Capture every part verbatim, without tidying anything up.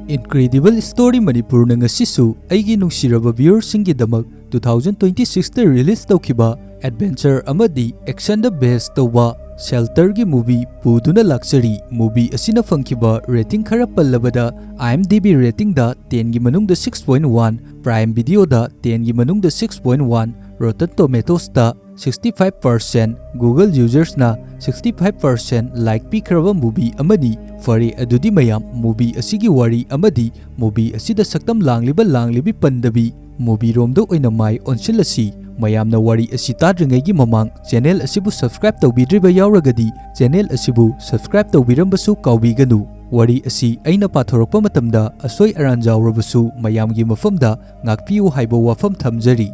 Incredible Story ꯃꯅꯤꯄꯨꯔꯅ ꯉꯁꯤꯁꯨ ꯑꯩꯒꯤ ꯅꯨꯡꯁꯤꯔꯕ viewerꯁꯤꯡꯒꯤꯗꯃꯛ two thousand twenty sixꯇ release ꯇꯧꯈꯤꯕ adventure ꯑꯃꯗꯤ actionꯗ base ꯇꯧꯕ Shelterꯒꯤ movie ꯄꯨꯗꯨꯅ ꯂꯥꯛꯆꯔꯤ꯫ Movie ꯑꯁꯤꯅ ꯐꯪꯈꯤꯕ rating ꯈꯔ ꯄꯜꯂꯕꯗ, IMDb ratingꯗ tenꯒꯤ ꯃꯅꯨꯡꯗ six point one, Prime Videoꯗ tenꯒꯤ ꯃꯅꯨꯡꯗ six point one, Rotten Tomatoesꯇ sixty five percent, Google usersꯅ sixty five percent like ꯄꯤꯈ꯭ꯔꯕ movie ꯑꯃꯅꯤ꯫ ꯐꯔꯦ, ꯑꯗꯨꯗꯤ ꯃꯌꯥꯝ, movie ꯑꯁꯤꯒꯤ ꯋꯥꯔꯤ ꯑꯃꯗꯤ movie ꯑꯁꯤꯗ ꯁꯛꯇꯝ ꯂꯥꯡꯂꯤꯕ ꯂꯥꯡꯂꯤꯕꯤ ꯄꯟꯗꯕꯤ movieꯔꯣꯝꯗ ꯑꯣꯏꯅ ꯃꯥꯏ ꯑꯣꯟꯁꯤꯜꯂꯁꯤ꯫ ꯃꯌꯥꯝꯅ ꯋꯥꯔꯤ ꯑꯁꯤ ꯇꯥꯗ꯭ꯔꯤꯉꯩꯒꯤ ꯃꯃꯥꯡ channel ꯑꯁꯤꯕꯨ subscribe ꯇꯧꯕꯤꯗ꯭ꯔꯤꯕ ꯌꯥꯎꯔꯒꯗꯤ channel ꯑꯁꯤꯕꯨ subscribe ꯇꯧꯕꯤꯔꯝꯕꯁꯨ ꯀꯥꯎꯕꯤꯒꯅꯨ꯫ ꯋꯥꯔꯤ ꯑꯁꯤ ꯑꯩꯅ ꯄꯥꯊꯣꯔꯛꯄ ꯃꯇꯝꯗ ꯑꯁꯣꯏ ꯑꯔꯥꯟ ꯌꯥꯎꯔꯕꯁꯨ ꯃꯌꯥꯝꯒꯤ ꯃꯐꯝꯗ ꯉꯥꯛꯄꯤꯌꯨ ꯍꯥꯏꯕ ꯋꯥꯐꯝ ꯊꯝꯖꯔꯤ꯫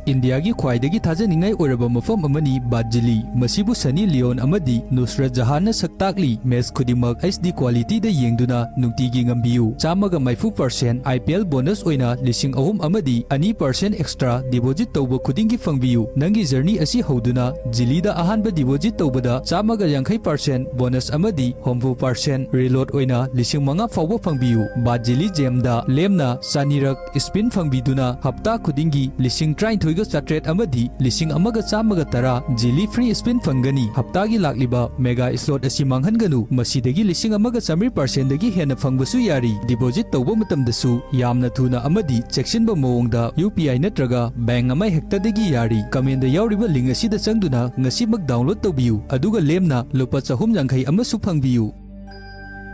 ꯏꯟꯗꯤꯌꯥꯒꯤ ꯈ꯭ꯋꯥꯏꯗꯒꯤ ꯊꯥꯖꯅꯤꯡꯉꯥꯏ ꯑꯣꯏꯔꯕ ꯃꯐꯝ ꯑꯃꯅꯤ ꯕꯥꯠꯖꯤꯂꯤ꯫ ꯃꯁꯤꯕꯨ ꯁꯅꯤ ꯂꯤꯑꯣꯟ ꯑꯃꯗꯤ ꯅꯨꯁꯔꯠ ꯖꯍꯥꯟꯅ ꯁꯛ ꯇꯥꯛꯂꯤ꯫ Match ꯈꯨꯗꯤꯡꯃꯛ HD qualityꯗ ꯌꯦꯡꯗꯨꯅ ꯅꯨꯡꯇꯤꯒꯤ ꯉꯝꯕꯤꯌꯨ꯫ ꯆꯥꯝꯃꯒ ꯃꯔꯤꯐꯨ percent IPL bonus ꯑꯣꯏꯅ ꯂꯤꯁꯤꯡ ꯑꯍꯨꯝ ꯑꯃꯗꯤ ꯑꯅꯤ percent extra deposit ꯇꯧꯕ ꯈꯨꯗꯤꯡꯒꯤ ꯐꯪꯕꯤꯌꯨ꯫ ꯅꯪꯒꯤ journey ꯑꯁꯤ ꯍꯧꯗꯨꯅ ꯖꯤꯂꯤꯗ ꯑꯍꯥꯟꯕ deposit ꯇꯧꯕꯗ ꯆꯥꯝꯃꯒ ꯌꯥꯡꯈꯩ percent bonus ꯑꯃꯗꯤ ꯍꯨꯝꯐꯨ percent reload ꯑꯣꯏꯅ ꯂꯤꯁꯤꯡ ꯃꯉꯥ ꯐꯥꯎꯕ ꯐꯪꯕꯤꯌꯨ꯫ ꯕꯥꯠꯖꯤꯂꯤ ꯖꯦꯝꯗ ꯂꯦꯝꯅ ꯆꯅꯤꯔꯛ spin ꯐꯪꯕꯤꯗꯨꯅ ꯍꯞꯇꯥ ꯈꯨꯗꯤꯡꯒꯤ ꯂꯤꯁꯤꯡ ꯇꯔꯥꯅꯤꯊꯣꯏꯒ ꯆꯥꯇ꯭ꯔꯦꯠ ꯑꯃꯗꯤ ꯂꯤꯁꯤꯡ ꯑꯃꯒ ꯆꯥꯝꯃꯒ ꯇꯔꯥ ꯖꯤꯂꯤ free spin ꯐꯪꯒꯅꯤ꯫ ꯍꯞꯇꯥꯒꯤ ꯂꯥꯛꯂꯤꯕ mega slot ꯑꯁꯤ ꯃꯥꯡꯍꯟꯒꯅꯨ, ꯃꯁꯤꯗꯒꯤ ꯂꯤꯁꯤꯡ ꯑꯃꯒ ꯆꯥꯃꯔꯤ percentꯗꯒꯤ ꯍꯦꯟꯅ ꯐꯪꯕꯁꯨ ꯌꯥꯔꯤ꯫ Deposit ꯇꯧꯕ ꯃꯇꯝꯗꯁꯨ ꯌꯥꯝꯅ ꯊꯨꯅ ꯑꯃꯗꯤ ꯆꯦꯛꯁꯤꯟꯕ ꯃꯑꯣꯡꯗ UPI ꯅꯠꯇ꯭ꯔꯒ bank ꯑꯃ ꯍꯦꯛꯇꯗꯒꯤ ꯌꯥꯔꯤ꯫ Commentꯗ ꯌꯥꯎꯔꯤꯕ link ꯑꯁꯤꯗ ꯆꯪꯗꯨꯅ ꯉꯁꯤꯃꯛ download ꯇꯧꯕꯤꯌꯨ, ꯑꯗꯨꯒ ꯂꯦꯝꯅ ꯂꯨꯄꯥ ꯆꯍꯨꯝ ꯌꯥꯡꯈꯩ ꯑꯃꯁꯨ ꯐꯪꯕꯤꯌꯨ꯫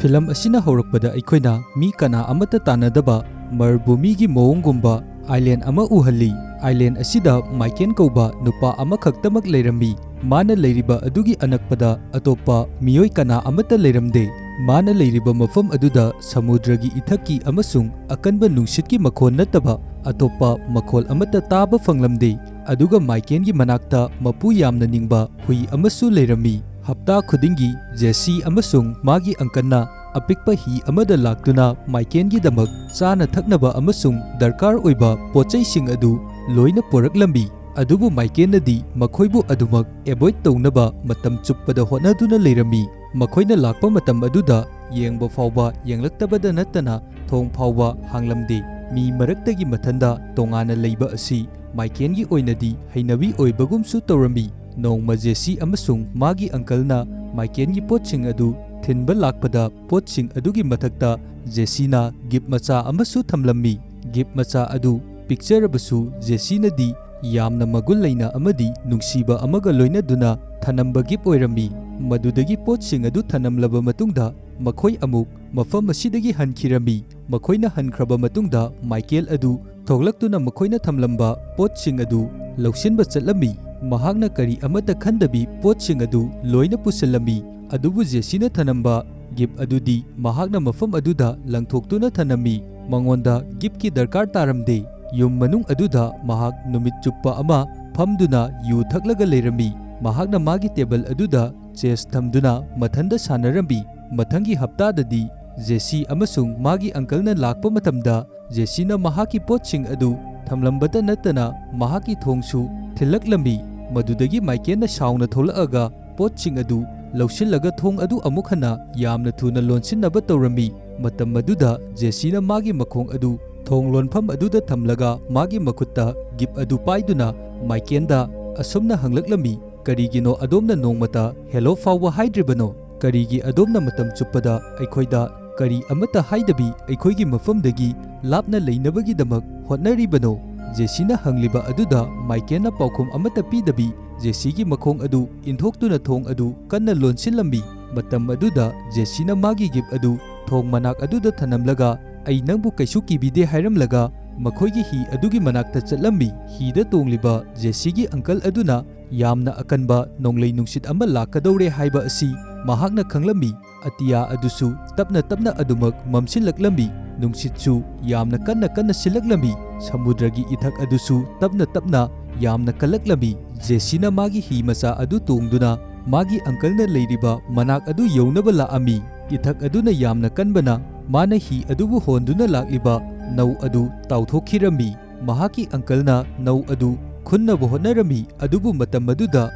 ꯐꯤꯂꯝ ꯑꯁꯤꯅ ꯍꯧꯔꯛꯄꯗ ꯑꯩꯈꯣꯏꯅ ꯃꯤ ꯀꯅꯥ ꯑꯃꯠꯇ ꯇꯥꯟꯅꯗꯕ ꯃꯔꯚꯨꯃꯤꯒꯤ ꯃꯑꯣꯡꯒꯨꯝꯕ island ꯑꯃ ꯎꯍꯜꯂꯤ꯫ Island ꯑꯁꯤꯗ ꯃꯥꯏꯀꯦꯟ ꯀꯧꯕ ꯅꯨꯄꯥ ꯑꯃꯈꯛꯇꯃꯛ ꯂꯩꯔꯝꯃꯤ꯫ ꯃꯥꯅ ꯂꯩꯔꯤꯕ ꯑꯗꯨꯒꯤ ꯑꯅꯛꯄꯗ ꯑꯇꯣꯞꯄ ꯃꯤꯑꯣꯏ ꯀꯅꯥ ꯑꯃꯠꯇ ꯂꯩꯔꯝꯗꯦ꯫ ꯃꯥꯅ ꯂꯩꯔꯤꯕ ꯃꯐꯝ ꯑꯗꯨꯗ ꯁꯃꯨꯗ꯭ꯔꯒꯤ ꯏꯊꯛꯀꯤ ꯑꯃꯁꯨꯡ ꯑꯀꯟꯕ ꯅꯨꯡꯁꯤꯠꯀꯤ ꯃꯈꯣꯟ ꯅꯠꯇꯕ ꯑꯇꯣꯞꯄ ꯃꯈꯣꯜ ꯑꯃꯠꯇ ꯇꯥꯕ ꯐꯪꯂꯝꯗꯦ꯫ ꯑꯗꯨꯒ ꯃꯥꯏꯀꯦꯟꯒꯤ ꯃꯅꯥꯛꯇ ꯃꯄꯨ ꯌꯥꯝꯅ ꯅꯤꯡꯕ ꯍꯨꯏ ꯑꯃꯁꯨ ꯂꯩꯔꯝꯃꯤ꯫ ꯍꯞꯇꯥ ꯈꯨꯗꯤꯡꯒꯤ ꯖꯦꯁꯤ ꯑꯃꯁꯨꯡ ꯃꯥꯒꯤ uncle ꯅ ꯑꯄꯤꯛꯄ ꯍꯤ ꯑꯃꯗ ꯂꯥꯛꯇꯨꯅ ꯃꯥꯏꯀꯦꯟꯒꯤꯗꯃꯛ ꯆꯥꯅ ꯊꯛꯅꯕ ꯑꯃꯁꯨꯡ ꯗꯔꯀꯥꯔ ꯑꯣꯏꯕ ꯄꯣꯠꯆꯩꯁꯤꯡ ꯑꯗꯨ ꯂꯣꯏꯅ ꯄꯨꯔꯛꯂꯝꯃꯤ꯫ ꯑꯗꯨꯕꯨ ꯃꯥꯏꯀꯦꯟꯅꯗꯤ ꯃꯈꯣꯏꯕꯨ ꯑꯗꯨꯃꯛ avoid ꯇꯧꯅꯕ ꯃꯇꯝ ꯆꯨꯞꯄꯗ ꯍꯣꯠꯅꯗꯨꯅ ꯂꯩꯔꯝꯃꯤ꯫ ꯃꯈꯣꯏꯅ ꯂꯥꯛꯄ ꯃꯇꯝ ꯑꯗꯨꯗ ꯌꯦꯡꯕ ꯐꯥꯎꯕ ꯌꯦꯡꯂꯛꯇꯕꯗ ꯅꯠꯇꯅ ꯊꯣꯡ ꯐꯥꯎꯕ ꯍꯥꯡꯂꯝꯗꯦ꯫ ꯃꯤ ꯃꯔꯛꯇꯒꯤ ꯃꯊꯟꯗ ꯇꯣꯉꯥꯟꯅ ꯂꯩꯕ ꯑꯁꯤ ꯃꯥꯏꯀꯦꯜꯒꯤ ꯑꯣꯏꯅꯗꯤ ꯍꯩꯅꯕꯤ ꯑꯣꯏꯕꯒꯨꯝꯁꯨ ꯇꯧꯔꯝꯃꯤ꯫ ꯅꯣꯡꯃ ꯖꯦꯁꯤ ꯑꯃꯁꯨꯡ ꯃꯥꯒꯤ ꯑꯪꯀꯜꯅ ꯃꯥꯏꯀꯦꯜꯒꯤ ꯄꯣꯠꯁꯤꯡ ꯑꯗꯨ ꯊꯤꯟꯕ ꯂꯥꯛꯄꯗ, ꯄꯣꯠꯁꯤꯡ ꯑꯗꯨꯒꯤ ꯃꯊꯛꯇ ꯖꯦꯁꯤꯅ ꯒꯤꯐ ꯃꯆꯥ ꯑꯃꯁꯨ ꯊꯝꯂꯝꯃꯤ꯫ ꯒꯤꯐ ꯃꯆꯥ ꯑꯗꯨ ꯄꯤꯛꯆꯔꯕꯁꯨ, ꯖꯦꯁꯤꯅꯗꯤ ꯌꯥꯝꯅ ꯃꯒꯨꯟ ꯂꯩꯅ ꯑꯃꯗꯤ ꯅꯨꯡꯁꯤꯕ ꯑꯃꯒ ꯂꯣꯏꯅꯗꯨꯅ ꯊꯅꯝꯕ ꯒꯤꯐ ꯑꯣꯏꯔꯝꯃꯤ꯫ ꯃꯗꯨꯗꯒꯤ ꯄꯣꯠꯁꯤꯡ ꯑꯗꯨ ꯊꯅꯝꯂꯕ ꯃꯇꯨꯡꯗ, ꯃꯈꯣꯏ ꯑꯃꯨꯛ ꯃꯐꯝ ꯑꯁꯤꯗꯒꯤ ꯍꯟꯈꯤꯔꯝꯃꯤ꯫ ꯃꯈꯣꯏꯅ ꯍꯟꯈ꯭ꯔꯕ ꯃꯇꯨꯡꯗ, ꯃꯥꯏꯀꯦꯜ ꯑꯗꯨ ꯊꯣꯛꯂꯛꯇꯨꯅ ꯃꯈꯣꯏꯅ ꯊꯝꯂꯝꯕ ꯄꯣꯠꯁꯤꯡ ꯑꯗꯨ ꯂꯧꯁꯤꯟꯕ ꯆꯠꯂꯝꯃꯤ꯫ ꯃꯍꯥꯛꯅ ꯀꯔꯤ ꯑꯃꯠꯇ ꯈꯟꯗꯕꯤ ꯄꯣꯠꯁꯤꯡ ꯑꯗꯨ ꯂꯣꯏꯅ ꯄꯨꯁꯤꯜꯂꯝꯃꯤ꯫ ꯑꯗꯨꯕꯨ ꯖꯦꯁꯤꯅ ꯊꯅꯝꯕ ꯒꯤꯐ ꯑꯗꯨꯗꯤ ꯃꯍꯥꯛꯅ ꯃꯐꯝ ꯑꯗꯨꯗ ꯂꯪꯊꯣꯛꯇꯨꯅ ꯊꯅꯝꯃꯤ꯫ ꯃꯉꯣꯟꯗ ꯒꯤꯐꯀꯤ ꯗꯔꯀꯥꯔ ꯇꯥꯔꯝꯗꯦ꯫ ꯌꯨꯝ ꯃꯅꯨꯡ ꯑꯗꯨꯗ ꯃꯍꯥꯛ ꯅꯨꯃꯤꯠ ꯆꯨꯞꯄ ꯑꯃ ꯐꯝꯗꯨꯅ ꯌꯨ ꯊꯛꯂꯒ ꯂꯩꯔꯝꯃꯤ꯫ ꯃꯍꯥꯛꯅ ꯃꯥꯒꯤ ꯇꯦꯕꯜ ꯑꯗꯨꯗ ꯆꯦꯁ ꯊꯝꯗꯨꯅ ꯃꯊꯟꯗ ꯁꯥꯟꯅꯔꯝꯃꯤ꯫ ꯃꯊꯪꯒꯤ ꯍꯞꯇꯥꯗꯗꯤ ꯖꯦꯁꯤ ꯑꯃꯁꯨꯡ ꯃꯥꯒꯤ ꯑꯪꯀꯜꯅ ꯂꯥꯛꯄ ꯃꯇꯝꯗ, ꯖꯦꯁꯤꯅ ꯃꯍꯥꯛꯀꯤ ꯄꯣꯠꯁꯤꯡ ꯑꯗꯨ ꯊꯝꯂꯝꯕꯇ ꯅꯠꯇꯅ ꯃꯍꯥꯛꯀꯤ ꯊꯣꯡꯁꯨ ꯊꯤꯜꯂꯛꯂꯝꯃꯤ꯫ ꯃꯗꯨꯗꯒꯤ ꯃꯥꯏꯀꯦꯜꯅ ꯁꯥꯎꯅ ꯊꯣꯛꯂꯛꯑꯒ ꯄꯣꯠꯁꯤꯡ ꯑꯗꯨ ꯂꯧꯁꯤꯜꯂꯒ ꯊꯣꯡ ꯑꯗꯨ ꯑꯃꯨꯛ ꯍꯟꯅ ꯌꯥꯝꯅ ꯊꯨꯅ ꯂꯣꯟꯁꯤꯟꯅꯕ ꯇꯧꯔꯝꯃꯤ꯫ ꯃꯇꯝ ꯑꯗꯨꯗ ꯖꯦꯁꯤꯅ ꯃꯥꯒꯤ ꯃꯈꯣꯡ ꯑꯗꯨ ꯊꯣꯡ ꯂꯣꯟꯐꯝ ꯑꯗꯨꯗ ꯊꯝꯂꯒ ꯃꯥꯒꯤ ꯃꯈꯨꯠꯇ ꯒꯤꯐ ꯑꯗꯨ ꯄꯥꯏꯗꯨꯅ ꯃꯥꯏꯀꯦꯜꯗ ꯑꯁꯨꯝꯅ ꯍꯪꯂꯛꯂꯝꯃꯤ, "ꯀꯔꯤꯒꯤꯅꯣ ꯑꯗꯣꯝꯅ ꯅꯣꯡꯃꯇ ꯍꯦꯂꯣ ꯐꯥꯎꯕ ꯍꯥꯏꯗ꯭ꯔꯤꯕꯅꯣ? ꯀꯔꯤꯒꯤ ꯑꯗꯣꯝꯅ ꯃꯇꯝ ꯆꯨꯞꯄꯗ ꯑꯩꯈꯣꯏꯗ ꯀꯔꯤ ꯑꯃꯠꯇ ꯍꯥꯏꯗꯕꯤ ꯑꯩꯈꯣꯏꯒꯤ ꯃꯐꯝꯗꯒꯤ ꯂꯥꯞꯅ ꯂꯩꯅꯕꯒꯤꯗꯃꯛ ꯍꯣꯠꯅꯔꯤꯕꯅꯣ?" ꯖꯦꯁꯤꯅ ꯍꯪꯂꯤꯕ ꯑꯗꯨꯗ ꯃꯥꯏꯀꯦꯜꯅ ꯄꯥꯎꯈꯨꯝ ꯑꯃꯠꯇ ꯄꯤꯗꯕꯤ, ꯖꯦꯁꯤꯒꯤ ꯃꯈꯣꯡ ꯑꯗꯨ ꯏꯟꯊꯣꯛꯇꯨꯅ ꯊꯣꯡ ꯑꯗꯨ ꯀꯟꯅ ꯂꯣꯟꯁꯤꯜꯂꯝꯃꯤ꯫ ꯃꯇꯝ ꯑꯗꯨꯗ ꯖꯦꯁꯤꯅ ꯃꯥꯒꯤ ꯒꯤꯐ ꯑꯗꯨ ꯊꯣꯡ ꯃꯅꯥꯛ ꯑꯗꯨꯗ ꯊꯅꯝꯂꯒ, "ꯑꯩ ꯅꯪꯕꯨ ꯀꯩꯁꯨ ꯀꯤꯕꯤꯗꯦ" ꯍꯥꯏꯔꯝꯂꯒ ꯃꯈꯣꯏꯒꯤ ꯍꯤ ꯑꯗꯨꯒꯤ ꯃꯅꯥꯛꯇ ꯆꯠꯂꯝꯃꯤ꯫ ꯍꯤꯗ ꯇꯣꯡꯂꯤꯕ ꯖꯦꯁꯤꯒꯤ ꯑꯪꯀꯜ ꯑꯗꯨꯅ ꯌꯥꯝꯅ ꯑꯀꯟꯕ ꯅꯣꯡꯂꯩ ꯅꯨꯡꯁꯤꯠ ꯑꯃ ꯂꯥꯛꯀꯗꯧꯔꯦ ꯍꯥꯏꯕ ꯑꯁꯤ ꯃꯍꯥꯛꯅ ꯈꯪꯂꯝꯃꯤ꯫ ꯑꯇꯤꯌꯥ ꯑꯗꯨꯁꯨ ꯇꯞꯅ ꯇꯞꯅ ꯑꯗꯨꯃꯛ ꯃꯝꯁꯤꯜꯂꯛꯂꯝꯃꯤ꯫ ꯅꯨꯡꯁꯤꯠꯁꯨ ꯌꯥꯝꯅ ꯀꯟꯅ ꯀꯟꯅ ꯁꯤꯜꯂꯛꯂꯝꯃꯤ꯫ ꯁꯃꯨꯗ꯭ꯔꯒꯤ ꯏꯊꯛ ꯑꯗꯨꯁꯨ ꯇꯞꯅ ꯇꯞꯅ ꯌꯥꯝꯅ ꯀꯜꯂꯛꯂꯝꯃꯤ꯫ ꯖꯦꯁꯤꯅ ꯃꯥꯒꯤ ꯍꯤ ꯃꯆꯥ ꯑꯗꯨ ꯇꯣꯡꯗꯨꯅ ꯃꯥꯒꯤ ꯑꯪꯀꯜꯅ ꯂꯩꯔꯤꯕ ꯃꯅꯥꯛ ꯑꯗꯨ ꯌꯧꯅꯕ ꯂꯥꯛꯑꯝꯃꯤ꯫ ꯏꯊꯛ ꯑꯗꯨꯅ ꯌꯥꯝꯅ ꯀꯟꯕꯅ ꯃꯥꯅ ꯍꯤ ꯑꯗꯨꯕꯨ ꯍꯣꯟꯗꯨꯅ ꯂꯥꯛꯂꯤꯕ ꯅꯧ ꯑꯗꯨ ꯇꯥꯎꯊꯣꯛꯈꯤꯔꯝꯃꯤ꯫ ꯃꯍꯥꯛꯀꯤ ꯑꯪꯀꯜꯅ ꯅꯧ ꯑꯗꯨ ꯈꯨꯟꯅꯕ ꯍꯣꯠꯅꯔꯝꯃꯤ, ꯑꯗꯨꯕꯨ ꯃꯇꯝ ꯑꯗꯨꯗ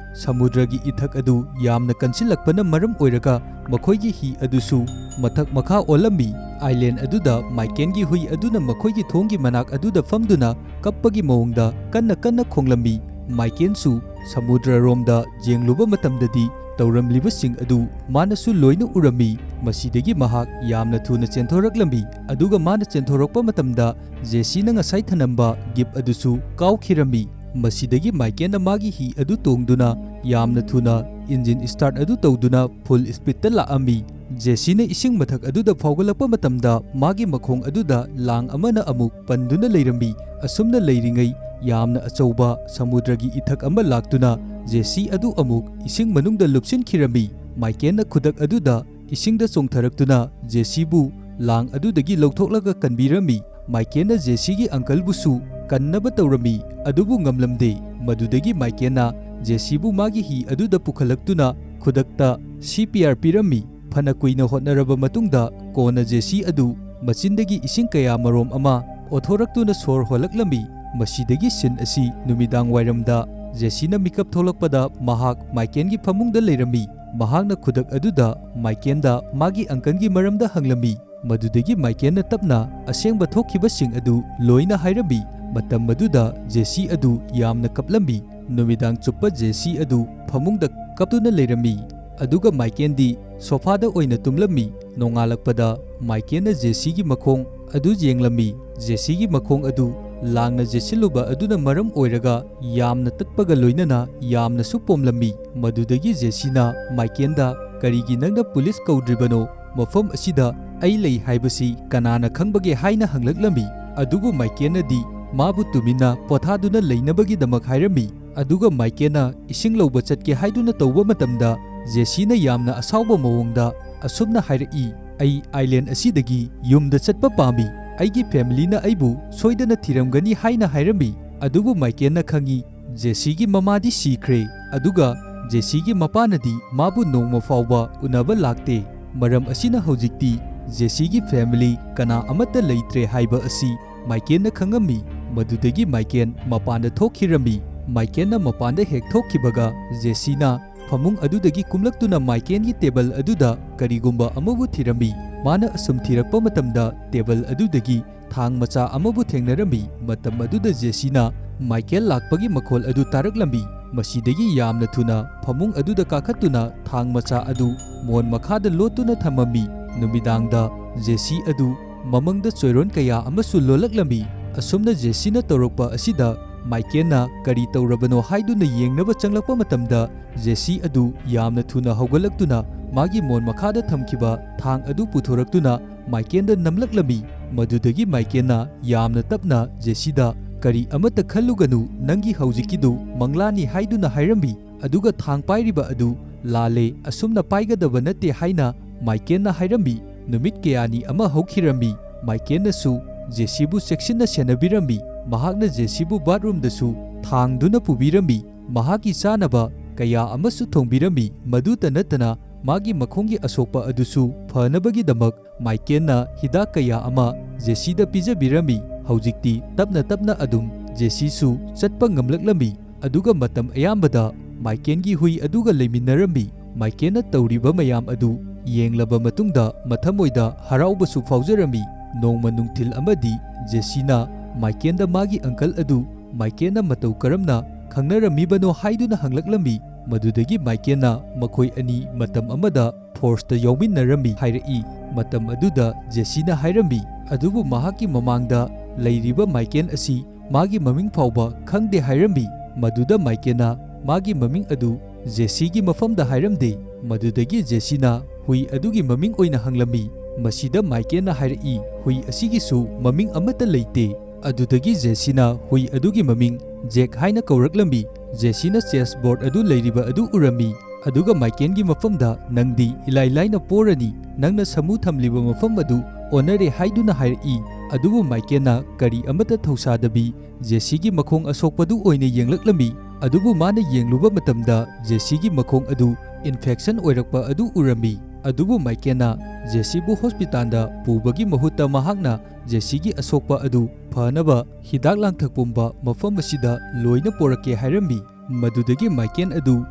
ꯁꯃꯨꯗ꯭ꯔꯒꯤ ꯏꯊꯛ ꯑꯗꯨ ꯌꯥꯝꯅ ꯀꯟꯁꯤꯜꯂꯛꯄꯅ ꯃꯔꯝ ꯑꯣꯏꯔꯒ ꯃꯈꯣꯏꯒꯤ ꯍꯤ ꯑꯗꯨꯁꯨ ꯃꯊꯛ ꯃꯈꯥ ꯑꯣꯜꯂꯝꯃꯤ꯫ ꯑꯥꯏꯂꯦꯟ ꯑꯗꯨꯗ ꯃꯥꯏꯀꯦꯟꯒꯤ ꯍꯨꯏ ꯑꯗꯨꯅ ꯃꯈꯣꯏꯒꯤ ꯊꯣꯡꯒꯤ ꯃꯅꯥꯛ ꯑꯗꯨꯗ ꯐꯝꯗꯨꯅ ꯀꯞꯄꯒꯤ ꯃꯑꯣꯡꯗ ꯀꯟꯅ ꯀꯟꯅ ꯈꯣꯡꯂꯝꯃꯤ꯫ ꯃꯥꯏꯀꯦꯟꯁꯨ ꯁꯃꯨꯗ꯭ꯔꯔꯣꯝꯗ ꯌꯦꯡꯂꯨꯕ ꯃꯇꯝꯗꯗꯤ ꯇꯧꯔꯝꯂꯤꯕꯁꯤꯡ ꯑꯗꯨ ꯃꯥꯅꯁꯨ ꯂꯣꯏꯅ ꯎꯔꯝꯃꯤ꯫ ꯃꯁꯤꯗꯒꯤ ꯃꯍꯥꯛ ꯌꯥꯝꯅ ꯊꯨꯅ ꯆꯦꯟꯊꯣꯔꯛꯂꯝꯃꯤ, ꯑꯗꯨꯒ ꯃꯥꯅ ꯆꯦꯟꯊꯣꯔꯛꯄ ꯃꯇꯝꯗ ꯖꯦꯁꯤꯅ ꯉꯁꯥꯏ ꯊꯅꯝꯕ ꯒꯤꯞ ꯑꯗꯨꯁꯨ ꯀꯥꯎꯈꯤꯔꯝꯃꯤ꯫ ꯃꯁꯤꯗꯒꯤ ꯃꯥꯏꯀꯦꯟꯅ ꯃꯥꯒꯤ ꯍꯤ ꯑꯗꯨ ꯇꯣꯡꯗꯨꯅ ꯌꯥꯝꯅ ꯊꯨꯅ ꯏꯟꯖꯤꯟ ꯁ꯭ꯇꯥꯔꯠ ꯑꯗꯨ ꯇꯧꯗꯨꯅ ꯐꯨꯜ ꯁ꯭ꯄꯤꯗꯇ ꯂꯥꯛꯑꯝꯃꯤ꯫ ꯖꯦꯁꯤꯅ ꯏꯁꯤꯡ ꯃꯊꯛ ꯑꯗꯨꯗ ꯐꯥꯎꯒꯠꯂꯛꯄ ꯃꯇꯝꯗ ꯃꯥꯒꯤ ꯃꯈꯣꯡ ꯑꯗꯨꯗ ꯂꯥꯡ ꯑꯃꯅ ꯑꯃꯨꯛ ꯄꯟꯗꯨꯅ ꯂꯩꯔꯝꯃꯤ꯫ ꯑꯁꯨꯝꯅ ꯂꯩꯔꯤꯉꯩ ꯌꯥꯝꯅ ꯑꯆꯧꯕ ꯁꯃꯨꯗ꯭ꯔꯒꯤ ꯏꯊꯛ ꯑꯃ ꯂꯥꯛꯇꯨꯅ ꯖꯦꯁꯤ ꯑꯗꯨ ꯑꯃꯨꯛ ꯏꯁꯤꯡ ꯃꯅꯨꯡꯗ ꯂꯨꯞꯁꯤꯟꯈꯤꯔꯝꯃꯤ꯫ ꯃꯥꯏꯀꯦꯟꯅ ꯈꯨꯗꯛ ꯑꯗꯨꯗ ꯏꯁꯤꯡꯗ ꯆꯣꯡꯊꯔꯛꯇꯨꯅ ꯖꯦꯁꯤꯕꯨ ꯂꯥꯡ ꯑꯗꯨꯗꯒꯤ ꯂꯧꯊꯣꯛꯂꯒ ꯀꯟꯕꯤꯔꯝꯃꯤ꯫ ꯃꯥꯏꯀꯦꯟꯅ ꯖꯦꯁꯤꯒꯤ ꯑꯪꯀꯜꯕꯨꯁꯨ ꯀꯟꯅꯕ ꯇꯧꯔꯝꯃꯤ, ꯑꯗꯨꯕꯨ ꯉꯝꯂꯝꯗꯦ꯫ ꯃꯗꯨꯗꯒꯤ ꯃꯥꯏꯀꯦꯟꯅ ꯖꯦꯁꯤꯕꯨ ꯃꯥꯒꯤ ꯍꯤ ꯑꯗꯨꯗ ꯄꯨꯈꯠꯂꯛꯇꯨꯅ ꯈꯨꯗꯛꯇ ꯁꯤ ꯄꯤ ꯑꯥꯔ ꯄꯤꯔꯝꯃꯤ꯫ ꯐꯅ ꯀꯨꯏꯅ ꯍꯣꯠꯅꯔꯕ ꯃꯇꯨꯡꯗ ꯀꯣꯟꯅ ꯖꯦꯁꯤ ꯑꯗꯨ ꯃꯆꯤꯟꯗꯒꯤ ꯏꯁꯤꯡ ꯀꯌꯥ ꯃꯔꯣꯝ ꯑꯃ ꯑꯣꯊꯣꯔꯛꯇꯨꯅ ꯁꯣꯔ ꯍꯣꯜꯂꯛꯂꯝꯃꯤ꯫ ꯃꯁꯤꯗꯒꯤ ꯁꯤꯟ ꯑꯁꯤ ꯅꯨꯃꯤꯗꯥꯡ ꯋꯥꯏꯔꯝꯗ ꯖꯦꯁꯤꯅ ꯃꯤꯀꯞ ꯊꯣꯛꯂꯛꯄꯗ ꯃꯍꯥꯛ ꯃꯥꯏꯀꯦꯟꯒꯤ ꯐꯃꯨꯡꯗ ꯂꯩꯔꯝꯃꯤ꯫ ꯃꯍꯥꯛꯅ ꯈꯨꯗꯛ ꯑꯗꯨꯗ ꯃꯥꯏꯀꯦꯟꯗ ꯃꯥꯒꯤ ꯑꯪꯀꯜꯒꯤ ꯃꯔꯝꯗ ꯍꯪꯂꯝꯃꯤ꯫ ꯃꯗꯨꯗꯒꯤ ꯃꯥꯏꯀꯦꯟꯅ ꯇꯞꯅ ꯑꯁꯦꯡꯕ ꯊꯣꯛꯈꯤꯕꯁꯤꯡ ꯑꯗꯨ ꯂꯣꯏꯅ ꯍꯥꯏꯔꯝꯃꯤ꯫ ꯃꯇꯝ ꯑꯗꯨꯗ ꯖꯦꯁꯤ ꯑꯗꯨ ꯌꯥꯝꯅ ꯀꯞꯂꯝꯃꯤ꯫ ꯅꯨꯃꯤꯗꯥꯡ ꯆꯨꯞꯄ ꯖꯦꯁꯤ ꯑꯗꯨ ꯐꯃꯨꯡꯗ ꯀꯞꯇꯨꯅ ꯂꯩꯔꯝꯃꯤ, ꯑꯗꯨꯒ ꯃꯥꯏꯀꯦꯟꯗꯤ ꯁꯣꯐꯥꯗ ꯑꯣꯏꯅ ꯇꯨꯝꯂꯝꯃꯤ꯫ ꯅꯣꯡꯉꯥꯜꯂꯛꯄꯗ ꯃꯥꯏꯀꯦꯟꯅ ꯖꯦꯁꯤꯒꯤ ꯃꯈꯣꯡ ꯑꯗꯨ ꯌꯦꯡꯂꯝꯃꯤ꯫ ꯖꯦꯁꯤꯒꯤ ꯃꯈꯣꯡ ꯑꯗꯨ ꯂꯥꯡꯅ ꯖꯦꯠꯁꯤꯜꯂꯨꯕ ꯑꯗꯨꯅ ꯃꯔꯝ ꯑꯣꯏꯔꯒ ꯌꯥꯝꯅ ꯇꯠꯄꯒ ꯂꯣꯏꯅꯅ ꯌꯥꯝꯅꯁꯨ ꯄꯣꯝꯂꯝꯃꯤ꯫ ꯃꯗꯨꯗꯒꯤ ꯖꯦꯁꯤꯅ ꯃꯥꯏꯀꯦꯟꯗ, "ꯀꯔꯤꯒꯤ ꯅꯪꯅ ꯄꯨꯂꯤꯁ ꯀꯧꯗ꯭ꯔꯤꯕꯅꯣ? ꯃꯐꯝ ꯑꯁꯤꯗ ꯑꯩ ꯂꯩ ꯍꯥꯏꯕꯁꯤ ꯀꯅꯥꯅ ꯈꯪꯕꯒꯦ?" ꯍꯥꯏꯅ ꯍꯪꯂꯛꯂꯝꯃꯤ꯫ ꯑꯗꯨꯕꯨ ꯃꯥꯏꯀꯦꯟꯅꯗꯤ ꯃꯥꯕꯨ ꯇꯨꯃꯤꯟꯅ ꯄꯣꯊꯥꯗꯨꯅ ꯂꯩꯅꯕꯒꯤꯗꯃꯛ ꯍꯥꯏꯔꯝꯃꯤ꯫ ꯑꯗꯨꯒ ꯃꯥꯏꯀꯦꯟꯅ ꯏꯁꯤꯡ ꯂꯧꯕ ꯆꯠꯀꯦ ꯍꯥꯏꯗꯨꯅ ꯇꯧꯕ ꯃꯇꯝꯗ, ꯖꯦꯁꯤꯅ ꯌꯥꯝꯅ ꯑꯁꯥꯎꯕ ꯃꯑꯣꯡꯗ ꯑꯁꯨꯝꯅ ꯍꯥꯏꯔꯛꯏ, "ꯑꯩ ꯑꯥꯏꯂꯦꯟ ꯑꯁꯤꯗꯒꯤ ꯌꯨꯝꯗ ꯆꯠꯄ ꯄꯥꯝꯃꯤ꯫ ꯑꯩꯒꯤ ꯐꯦꯃꯤꯂꯤꯅ ꯑꯩꯕꯨ ꯁꯣꯏꯗꯅ ꯊꯤꯔꯝꯒꯅꯤ" ꯍꯥꯏꯅ ꯍꯥꯏꯔꯝꯃꯤ꯫ ꯑꯗꯨꯕꯨ ꯃꯥꯏꯀꯦꯟꯅ ꯈꯪꯏ, ꯖꯦꯁꯤꯒꯤ ꯃꯃꯥꯗꯤ ꯁꯤꯈ꯭ꯔꯦ, ꯑꯗꯨꯒ ꯖꯦꯁꯤꯒꯤ ꯃꯄꯥꯅꯗꯤ ꯃꯥꯕꯨ ꯅꯣꯡꯃ ꯐꯥꯎꯕ ꯎꯅꯕ ꯂꯥꯛꯇꯦ꯫ ꯃꯔꯝ ꯑꯁꯤꯅ ꯍꯧꯖꯤꯛꯇꯤ ꯖꯦꯁꯤꯒꯤ ꯐꯦꯃꯤꯂꯤ ꯀꯅꯥ ꯑꯃꯠꯇ ꯂꯩꯇ꯭ꯔꯦ ꯍꯥꯏꯕ ꯑꯁꯤ ꯃꯥꯏꯀꯦꯟꯅ ꯈꯪꯉꯝꯃꯤ꯫ ꯃꯗꯨꯗꯒꯤ ꯃꯥꯏꯀꯦꯟ ꯃꯄꯥꯟꯗ ꯊꯣꯛꯈꯤꯔꯝꯃꯤ꯫ ꯃꯥꯏꯀꯦꯜꯅ ꯃꯄꯥꯟꯗ ꯍꯦꯛ ꯊꯣꯛꯈꯤꯕꯒ, ꯖꯦꯁꯤꯅ ꯐꯃꯨꯡ ꯑꯗꯨꯗꯒꯤ ꯀꯨꯝꯂꯛꯇꯨꯅ ꯃꯥꯏꯀꯦꯜꯒꯤ ꯇꯦꯕꯜ ꯑꯗꯨꯗ ꯀꯔꯤꯒꯨꯝꯕ ꯑꯃꯕꯨ ꯊꯤꯔꯝꯃꯤ꯫ ꯃꯥꯅ ꯑꯁꯨꯝ ꯊꯤꯔꯛꯄ ꯃꯇꯝꯗ, ꯇꯦꯕꯜ ꯑꯗꯨꯗꯒꯤ ꯊꯥꯡ ꯃꯆꯥ ꯑꯃꯕꯨ ꯊꯦꯡꯅꯔꯝꯃꯤ꯫ ꯃꯇꯝ ꯑꯗꯨꯗ ꯖꯦꯁꯤꯅ ꯃꯥꯏꯀꯦꯜ ꯂꯥꯛꯄꯒꯤ ꯃꯈꯣꯜ ꯑꯗꯨ ꯇꯥꯔꯛꯂꯝꯃꯤ꯫ ꯃꯁꯤꯗꯒꯤ ꯌꯥꯝꯅ ꯊꯨꯅ ꯐꯃꯨꯡ ꯑꯗꯨꯗ ꯀꯥꯈꯠꯇꯨꯅ ꯊꯥꯡ ꯃꯆꯥ ꯑꯗꯨ ꯃꯣꯟ ꯃꯈꯥꯗ ꯂꯣꯠꯇꯨꯅ ꯊꯝꯃꯝꯃꯤ꯫ ꯅꯨꯃꯤꯗꯥꯡꯗ ꯖꯦꯁꯤ ꯑꯗꯨ ꯃꯃꯪꯗ ꯆꯣꯏꯔꯣꯟ ꯀꯌꯥ ꯑꯃꯁꯨ ꯂꯣꯜꯂꯛꯂꯝꯃꯤ꯫ ꯑꯁꯨꯝꯅ ꯖꯦꯁꯤꯅ ꯇꯧꯔꯛꯄ ꯑꯁꯤꯗ ꯃꯥꯏꯀꯦꯜꯅ ꯀꯔꯤ ꯇꯧꯔꯕꯅꯣ ꯍꯥꯏꯗꯨꯅ ꯌꯦꯡꯅꯕ ꯆꯪꯂꯛꯄ ꯃꯇꯝꯗ, ꯖꯦꯁꯤ ꯑꯗꯨ ꯌꯥꯝꯅ ꯊꯨꯅ ꯍꯧꯒꯠꯂꯛꯇꯨꯅ ꯃꯥꯒꯤ ꯃꯣꯟ ꯃꯈꯥꯗ ꯊꯝꯈꯤꯕ ꯊꯥꯡ ꯑꯗꯨ ꯄꯨꯊꯣꯔꯛꯇꯨꯅ ꯃꯥꯏꯀꯦꯜꯗ ꯅꯝꯂꯛꯂꯝꯃꯤ꯫ ꯃꯗꯨꯗꯒꯤ ꯃꯥꯏꯀꯦꯜꯅ ꯌꯥꯝꯅ ꯇꯞꯅ ꯖꯦꯁꯤꯗ, "ꯀꯔꯤ ꯑꯃꯠꯇ ꯈꯜꯂꯨꯒꯅꯨ, ꯅꯪꯒꯤ ꯍꯧꯖꯤꯛꯀꯤꯗꯨ ꯃꯪꯂꯥꯅꯤ" ꯍꯥꯏꯗꯨꯅ ꯍꯥꯏꯔꯝꯃꯤ꯫ ꯑꯗꯨꯒ ꯊꯥꯡ ꯄꯥꯏꯔꯤꯕ ꯑꯗꯨ ꯂꯥꯜꯂꯦ, ꯑꯁꯨꯝꯅ ꯄꯥꯏꯒꯗꯕ ꯅꯠꯇꯦ ꯍꯥꯏꯅ ꯃꯥꯏꯀꯦꯜꯅ ꯍꯥꯏꯔꯝꯃꯤ꯫ ꯅꯨꯃꯤꯠ ꯀꯌꯥꯅꯤ ꯑꯃ ꯍꯧꯈꯤꯔꯝꯃꯤ꯫ ꯃꯥꯏꯀꯦꯜꯅꯁꯨ ꯖꯦꯁꯤꯕꯨ ꯆꯦꯛꯁꯤꯟꯅ ꯁꯦꯟꯅꯕꯤꯔꯝꯃꯤ꯫ ꯃꯍꯥꯛꯅ ꯖꯦꯁꯤꯕꯨ ꯕꯥꯠꯔꯨꯝꯗꯁꯨ ꯊꯥꯡꯗꯨꯅ ꯄꯨꯕꯤꯔꯝꯃꯤ꯫ ꯃꯍꯥꯛꯀꯤ ꯆꯥꯅꯕ ꯀꯌꯥ ꯑꯃꯁꯨ ꯊꯣꯡꯕꯤꯔꯝꯃꯤ꯫ ꯃꯗꯨꯇ ꯅꯠꯇꯅ ꯃꯥꯒꯤ ꯃꯈꯣꯡꯒꯤ ꯑꯁꯣꯛꯄ ꯑꯗꯨꯁꯨ ꯐꯅꯕꯒꯤꯗꯃꯛ ꯃꯥꯏꯀꯦꯜꯅ ꯍꯤꯗꯥꯛ ꯀꯌꯥ ꯑꯃ ꯖꯦꯁꯤꯗ ꯄꯤꯖꯕꯤꯔꯝꯃꯤ꯫ ꯍꯧꯖꯤꯛꯇꯤ ꯇꯞꯅ ꯇꯞꯅ ꯑꯗꯨꯝ ꯖꯦꯁꯤꯁꯨ ꯆꯠꯄ ꯉꯝꯂꯛꯂꯝꯃꯤ꯫ ꯑꯗꯨꯒ ꯃꯇꯝ ꯑꯌꯥꯝꯕꯗ ꯃꯥꯏꯀꯦꯜꯒꯤ ꯍꯨꯏ ꯑꯗꯨꯒ ꯂꯩꯃꯤꯟꯅꯔꯝꯃꯤ꯫ ꯃꯥꯏꯀꯦꯜꯅ ꯇꯧꯔꯤꯕ ꯃꯌꯥꯝ ꯑꯗꯨ ꯌꯦꯡꯂꯕ ꯃꯇꯨꯡꯗ ꯃꯊꯃꯣꯏꯗ ꯍꯔꯥꯎꯕꯁꯨ ꯐꯥꯎꯖꯔꯝꯃꯤ꯫ ꯅꯣꯡꯃ ꯅꯨꯡꯊꯤꯜ ꯑꯃꯗꯤ ꯖꯦꯁꯤꯅ ꯃꯥꯏꯀꯦꯜꯗ ꯃꯥꯒꯤ ꯑꯪꯀꯜ ꯑꯗꯨ ꯃꯥꯏꯀꯦꯜꯅ ꯃꯇꯧ ꯀꯔꯝꯅ ꯈꯪꯅꯔꯝꯃꯤꯕꯅꯣ ꯍꯥꯏꯗꯨꯅ ꯍꯪꯂꯛꯂꯝꯃꯤ꯫ ꯃꯗꯨꯗꯒꯤ ꯃꯥꯏꯀꯦꯜꯅ ꯃꯈꯣꯏ ꯑꯅꯤ ꯃꯇꯝ ꯑꯃꯗ ꯐꯣꯔꯁꯇ ꯌꯥꯎꯃꯤꯟꯅꯔꯝꯃꯤ ꯍꯥꯏꯔꯛꯏ꯫ ꯃꯇꯝ ꯑꯗꯨꯗ ꯖꯦꯁꯤꯅ ꯍꯥꯏꯔꯝꯃꯤ, ꯑꯗꯨꯕꯨ ꯃꯍꯥꯛꯀꯤ ꯃꯃꯥꯡꯗ ꯂꯩꯔꯤꯕ ꯃꯥꯏꯀꯦꯜ ꯑꯁꯤ ꯃꯥꯒꯤ ꯃꯃꯤꯡ ꯐꯥꯎꯕ ꯈꯪꯗꯦ ꯍꯥꯏꯔꯝꯃꯤ꯫ ꯃꯗꯨꯗ ꯃꯥꯏꯀꯦꯜꯅ ꯃꯥꯒꯤ ꯃꯃꯤꯡ ꯑꯗꯨ ꯖꯦꯁꯤꯒꯤ ꯃꯐꯝꯗ ꯍꯥꯏꯔꯝꯗꯦ꯫ ꯃꯗꯨꯗꯒꯤ ꯖꯦꯁꯤꯅ ꯍꯨꯏ ꯑꯗꯨꯒꯤ ꯃꯃꯤꯡ ꯑꯣꯏꯅ ꯍꯪꯂꯝꯃꯤ꯫ ꯃꯁꯤꯗ ꯃꯥꯏꯀꯦꯜꯅ ꯍꯥꯏꯔꯛꯏ, ꯍꯨꯏ ꯑꯁꯤꯒꯤꯁꯨ ꯃꯃꯤꯡ ꯑꯃꯠꯇ ꯂꯩꯇꯦ꯫ ꯑꯗꯨꯗꯒꯤ ꯖꯦꯁꯤꯅ ꯍꯨꯏ ꯑꯗꯨꯒꯤ ꯃꯃꯤꯡ ꯖꯦꯛ ꯍꯥꯏꯅ ꯀꯧꯔꯛꯂꯝꯃꯤ꯫ ꯖꯦꯁꯤꯅ ꯆꯦꯁ ꯕꯣꯔꯗ ꯑꯗꯨ ꯂꯩꯔꯤꯕ ꯑꯗꯨ ꯎꯔꯝꯃꯤ꯫ ꯑꯗꯨꯒ ꯃꯥꯏꯀꯦꯜꯒꯤ ꯃꯐꯝꯗ, "ꯅꯪꯗꯤ ꯏꯂꯥꯏ ꯂꯥꯏꯅ ꯄꯣꯔꯅꯤ, ꯅꯪꯅ ꯁꯥꯃꯨ ꯊꯝꯂꯤꯕ ꯃꯐꯝ ꯑꯗꯨ ꯑꯣꯟꯅꯔꯦ" ꯍꯥꯏꯗꯨꯅ ꯍꯥꯏꯔꯛꯏ꯫ ꯑꯗꯨꯕꯨ ꯃꯥꯏꯀꯦꯜꯅ ꯀꯔꯤ ꯑꯃꯠꯇ ꯊꯧꯁꯥꯗꯕꯤ ꯖꯦꯁꯤꯒꯤ ꯃꯈꯣꯡ ꯑꯁꯣꯛꯄꯗꯨ ꯑꯣꯏꯅ ꯌꯦꯡꯂꯛꯂꯝꯃꯤ꯫ ꯑꯗꯨꯕꯨ ꯃꯥꯅ ꯌꯦꯡꯂꯨꯕ ꯃꯇꯝꯗ ꯖꯦꯁꯤꯒꯤ ꯃꯈꯣꯡ ꯑꯗꯨ ꯏꯟꯐꯦꯛꯁꯟ ꯑꯣꯏꯔꯛꯄ ꯑꯗꯨ ꯎꯔꯝꯃꯤ꯫ ꯑꯗꯨꯕꯨ ꯃꯥꯏꯀꯦꯜꯅ ꯖꯦꯁꯤꯕꯨ ꯍꯣꯁꯄꯤꯇꯥꯜꯗ ꯄꯨꯕꯒꯤ ꯃꯍꯨꯠꯇ ꯃꯍꯥꯛꯅ ꯖꯦꯁꯤꯒꯤ ꯑꯁꯣꯛꯄ ꯑꯗꯨ ꯐꯅꯕ ꯍꯤꯗꯥꯛ ꯂꯥꯡꯊꯛ ꯄꯨꯝꯕ ꯃꯐꯝ ꯑꯁꯤꯗ ꯂꯣꯏꯅ ꯄꯨꯔꯛꯀꯦ ꯍꯥꯏꯔꯝꯃꯤ꯫ ꯃꯗꯨꯗꯒꯤ ꯃꯥꯏꯀꯦꯜ ꯑꯗꯨ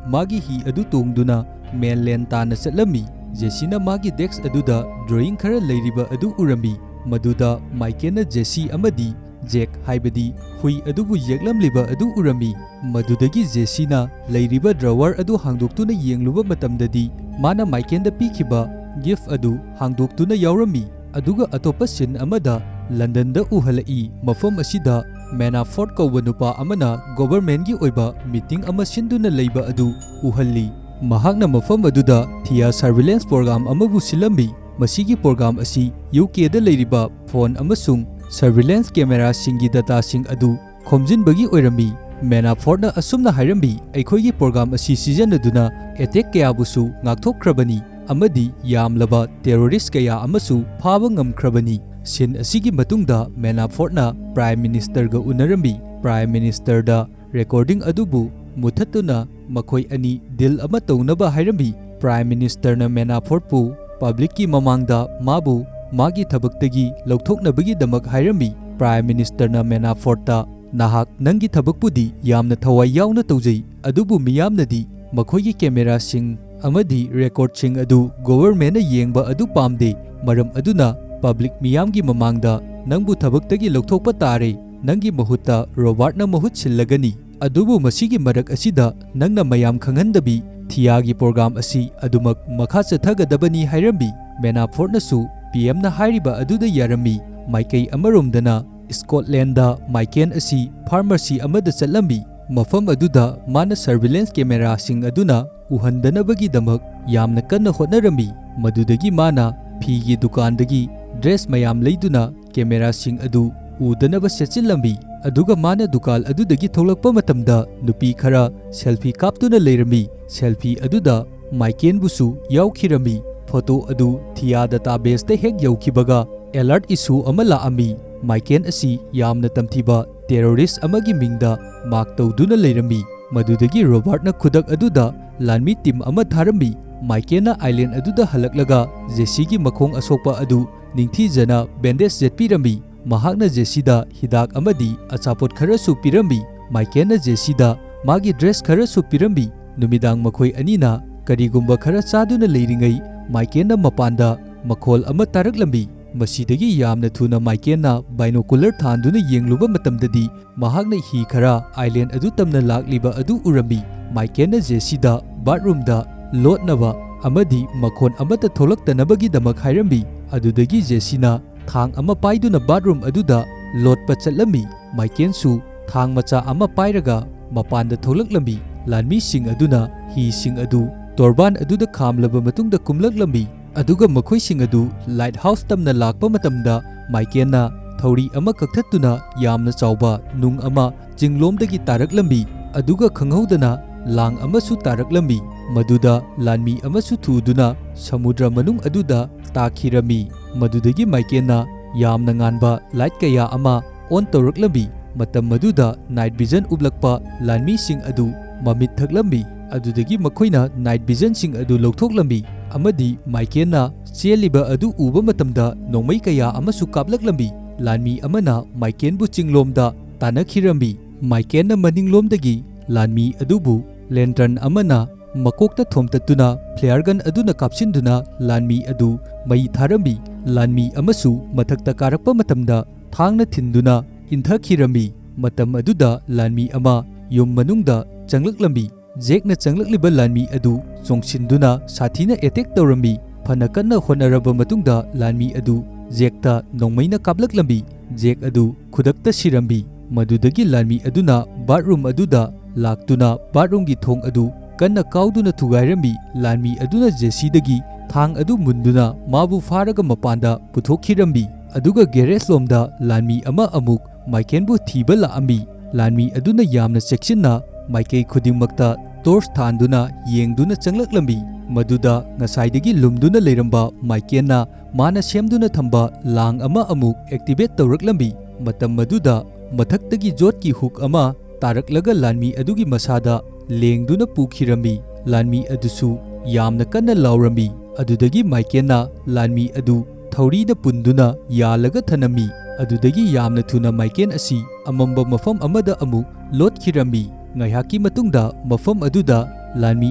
ꯃꯥꯒꯤ ꯍꯤ ꯑꯗꯨ ꯇꯣꯡꯗꯨꯅ ꯃꯦꯟꯂꯦꯟ ꯇꯥꯟꯅ ꯆꯠꯂꯝꯃꯤ꯫ ꯖꯦꯁꯤꯅ ꯃꯥꯒꯤ ꯗꯦꯁ꯭ꯛ ꯑꯗꯨꯗ ꯗ꯭ꯔꯣꯌꯤꯡ ꯈꯔ ꯂꯩꯔꯤꯕ ꯑꯗꯨ ꯎꯔꯝꯃꯤ꯫ ꯃꯗꯨꯗ ꯃꯥꯏꯀꯦꯜꯅ ꯖꯦꯁꯤ ꯑꯃꯗꯤ ꯖꯦꯛ, ꯍꯥꯏꯕꯗꯤ ꯍꯨꯏ ꯑꯗꯨꯕꯨ ꯌꯦꯛꯂꯝꯂꯤꯕ ꯑꯗꯨ ꯎꯔꯝꯃꯤ꯫ ꯃꯗꯨꯗꯒꯤ ꯖꯦꯁꯤꯅ ꯂꯩꯔꯤꯕ ꯗ꯭ꯔꯥꯋꯔ ꯑꯗꯨ ꯍꯥꯡꯗꯣꯛꯇꯨꯅ ꯌꯦꯡꯂꯨꯕ ꯃꯇꯝꯗꯗꯤ, ꯃꯥꯅ ꯃꯥꯏꯀꯦꯜꯗ ꯄꯤꯈꯤꯕ ꯒꯤꯐ ꯑꯗꯨ ꯍꯥꯡꯗꯣꯛꯇꯨꯅ ꯌꯥꯎꯔꯝꯃꯤ꯫ ꯑꯗꯨꯒ ꯑꯇꯣꯞꯄ ꯁꯤꯟ ꯑꯃꯗ ꯂꯟꯗꯟꯗ ꯎꯍꯜꯂꯛꯏ꯫ ꯃꯐꯝ ꯑꯁꯤꯗ ꯃꯦꯅꯥꯐꯣꯔꯠ ꯀꯧꯕ ꯅꯨꯄꯥ ꯑꯃꯅ ꯒꯣꯚꯔꯟꯃꯦꯟꯠꯀꯤ ꯑꯣꯏꯕ ꯃꯤꯇꯤꯡ ꯑꯃ ꯁꯤꯟꯗꯨꯅ ꯂꯩꯕ ꯑꯗꯨ ꯎꯍꯜꯂꯤ꯫ ꯃꯍꯥꯛꯅ ꯃꯐꯝ ꯑꯗꯨꯗ ꯊꯤꯌꯥ ꯁꯔꯚꯤꯂꯦꯟꯁ ꯄ꯭ꯔꯣꯒ꯭ꯔꯥꯝ ꯑꯃꯕꯨ ꯁꯤꯜꯂꯝꯃꯤ꯫ ꯃꯁꯤꯒꯤ ꯄ꯭ꯔꯣꯒ꯭ꯔꯥꯝ ꯑꯁꯤ ꯌꯨ ꯀꯦꯗ ꯂꯩꯔꯤꯕ ꯐꯣꯟ ꯑꯃꯁꯨꯡ ꯁꯔꯚꯤꯂꯦꯟꯁ ꯀꯦꯃꯦꯔꯥꯁꯤꯡꯒꯤ ꯗꯇꯥꯁꯤꯡ ꯑꯗꯨ ꯈꯣꯝꯖꯤꯟꯕꯒꯤ ꯑꯣꯏꯔꯝꯃꯤ꯫ ꯃꯦꯅꯥꯐꯣꯔꯠꯅ ꯑꯁꯨꯝꯅ ꯍꯥꯏꯔꯝꯃꯤ, "ꯑꯩꯈꯣꯏꯒꯤ ꯄ꯭ꯔꯣꯒ꯭ꯔꯥꯝ ꯑꯁꯤ ꯁꯤꯖꯤꯟꯅꯗꯨꯅ ꯑꯦꯇꯦꯛ ꯀꯌꯥꯕꯨꯁꯨ ꯉꯥꯛꯊꯣꯛꯈ꯭ꯔꯕꯅꯤ ꯑꯃꯗꯤ ꯌꯥꯝꯂꯕ ꯇꯦꯔꯣꯔꯤꯁ꯭ꯠ ꯀꯌꯥ ꯑꯃꯁꯨ ꯐꯥꯕ ꯉꯝꯈ꯭ꯔꯕꯅꯤ"꯫ ꯁꯤꯟ ꯑꯁꯤꯒꯤ ꯃꯇꯨꯡꯗ ꯃꯦꯅꯥꯐꯣꯔꯠꯅ ꯄ꯭ꯔꯥꯏꯝ ꯃꯤꯅꯤꯁꯇꯔꯒ ꯎꯅꯔꯝꯃꯤ꯫ ꯄ꯭ꯔꯥꯏꯝ ꯃꯤꯅꯤꯁꯇꯔꯗ ꯔꯦꯀꯣꯔꯗꯤꯡ ꯑꯗꯨꯕꯨ ꯃꯨꯊꯠꯇꯨꯅ ꯃꯈꯣꯏ ꯑꯅꯤ ꯗꯤꯜ ꯑꯃ ꯇꯧꯅꯕ ꯍꯥꯏꯔꯝꯃꯤ꯫ ꯄ꯭ꯔꯥꯏꯝ ꯃꯤꯅꯤꯁꯇꯔꯅ ꯃꯦꯅꯥꯐꯣꯔꯠꯄꯨ ꯄꯕ꯭ꯂꯤꯛꯀꯤ ꯃꯃꯥꯡꯗ ꯃꯥꯕꯨ ꯃꯥꯒꯤ ꯊꯕꯛꯇꯒꯤ ꯂꯧꯊꯣꯛꯅꯕꯒꯤꯗꯃꯛ ꯍꯥꯏꯔꯝꯃꯤ꯫ ꯄ꯭ꯔꯥꯏꯝ ꯃꯤꯅꯤꯁꯇꯔꯅ ꯃꯦꯅꯥꯐꯣꯔꯠꯇ, "ꯅꯍꯥꯛ ꯅꯪꯒꯤ ꯊꯕꯛꯄꯨꯗꯤ ꯌꯥꯝꯅ ꯊꯋꯥꯏ ꯌꯥꯎꯅ ꯇꯧꯖꯩ, ꯑꯗꯨꯕꯨ ꯃꯤꯌꯥꯝꯅꯗꯤ ꯃꯈꯣꯏꯒꯤ ꯀꯦꯃꯦꯔꯥꯁꯤꯡ ꯑꯃꯗꯤ ꯔꯦꯀꯣꯔꯗꯁꯤꯡ ꯑꯗꯨ ꯒꯣꯚꯔꯟꯃꯦꯟꯠꯅ ꯌꯦꯡꯕ ꯑꯗꯨ ꯄꯥꯝꯗꯦ꯫ ꯃꯔꯝ ꯑꯗꯨꯅ ꯄꯕ꯭ꯂꯤꯛ ꯃꯤꯌꯥꯝꯒꯤ ꯃꯃꯥꯡꯗ ꯅꯪꯕꯨ ꯊꯕꯛꯇꯒꯤ ꯂꯧꯊꯣꯛꯄ ꯇꯥꯔꯦ꯫ ꯅꯪꯒꯤ ꯃꯍꯨꯠꯇ ꯔꯣꯕꯥꯔꯠꯅ ꯃꯍꯨꯠ ꯁꯤꯜꯂꯒꯅꯤ"꯫ ꯑꯗꯨꯕꯨ ꯃꯁꯤꯒꯤ ꯃꯔꯛ ꯑꯁꯤꯗ ꯅꯪꯅ ꯃꯌꯥꯝ ꯈꯪꯍꯟꯗꯕꯤ ꯊꯤꯌꯥꯒꯤ ꯄ꯭ꯔꯣꯒ꯭ꯔꯥꯝ ꯑꯁꯤ ꯑꯗꯨꯃꯛ ꯃꯈꯥ ꯆꯠꯊꯒꯗꯕꯅꯤ ꯍꯥꯏꯔꯝꯃꯤ꯫ ꯃꯦꯅꯥꯐꯣꯔꯠꯅꯁꯨ ꯄꯤ ꯑꯦꯝꯅ ꯍꯥꯏꯔꯤꯕ ꯑꯗꯨꯗ ꯌꯥꯔꯝꯃꯤ꯫ ꯃꯥꯏꯀꯩ ꯑꯃꯔꯣꯝꯗꯅ ꯁ꯭ꯀꯣꯠꯂꯦꯟꯗ ꯃꯥꯏꯀꯦꯜ ꯑꯁꯤ ꯐꯥꯔꯃꯥꯁꯤ ꯑꯃꯗ ꯆꯠꯂꯝꯃꯤ꯫ ꯃꯐꯝ ꯑꯗꯨꯗ ꯃꯥꯅ ꯁꯔꯚꯤꯂꯦꯟꯁ ꯀꯦꯃꯦꯔꯥꯁꯤꯡ ꯑꯗꯨꯅ ꯎꯍꯟꯗꯅꯕꯒꯤꯗꯃꯛ ꯌꯥꯝꯅ ꯀꯟꯅ ꯍꯣꯠꯅꯔꯝꯃꯤ꯫ ꯃꯗꯨꯗꯒꯤ ꯃꯥꯅ ꯐꯤꯒꯤ ꯗꯨꯀꯥꯟꯗꯒꯤ ꯗ꯭ꯔꯦꯁ ꯃꯌꯥꯝ ꯂꯩꯗꯨꯅ ꯀꯦꯃꯦꯔꯥꯁꯤꯡ ꯑꯗꯨ ꯎꯗꯅꯕ ꯁꯦꯠꯆꯤꯜꯂꯝꯃꯤ꯫ ꯑꯗꯨꯒ ꯃꯥꯅ ꯗꯨꯀꯥꯟ ꯑꯗꯨꯗꯒꯤ ꯊꯣꯛꯂꯛꯄ ꯃꯇꯝꯗ ꯅꯨꯄꯤ ꯈꯔ ꯁꯦꯜꯐꯤ ꯀꯥꯞꯇꯨꯅ ꯂꯩꯔꯝꯃꯤ꯫ ꯁꯦꯜꯐꯤ ꯑꯗꯨꯗ ꯃꯥꯏꯀꯦꯜꯕꯨꯁꯨ ꯌꯥꯎꯈꯤꯔꯝꯃꯤ꯫ ꯐꯣꯇꯣ ꯑꯗꯨ ꯊꯤꯌꯥ ꯗꯇꯥꯕꯦꯁꯇ ꯍꯦꯛ ꯌꯧꯈꯤꯕꯒ ꯑꯦꯂꯔꯠ ꯏꯁꯨ ꯑꯃ ꯂꯥꯛꯑꯝꯃꯤ꯫ ꯃꯥꯏꯀꯦꯜ ꯑꯁꯤ ꯌꯥꯝꯅ ꯇꯝꯊꯤꯕ ꯇꯦꯔꯣꯔꯤꯁ꯭ꯠ ꯑꯃꯒꯤ ꯃꯤꯡꯗ ꯃꯥꯔꯛ ꯇꯧꯗꯨꯅ ꯂꯩꯔꯝꯃꯤ꯫ ꯃꯗꯨꯗꯒꯤ ꯔꯣꯕꯥꯔꯠꯅ ꯈꯨꯗꯛ ꯑꯗꯨꯗ ꯂꯥꯟꯃꯤ ꯇꯤꯝ ꯑꯃ ꯊꯥꯔꯝꯃꯤ꯫ ꯃꯥꯏꯀꯦꯜꯅ ꯑꯥꯏꯂꯦꯟ ꯑꯗꯨꯗ ꯍꯜꯂꯛꯂꯒ ꯖꯦꯁꯤꯒꯤ ꯃꯈꯣꯡ ꯑꯁꯣꯛꯄ ꯑꯗꯨ ꯅꯤꯡꯊꯤꯖꯅ ꯕꯦꯟꯗꯦꯖ ꯌꯦꯠꯄꯤꯔꯝꯃꯤ꯫ ꯃꯍꯥꯛꯅ ꯖꯦꯁꯤꯗ ꯍꯤꯗꯥꯛ ꯑꯃꯗꯤ ꯑꯆꯥꯄꯣꯠ ꯈꯔꯁꯨ ꯄꯤꯔꯝꯃꯤ꯫ ꯃꯥꯏꯀꯦꯜꯅ ꯖꯦꯁꯤꯗ ꯃꯥꯒꯤ ꯗ꯭ꯔꯦꯁ ꯈꯔꯁꯨ ꯄꯤꯔꯝꯃꯤ꯫ ꯅꯨꯃꯤꯗꯥꯡ ꯃꯈꯣꯏ ꯑꯅꯤꯅ ꯀꯔꯤꯒꯨꯝꯕ ꯈꯔ ꯆꯥꯗꯨꯅ ꯂꯩꯔꯤꯉꯩ, ꯃꯥꯏꯀꯦꯜꯅ ꯃꯄꯥꯟꯗ ꯃꯈꯣꯜ ꯑꯃ ꯇꯥꯔꯛꯂꯝꯃꯤ꯫ ꯃꯁꯤꯗꯒꯤ ꯌꯥꯝꯅ ꯊꯨꯅ ꯃꯥꯏꯀꯦꯜꯅ ꯕꯥꯏꯅꯣꯀꯨꯂꯔ ꯊꯥꯟꯗꯨꯅ ꯌꯦꯡꯂꯨꯕ ꯃꯇꯝꯗꯗꯤ, ꯃꯍꯥꯛꯅ ꯍꯤ ꯈꯔ ꯑꯥꯏꯂꯦꯟ ꯑꯗꯨ ꯇꯝꯅ ꯂꯥꯛꯂꯤꯕ ꯑꯗꯨ ꯎꯔꯝꯃꯤ꯫ ꯃꯥꯏꯀꯦꯜꯅ ꯖꯦꯁꯤꯗ ꯕꯥꯠꯔꯨꯝꯗ ꯂꯣꯠꯅꯕ ꯑꯃꯗꯤ ꯃꯈꯣꯟ ꯑꯃꯠꯇ ꯊꯣꯛꯂꯛꯇꯅꯕꯒꯤꯗꯃꯛ ꯍꯥꯏꯔꯝꯃꯤ꯫ ꯑꯗꯨꯗꯒꯤ ꯖꯦꯁꯤꯅ ꯊꯥꯡ ꯑꯃ ꯄꯥꯏꯗꯨꯅ ꯕꯥꯠꯔꯨꯝ ꯑꯗꯨꯗ ꯂꯣꯠꯄ ꯆꯠꯂꯝꯃꯤ꯫ ꯃꯥꯏꯀꯦꯜꯁꯨ ꯊꯥꯡ ꯃꯆꯥ ꯑꯃ ꯄꯥꯏꯔꯒ ꯃꯄꯥꯟꯗ ꯊꯣꯛꯂꯛꯂꯝꯃꯤ꯫ ꯂꯥꯟꯃꯤꯁꯤꯡ ꯑꯗꯨꯅ ꯍꯤꯁꯤꯡ ꯑꯗꯨ ꯇꯣꯔꯕꯥꯟ ꯑꯗꯨꯗ ꯈꯥꯝꯂꯕ ꯃꯇꯨꯡꯗ ꯀꯨꯝꯂꯛꯂꯝꯃꯤ꯫ ꯑꯗꯨꯒ ꯃꯈꯣꯏꯁꯤꯡ ꯑꯗꯨ ꯂꯥꯏꯠ ꯍꯥꯎꯁ ꯇꯝꯅ ꯂꯥꯛꯄ ꯃꯇꯝꯗ, ꯃꯥꯏꯀꯦꯜꯅ ꯊꯧꯔꯤ ꯑꯃ ꯀꯛꯊꯠꯇꯨꯅ ꯌꯥꯝꯅ ꯆꯥꯎꯕ ꯅꯨꯡ ꯑꯃ ꯆꯤꯡꯂꯣꯝꯗꯒꯤ ꯇꯥꯔꯛꯂꯝꯃꯤ꯫ ꯑꯗꯨꯒ ꯈꯪꯍꯧꯗꯅ ꯂꯥꯡ ꯑꯃꯁꯨ ꯇꯥꯔꯛꯂꯝꯃꯤ, ꯃꯗꯨꯗ ꯂꯥꯟꯃꯤ ꯑꯃꯁꯨ ꯊꯨꯗꯨꯅ ꯁꯃꯨꯗ꯭ꯔ ꯃꯅꯨꯡ ꯑꯗꯨꯗ ꯇꯥꯈꯤꯔꯝꯃꯤ꯫ ꯃꯗꯨꯗꯒꯤ ꯃꯥꯏꯀꯦꯜꯅ ꯌꯥꯝꯅ ꯉꯥꯟꯕ ꯂꯥꯏꯠ ꯀꯌꯥ ꯑꯃ ꯑꯣꯟ ꯇꯧꯔꯛꯂꯝꯃꯤ꯫ ꯃꯇꯝ ꯑꯗꯨꯗ ꯅꯥꯏꯠ ꯚꯤꯖꯟ ꯎꯞꯂꯛꯄ ꯂꯥꯟꯃꯤꯁꯤꯡ ꯑꯗꯨ ꯃꯃꯤꯠ ꯊꯛꯂꯝꯃꯤ꯫ ꯑꯗꯨꯗꯒꯤ ꯃꯈꯣꯏꯅ ꯅꯥꯏꯠ ꯚꯤꯖꯟꯁꯤꯡ ꯑꯗꯨ ꯂꯧꯊꯣꯛꯂꯝꯃꯤ ꯑꯃꯗꯤ ꯃꯥꯏꯀꯦꯜꯅ ꯆꯦꯜꯂꯤꯕ ꯑꯗꯨ ꯎꯕ ꯃꯇꯝꯗ ꯅꯣꯡꯃꯩ ꯀꯌꯥ ꯑꯃꯁꯨ ꯀꯥꯞꯂꯛꯂꯝꯃꯤ꯫ ꯂꯥꯟꯃꯤ ꯑꯃꯅ ꯃꯥꯏꯀꯦꯜꯕꯨ ꯆꯤꯡꯂꯣꯝꯗ ꯇꯥꯟꯅꯈꯤꯔꯝꯃꯤ꯫ ꯃꯥꯏꯀꯦꯜꯅ ꯃꯅꯤꯡꯂꯣꯝꯗꯒꯤ ꯂꯥꯟꯃꯤ ꯑꯗꯨꯕꯨ ꯂꯦꯟꯇꯔꯟ ꯑꯃꯅ ꯃꯀꯣꯛꯇ ꯊꯣꯝꯇꯠꯇꯨꯅ ꯐ꯭ꯂꯦꯌꯔ ꯒꯟ ꯑꯗꯨꯅ ꯀꯥꯞꯁꯤꯟꯗꯨꯅ ꯂꯥꯟꯃꯤ ꯑꯗꯨ ꯃꯩ ꯊꯥꯔꯝꯃꯤ꯫ ꯂꯥꯟꯃꯤ ꯑꯃꯁꯨ ꯃꯊꯛꯇ ꯀꯥꯔꯛꯄ ꯃꯇꯝꯗ ꯊꯥꯡꯅ ꯊꯤꯟꯗꯨꯅ ꯏꯟꯊꯈꯤꯔꯝꯃꯤ꯫ ꯃꯇꯝ ꯑꯗꯨꯗ ꯂꯥꯟꯃꯤ ꯑꯃ ꯌꯨꯝ ꯃꯅꯨꯡꯗ ꯆꯪꯂꯛꯂꯝꯃꯤ꯫ ꯖꯦꯛꯅ ꯆꯪꯂꯛꯂꯤꯕ ꯂꯥꯟꯃꯤ ꯑꯗꯨ ꯆꯣꯡꯁꯤꯟꯗꯨꯅ ꯁꯥꯊꯤꯅ ꯑꯦꯇꯦꯛ ꯇꯧꯔꯝꯃꯤ꯫ ꯐꯅ ꯀꯟꯅ ꯍꯣꯠꯅꯔꯕ ꯃꯇꯨꯡꯗ ꯂꯥꯟꯃꯤ ꯑꯗꯨ ꯖꯦꯛꯇ ꯅꯣꯡꯃꯩꯅ ꯀꯥꯞꯂꯛꯂꯝꯃꯤ꯫ ꯖꯦꯛ ꯑꯗꯨ ꯈꯨꯗꯛꯇ ꯁꯤꯔꯝꯃꯤ꯫ ꯃꯗꯨꯗꯒꯤ ꯂꯥꯟꯃꯤ ꯑꯗꯨꯅ ꯕꯥꯠꯔꯨꯝ ꯑꯗꯨꯗ ꯂꯥꯛꯇꯨꯅ ꯕꯥꯠꯔꯨꯝꯒꯤ ꯊꯣꯡ ꯑꯗꯨ ꯀꯟꯅ ꯀꯥꯎꯗꯨꯅ ꯊꯨꯒꯥꯏꯔꯝꯃꯤ꯫ ꯂꯥꯟꯃꯤ ꯑꯗꯨꯅ ꯖꯦꯁꯤꯗꯒꯤ ꯊꯥꯡ ꯑꯗꯨ ꯃꯨꯟꯗꯨꯅ ꯃꯥꯕꯨ ꯐꯥꯔꯒ ꯃꯄꯥꯟꯗ ꯄꯨꯊꯣꯛꯈꯤꯔꯝꯃꯤ꯫ ꯑꯗꯨꯒ ꯒꯦꯔꯦꯖ ꯂꯣꯝꯗ ꯂꯥꯟꯃꯤ ꯑꯃ ꯑꯃꯨꯛ ꯃꯥꯏꯀꯦꯜꯕꯨ ꯊꯤꯕ ꯂꯥꯛꯑꯝꯃꯤ꯫ ꯂꯥꯟꯃꯤ ꯑꯗꯨꯅ ꯌꯥꯝꯅ ꯆꯦꯛꯁꯤꯟꯅ ꯃꯥꯏꯀꯩ ꯈꯨꯗꯤꯡꯃꯛꯇ ꯇꯣꯔꯆ ꯊꯥꯟꯗꯨꯅ ꯌꯦꯡꯗꯨꯅ ꯆꯪꯂꯛꯂꯝꯃꯤ꯫ ꯃꯗꯨꯗ ꯉꯁꯥꯏꯗꯒꯤ ꯂꯨꯝꯗꯨꯅ ꯂꯩꯔꯝꯕ ꯃꯥꯏꯀꯦꯜꯅ ꯃꯥꯅ ꯁꯦꯝꯗꯨꯅ ꯊꯝꯕ ꯂꯥꯡ ꯑꯃ ꯑꯃꯨꯛ ꯑꯦꯛꯇꯤꯚꯦꯠ ꯇꯧꯔꯛꯂꯝꯃꯤ꯫ ꯃꯇꯝ ꯑꯗꯨꯗ ꯃꯊꯛꯇꯒꯤ ꯖꯣꯠꯀꯤ ꯍꯨꯛ ꯑꯃ ꯇꯥꯔꯛꯂꯒ ꯂꯥꯟꯃꯤ ꯑꯗꯨꯒꯤ ꯃꯁꯥꯗ ꯂꯦꯡꯗꯨꯅ ꯄꯨꯈꯤꯔꯝꯃꯤ꯫ ꯂꯥꯟꯃꯤ ꯑꯗꯨꯁꯨ ꯌꯥꯝꯅ ꯀꯟꯅ ꯂꯥꯎꯔꯝꯃꯤ꯫ ꯑꯗꯨꯗꯒꯤ ꯃꯥꯏꯀꯦꯟꯅ ꯂꯥꯟꯃꯤ ꯑꯗꯨ ꯊꯧꯔꯤꯅ ꯄꯨꯟꯗꯨꯅ ꯌꯥꯜꯂꯒ ꯊꯅꯝꯃꯤ꯫ ꯑꯗꯨꯗꯒꯤ ꯌꯥꯝꯅ ꯊꯨꯅ ꯃꯥꯏꯀꯦꯟ ꯑꯁꯤ ꯑꯃꯝꯕ ꯃꯐꯝ ꯑꯃꯗ ꯑꯃꯨꯛ ꯂꯣꯠꯈꯤꯔꯝꯃꯤ꯫ ꯉꯥꯏꯍꯥꯛꯀꯤ ꯃꯇꯨꯡꯗ ꯃꯐꯝ ꯑꯗꯨꯗ ꯂꯥꯟꯃꯤ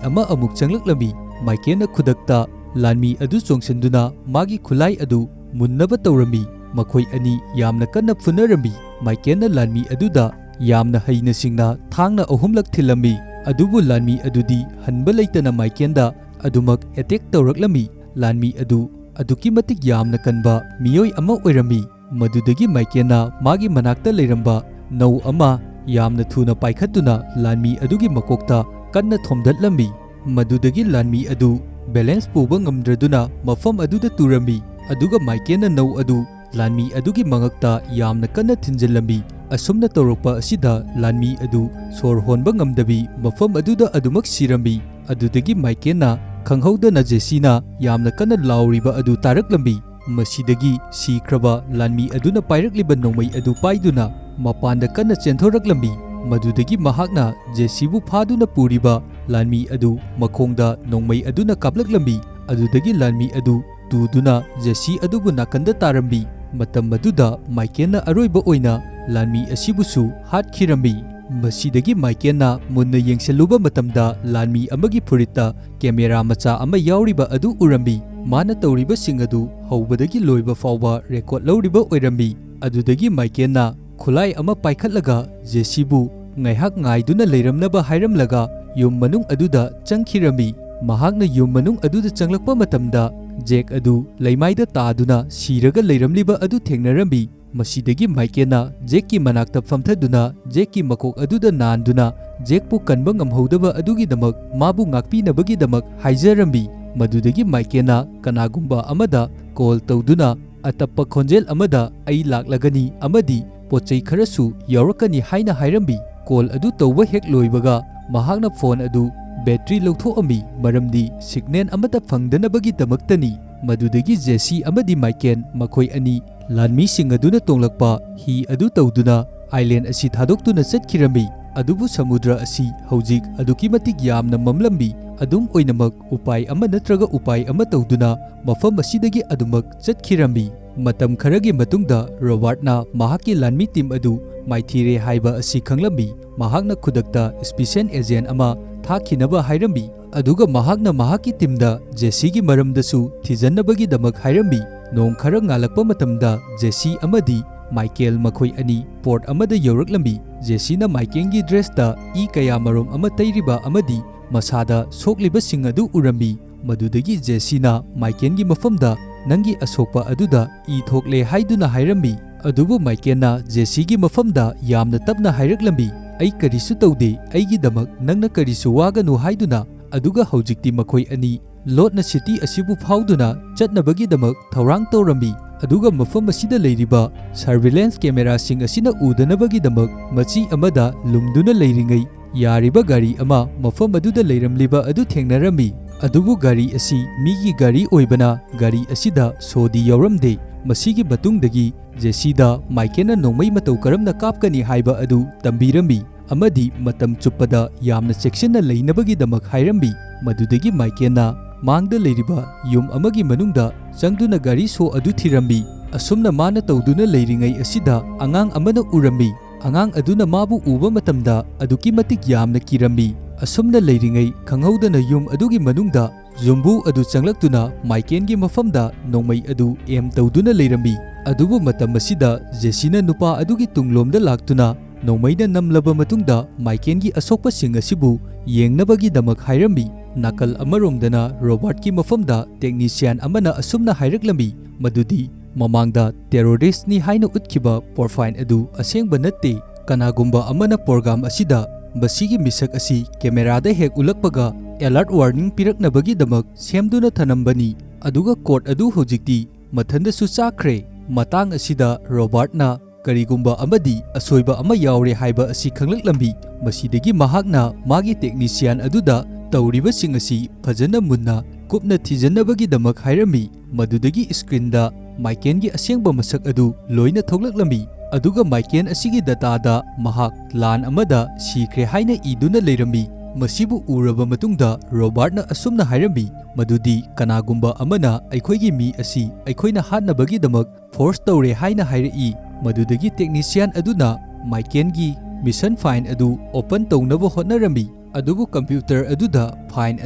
ꯑꯃ ꯑꯃꯨꯛ ꯆꯪꯂꯛꯂꯝꯃꯤ꯫ ꯃꯥꯏꯀꯦꯟꯅ ꯈꯨꯗꯛꯇ ꯂꯥꯟꯃꯤ ꯑꯗꯨ ꯆꯣꯡꯁꯤꯟꯗꯨꯅ ꯃꯥꯒꯤ ꯈꯨꯠꯂꯥꯏ ꯑꯗꯨ ꯃꯨꯟꯅꯕ ꯇꯧꯔꯝꯃꯤ꯫ ꯃꯈꯣꯏ ꯑꯅꯤ ꯌꯥꯝꯅ ꯀꯟꯅ ꯐꯨꯅꯔꯝꯃꯤ꯫ ꯃꯥꯏꯀꯦꯟꯅ ꯂꯥꯟꯃꯤ ꯑꯗꯨꯗ ꯌꯥꯝꯅ ꯍꯩꯅ ꯁꯤꯡꯅ ꯊꯥꯡꯅ ꯑꯍꯨꯝꯂꯛ ꯊꯤꯜꯂꯝꯃꯤ꯫ ꯑꯗꯨꯕꯨ ꯂꯥꯟꯃꯤ ꯑꯗꯨꯗꯤ ꯍꯟꯕ ꯂꯩꯇꯅ ꯃꯥꯏꯀꯦꯟꯗ ꯑꯗꯨꯃꯛ ꯑꯦꯇꯦꯛ ꯇꯧꯔꯛꯂꯝꯃꯤ꯫ ꯂꯥꯟꯃꯤ ꯑꯗꯨ ꯑꯗꯨꯛꯀꯤ ꯃꯇꯤꯛ ꯌꯥꯝꯅ ꯀꯟꯕ ꯃꯤꯑꯣꯏ ꯑꯃ ꯑꯣꯏꯔꯝꯃꯤ꯫ ꯃꯗꯨꯗꯒꯤ ꯃꯥꯏꯀꯦꯟꯅ ꯃꯥꯒꯤ ꯃꯅꯥꯛꯇ ꯂꯩꯔꯝꯕ ꯅꯧ ꯑꯃ ꯌꯥꯝꯅ ꯊꯨꯅ ꯄꯥꯏꯈꯠꯇꯨꯅ ꯂꯥꯟꯃꯤ ꯑꯗꯨꯒꯤ ꯃꯀꯣꯛꯇ ꯀꯟꯅ ꯊꯣꯝꯗꯠꯂꯝꯃꯤ꯫ ꯃꯗꯨꯗꯒꯤ ꯂꯥꯟꯃꯤ ꯑꯗꯨ ꯕꯦꯂꯦꯟꯁ ꯄꯨꯕ ꯉꯝꯗ꯭ꯔꯗꯨꯅ ꯃꯐꯝ ꯑꯗꯨꯗ ꯇꯨꯔꯝꯃꯤ꯫ ꯑꯗꯨꯒ ꯃꯥꯏꯀꯦꯟꯅ ꯅꯧ ꯑꯗꯨ ꯂꯥꯟꯃꯤ ꯑꯗꯨꯒꯤ ꯃꯉꯛꯇ ꯌꯥꯝꯅ ꯀꯟꯅ ꯊꯤꯟꯖꯤꯜꯂꯝꯃꯤ꯫ ꯑꯁꯨꯝꯅ ꯇꯧꯔꯛꯄ ꯑꯁꯤꯗ ꯂꯥꯟꯃꯤ ꯑꯗꯨ ꯁꯣꯔ ꯍꯣꯟꯕ ꯉꯝꯗꯕꯤ ꯃꯐꯝ ꯑꯗꯨꯗ ꯑꯗꯨꯃꯛ ꯁꯤꯔꯝꯃꯤ꯫ ꯑꯗꯨꯗꯒꯤ ꯃꯥꯏꯀꯦꯟꯅ ꯈꯪꯍꯧꯗꯅ ꯖꯦꯁꯤꯅ ꯌꯥꯝꯅ ꯀꯟꯅ ꯂꯥꯎꯔꯤꯕ ꯑꯗꯨ ꯇꯥꯔꯛꯂꯝꯃꯤ꯫ ꯃꯁꯤꯗꯒꯤ ꯁꯤꯈ꯭ꯔꯕ ꯂꯥꯟꯃꯤ ꯑꯗꯨꯅ ꯄꯥꯏꯔꯛꯂꯤꯕ ꯅꯣꯡꯃꯩ ꯑꯗꯨ ꯄꯥꯏꯗꯨꯅ ꯃꯄꯥꯟꯗ ꯀꯟꯅ ꯆꯦꯟꯊꯣꯔꯛꯂꯝꯃꯤ꯫ ꯃꯗꯨꯗꯒꯤ ꯃꯍꯥꯛꯅ ꯖꯦꯁꯤꯕꯨ ꯐꯥꯗꯨꯅ ꯄꯨꯔꯤꯕ ꯂꯥꯟꯃꯤ ꯑꯗꯨ ꯃꯈꯣꯡꯗ ꯅꯣꯡꯃꯩ ꯑꯗꯨꯅ ꯀꯥꯞꯂꯛꯂꯝꯃꯤ꯫ ꯑꯗꯨꯗꯒꯤ ꯂꯥꯟꯃꯤ ꯑꯗꯨ ꯇꯨꯗꯨꯅ ꯖꯦꯁꯤ ꯑꯗꯨꯕꯨ ꯅꯥꯀꯟꯗ ꯇꯥꯔꯝꯃꯤ꯫ ꯃꯇꯝ ꯑꯗꯨꯗ ꯃꯥꯏꯀꯦꯟꯅ ꯑꯔꯣꯏꯕ ꯑꯣꯏꯅ ꯂꯥꯟꯃꯤ ꯑꯁꯤꯕꯨꯁꯨ ꯍꯥꯠꯈꯤꯔꯝꯃꯤ꯫ ꯃꯁꯤꯗꯒꯤ ꯃꯥꯏꯀꯦꯟꯅ ꯃꯨꯟꯅ ꯌꯦꯡꯁꯤꯜꯂꯨꯕ ꯃꯇꯝꯗ ꯂꯥꯟꯃꯤ ꯑꯃꯒꯤ ꯐꯨꯔꯤꯠꯇ ꯀꯦꯃꯦꯔꯥ ꯃꯆꯥ ꯑꯃ ꯌꯥꯎꯔꯤꯕ ꯑꯗꯨ ꯎꯔꯝꯃꯤ꯫ ꯃꯥꯅ ꯇꯧꯔꯤꯕꯁꯤꯡ ꯑꯗꯨ ꯍꯧꯕꯗꯒꯤ ꯂꯣꯏꯕ ꯐꯥꯎꯕ ꯔꯦꯀꯣꯔꯗ ꯂꯧꯔꯤꯕ ꯑꯣꯏꯔꯝꯃꯤ꯫ ꯑꯗꯨꯗꯒꯤ ꯃꯥꯏꯀꯦꯟꯅ ꯈꯨꯠꯂꯥꯏ ꯑꯃ ꯄꯥꯏꯈꯠꯂꯒ ꯖꯦꯁꯤꯕꯨ ꯉꯥꯏꯍꯥꯛ ꯉꯥꯏꯗꯨꯅ ꯂꯩꯔꯝꯅꯕ ꯍꯥꯏꯔꯝꯂꯒ ꯌꯨꯝ ꯃꯅꯨꯡ ꯑꯗꯨꯗ ꯆꯪꯈꯤꯔꯝꯃꯤ꯫ ꯃꯍꯥꯛꯅ ꯌꯨꯝ ꯃꯅꯨꯡ ꯑꯗꯨꯗ ꯆꯪꯂꯛꯄ ꯃꯇꯝꯗ ꯖꯦꯛ ꯑꯗꯨ ꯂꯩꯃꯥꯏꯗ ꯇꯥꯗꯨꯅ ꯁꯤꯔꯒ ꯂꯩꯔꯝꯂꯤꯕ ꯑꯗꯨ ꯊꯦꯡꯅꯔꯝꯃꯤ꯫ ꯃꯁꯤꯗꯒꯤ ꯃꯥꯏꯀꯦꯟꯅ ꯖꯦꯛꯀꯤ ꯃꯅꯥꯛꯇ ꯐꯝꯊꯗꯨꯅ ꯖꯦꯛꯀꯤ ꯃꯀꯣꯛ ꯑꯗꯨꯗ ꯅꯥꯟꯗꯨꯅ ꯖꯦꯛꯄꯨ ꯀꯟꯕ ꯉꯝꯍꯧꯗꯕ ꯑꯗꯨꯒꯤꯗꯃꯛ ꯃꯥꯕꯨ ꯉꯥꯛꯄꯤꯅꯕꯒꯤꯗꯃꯛ ꯍꯥꯏꯖꯔꯝꯃꯤ꯫ ꯃꯗꯨꯗꯒꯤ ꯃꯥꯏꯀꯦꯟꯅ ꯀꯅꯥꯒꯨꯝꯕ ꯑꯃꯗ ꯀꯣꯜ ꯇꯧꯗꯨꯅ ꯑꯇꯞꯄ ꯈꯣꯟꯖꯦꯜ ꯑꯃꯗ "ꯑꯩ ꯂꯥꯛꯂꯒꯅꯤ ꯑꯃꯗꯤ ꯄꯣꯠꯆꯩ ꯈꯔꯁꯨ ꯌꯥꯎꯔꯛꯀꯅꯤ" ꯍꯥꯏꯅ ꯍꯥꯏꯔꯝꯃꯤ꯫ ꯀꯣꯜ ꯑꯗꯨ ꯇꯧꯕ ꯍꯦꯛ ꯂꯣꯏꯕꯒ ꯃꯍꯥꯛꯅ ꯐꯣꯟ ꯑꯗꯨ ꯕꯦꯇ꯭ꯔꯤ ꯂꯧꯊꯣꯛꯑꯝꯃꯤ, ꯃꯔꯝꯗꯤ ꯁꯤꯒꯅꯦꯜ ꯑꯃꯠꯇ ꯐꯪꯗꯅꯕꯒꯤꯗꯃꯛꯇꯅꯤ꯫ ꯃꯗꯨꯗꯒꯤ ꯖꯦꯁꯤ ꯑꯃꯗꯤ ꯃꯥꯏꯀꯦꯟ ꯃꯈꯣꯏ ꯑꯅꯤ ꯂꯥꯟꯃꯤꯁꯤꯡ ꯑꯗꯨꯅ ꯇꯣꯡꯂꯛꯄ ꯍꯤ ꯑꯗꯨ ꯇꯧꯗꯨꯅ ꯑꯥꯏꯂꯦꯟ ꯑꯁꯤ ꯊꯥꯗꯣꯛꯇꯨꯅ ꯆꯠꯈꯤꯔꯝꯃꯤ꯫ ꯑꯗꯨꯕꯨ ꯁꯃꯨꯗ꯭ꯔ ꯑꯁꯤ ꯍꯧꯖꯤꯛ ꯑꯗꯨꯛꯀꯤ ꯃꯇꯤꯛ ꯌꯥꯝꯅ ꯃꯝꯂꯝꯃꯤ꯫ ꯑꯗꯨꯝ ꯑꯣꯏꯅꯃꯛ, ꯎꯄꯥꯏ ꯑꯃ ꯅꯠꯇ꯭ꯔꯒ ꯎꯄꯥꯏ ꯑꯃ ꯇꯧꯗꯨꯅ ꯃꯐꯝ ꯑꯁꯤꯗꯒꯤ ꯑꯗꯨꯃꯛ ꯆꯠꯈꯤꯔꯝꯃꯤ꯫ ꯃꯇꯝ ꯈꯔꯒꯤ ꯃꯇꯨꯡꯗ ꯔꯣꯕꯥꯔꯠꯅ ꯃꯍꯥꯛꯀꯤ ꯂꯥꯟꯃꯤ ꯇꯤꯝ ꯑꯗꯨ ꯃꯥꯏꯊꯤꯔꯦ ꯍꯥꯏꯕ ꯑꯁꯤ ꯈꯪꯂꯝꯃꯤ꯫ ꯃꯍꯥꯛꯅ ꯈꯨꯗꯛꯇ ꯁ꯭ꯄꯤꯁꯦꯜ ꯑꯦꯖꯦꯟ ꯑꯃ ꯊꯥꯈꯤꯅꯕ ꯍꯥꯏꯔꯝꯃꯤ, ꯑꯗꯨꯒ ꯃꯍꯥꯛꯅ ꯃꯍꯥꯛꯀꯤ ꯇꯤꯝꯗ ꯖꯦꯁꯤꯒꯤ ꯃꯔꯝꯗꯁꯨ ꯊꯤꯖꯤꯟꯅꯕꯒꯤꯗꯃꯛ ꯍꯥꯏꯔꯝꯃꯤ꯫ ꯅꯣꯡ ꯈꯔ ꯉꯥꯜꯂꯛꯄ ꯃꯇꯝꯗ ꯖꯦꯁꯤ ꯑꯃꯗꯤ ꯃꯥꯏꯀꯦꯜ ꯃꯈꯣꯏ ꯑꯅꯤ ꯄꯣꯔꯠ ꯑꯃꯗ ꯌꯧꯔꯛꯂꯝꯃꯤ꯫ ꯖꯦꯁꯤꯅ ꯃꯥꯏꯀꯦꯜꯒꯤ ꯗ꯭ꯔꯦꯁꯇ ꯏ ꯀꯌꯥꯃꯔꯨꯝ ꯑꯃ ꯇꯩꯔꯤꯕ ꯑꯃꯗꯤ ꯃꯁꯥꯗ ꯁꯣꯛꯂꯤꯕꯁꯤꯡ ꯑꯗꯨ ꯎꯔꯝꯃꯤ꯫ ꯃꯗꯨꯗꯒꯤ ꯖꯦꯁꯤꯅ ꯃꯥꯏꯀꯦꯜꯒꯤ ꯃꯐꯝꯗ ꯅꯪꯒꯤ ꯑꯁꯣꯛꯄ ꯑꯗꯨꯗ ꯏ ꯊꯣꯛꯂꯦ ꯍꯥꯏꯗꯨꯅ ꯍꯥꯏꯔꯝꯃꯤ꯫ ꯑꯗꯨꯕꯨ ꯃꯥꯏꯀꯦꯜꯅ ꯖꯦꯁꯤꯒꯤ ꯃꯐꯝꯗ ꯌꯥꯝꯅ ꯇꯞꯅ ꯍꯥꯏꯔꯛꯂꯝꯃꯤ, "ꯑꯩ ꯀꯔꯤꯁꯨ ꯇꯧꯗꯦ, ꯑꯩꯒꯤꯗꯃꯛ ꯅꯪꯅ ꯀꯔꯤꯁꯨ ꯋꯥꯒꯅꯨ" ꯍꯥꯏꯗꯨꯅ꯫ ꯑꯗꯨꯒ ꯍꯧꯖꯤꯛꯇꯤ ꯃꯈꯣꯏ ꯑꯅꯤ ꯂꯣꯠꯅ ꯁꯤꯇꯤ ꯑꯁꯤꯕꯨ ꯐꯥꯎꯗꯨꯅ ꯆꯠꯅꯕꯒꯤꯗꯃꯛ ꯊꯧꯔꯥꯡ ꯇꯧꯔꯝꯃꯤ꯫ ꯑꯗꯨꯒ ꯃꯐꯝ ꯑꯁꯤꯗ ꯂꯩꯔꯤꯕ ꯁꯔꯚꯤꯂꯦꯟꯁ ꯀꯦꯃꯦꯔꯥꯁꯤꯡ ꯑꯁꯤꯅ ꯎꯗꯅꯕꯒꯤꯗꯃꯛ ꯃꯆꯤ ꯑꯃꯗ ꯂꯨꯝꯗꯨꯅ ꯂꯩꯔꯤꯉꯩ, ꯌꯥꯔꯤꯕ ꯒꯥꯔꯤ ꯑꯃ ꯃꯐꯝ ꯑꯗꯨꯗ ꯂꯩꯔꯝꯂꯤꯕ ꯑꯗꯨ ꯊꯦꯡꯅꯔꯝꯃꯤ꯫ ꯑꯗꯨꯕꯨ ꯒꯥꯔꯤ ꯑꯁꯤ ꯃꯤꯒꯤ ꯒꯥꯔꯤ ꯑꯣꯏꯕꯅ ꯒꯥꯔꯤ ꯑꯁꯤꯗ ꯁꯣꯗꯤ ꯌꯥꯎꯔꯝꯗꯦ꯫ ꯃꯁꯤꯒꯤ ꯃꯇꯨꯡꯗꯒꯤ ꯖꯦꯁꯤꯗ ꯃꯥꯏꯀꯦꯜꯅ ꯅꯣꯡꯃꯩ ꯃꯇꯧ ꯀꯔꯝꯅ ꯀꯥꯞꯀꯅꯤ ꯍꯥꯏꯕ ꯑꯗꯨ ꯇꯝꯕꯤꯔꯝꯃꯤ ꯑꯃꯗꯤ ꯃꯇꯝ ꯆꯨꯞꯄꯗ ꯌꯥꯝꯅ ꯆꯦꯛꯁꯤꯟꯅ ꯂꯩꯅꯕꯒꯤꯗꯃꯛ ꯍꯥꯏꯔꯝꯃꯤ꯫ ꯃꯗꯨꯗꯒꯤ ꯃꯥꯏꯀꯦꯜꯅ ꯃꯥꯡꯗ ꯂꯩꯔꯤꯕ ꯌꯨꯝ ꯑꯃꯒꯤ ꯃꯅꯨꯡꯗ ꯆꯪꯗꯨꯅ ꯒꯥꯔꯤ ꯁꯣ ꯑꯗꯨ ꯊꯤꯔꯝꯃꯤ꯫ ꯑꯁꯨꯝꯅ ꯃꯥꯅ ꯇꯧꯗꯨꯅ ꯂꯩꯔꯤꯉꯩ ꯑꯁꯤꯗ ꯑꯉꯥꯡ ꯑꯃꯅ ꯎꯔꯝꯃꯤ꯫ ꯑꯉꯥꯡ ꯑꯗꯨꯅ ꯃꯥꯕꯨ ꯎꯕ ꯃꯇꯝꯗ ꯑꯗꯨꯛꯀꯤ ꯃꯇꯤꯛ ꯌꯥꯝꯅ ꯀꯤꯔꯝꯃꯤ꯫ ꯑꯁꯨꯝꯅ ꯂꯩꯔꯤꯉꯩ ꯈꯪꯍꯧꯗꯅ ꯌꯨꯝ ꯑꯗꯨꯒꯤ ꯃꯅꯨꯡꯗ ꯖꯨꯝꯕꯨ ꯑꯗꯨ ꯆꯪꯂꯛꯇꯨꯅ ꯃꯥꯏꯀꯦꯜꯒꯤ ꯃꯐꯝꯗ ꯅꯣꯡꯃꯩ ꯑꯗꯨ ꯑꯦꯝ ꯇꯧꯗꯨꯅ ꯂꯩꯔꯝꯃꯤ꯫ ꯑꯗꯨꯕꯨ ꯃꯇꯝ ꯑꯁꯤꯗ ꯖꯦꯁꯤꯅ ꯅꯨꯄꯥ ꯑꯗꯨꯒꯤ ꯇꯨꯡꯂꯣꯝꯗ ꯂꯥꯛꯇꯨꯅ ꯅꯣꯡꯃꯩꯅ ꯅꯝꯂꯕ ꯃꯇꯨꯡꯗ ꯃꯥꯏꯀꯦꯜꯒꯤ ꯑꯁꯣꯛꯄꯁꯤꯡ ꯑꯁꯤꯕꯨ ꯌꯦꯡꯅꯕꯒꯤꯗꯃꯛ ꯍꯥꯏꯔꯝꯃꯤ꯫ ꯅꯥꯀꯜ ꯑꯃꯔꯣꯝꯗꯅ ꯔꯣꯕꯥꯔꯠꯀꯤ ꯃꯐꯝꯗ ꯇꯦꯛꯅꯤꯁꯤꯌꯥꯟ ꯑꯃꯅ ꯑꯁꯨꯝꯅ ꯍꯥꯏꯔꯛꯂꯝꯃꯤ, ꯃꯗꯨꯗꯤ ꯃꯃꯥꯡꯗ ꯇꯦꯔꯣꯔꯤꯁ꯭ꯠꯅꯤ ꯍꯥꯏꯅ ꯎꯠꯈꯤꯕ ꯄ꯭ꯔꯣꯐꯥꯏꯜ ꯑꯗꯨ ꯑꯁꯦꯡꯕ ꯅꯠꯇꯦ꯫ ꯀꯅꯥꯒꯨꯝꯕ ꯑꯃꯅ ꯄ꯭ꯔꯣꯒ꯭ꯔꯥꯝ ꯑꯁꯤꯗ ꯃꯁꯤꯒꯤ ꯃꯤꯁꯛ ꯑꯁꯤ ꯀꯦꯃꯦꯔꯥꯗ ꯍꯦꯛ ꯎꯠꯂꯛꯄꯒ ꯑꯦꯂꯔꯠ ꯋꯥꯔꯅꯤꯡ ꯄꯤꯔꯛꯅꯕꯒꯤꯗꯃꯛ ꯁꯦꯝꯗꯨꯅ ꯊꯅꯝꯕꯅꯤ꯫ ꯑꯗꯨꯒ ꯀꯣꯗ ꯑꯗꯨ ꯍꯧꯖꯤꯛꯇꯤ ꯃꯊꯟꯗꯁꯨ ꯆꯥꯈ꯭ꯔꯦ꯫ ꯃꯇꯥꯡ ꯑꯁꯤꯗ ꯔꯣꯕꯥꯔꯠꯅ ꯀꯔꯤꯒꯨꯝꯕ ꯑꯃꯗꯤ ꯑꯁꯣꯏꯕ ꯑꯃ ꯌꯥꯎꯔꯦ ꯍꯥꯏꯕ ꯑꯁꯤ ꯈꯪꯂꯛꯂꯝꯃꯤ꯫ ꯃꯁꯤꯗꯒꯤ ꯃꯍꯥꯛꯅ ꯃꯥꯒꯤ ꯇꯦꯛꯅꯤꯁꯤꯌꯥꯟ ꯑꯗꯨꯗ ꯇꯧꯔꯤꯕꯁꯤꯡ ꯑꯁꯤ ꯐꯖꯅ ꯃꯨꯟꯅ ꯀꯨꯞꯅ ꯊꯤꯖꯤꯟꯅꯕꯒꯤꯗꯃꯛ ꯍꯥꯏꯔꯝꯃꯤ꯫ ꯃꯗꯨꯗꯒꯤ ꯁ꯭ꯀ꯭ꯔꯤꯟꯗ ꯃꯥꯏꯀꯦꯜꯒꯤ ꯑꯁꯦꯡꯕ ꯃꯁꯛ ꯑꯗꯨ ꯂꯣꯏꯅ ꯊꯣꯛꯂꯛꯂꯝꯃꯤ꯫ ꯑꯗꯨꯒ ꯃꯥꯏꯀꯦꯜ ꯑꯁꯤꯒꯤ ꯗꯇꯥꯗ ꯃꯍꯥꯛ ꯂꯥꯟ ꯑꯃꯗ ꯁꯤꯈ꯭ꯔꯦ ꯍꯥꯏꯅ ꯏꯗꯨꯅ ꯂꯩꯔꯝꯃꯤ꯫ ꯃꯁꯤꯕꯨ ꯎꯔꯕ ꯃꯇꯨꯡꯗ ꯔꯣꯕꯥꯔꯠꯅ ꯑꯁꯨꯝꯅ ꯍꯥꯏꯔꯝꯃꯤ, ꯃꯗꯨꯗꯤ ꯀꯅꯥꯒꯨꯝꯕ ꯑꯃꯅ ꯑꯩꯈꯣꯏꯒꯤ ꯃꯤ ꯑꯁꯤ ꯑꯩꯈꯣꯏꯅ ꯍꯥꯠꯅꯕꯒꯤꯗꯃꯛ ꯐꯣꯔꯁ ꯇꯧꯔꯦ ꯍꯥꯏꯅ ꯍꯥꯏꯔꯛꯏ꯫ ꯃꯗꯨꯗꯒꯤ ꯇꯦꯛꯅꯤꯁꯤꯌꯥꯟ ꯑꯗꯨꯅ ꯃꯥꯏꯀꯦꯜꯒꯤ ꯃꯤꯁꯟ ꯐꯥꯏꯟ ꯑꯗꯨ ꯑꯣꯄꯟ ꯇꯧꯅꯕ ꯍꯣꯠꯅꯔꯝꯃꯤ, ꯑꯗꯨꯕꯨ ꯀꯝꯄ꯭ꯌꯨꯇꯔ ꯑꯗꯨꯗ ꯐꯥꯏꯟ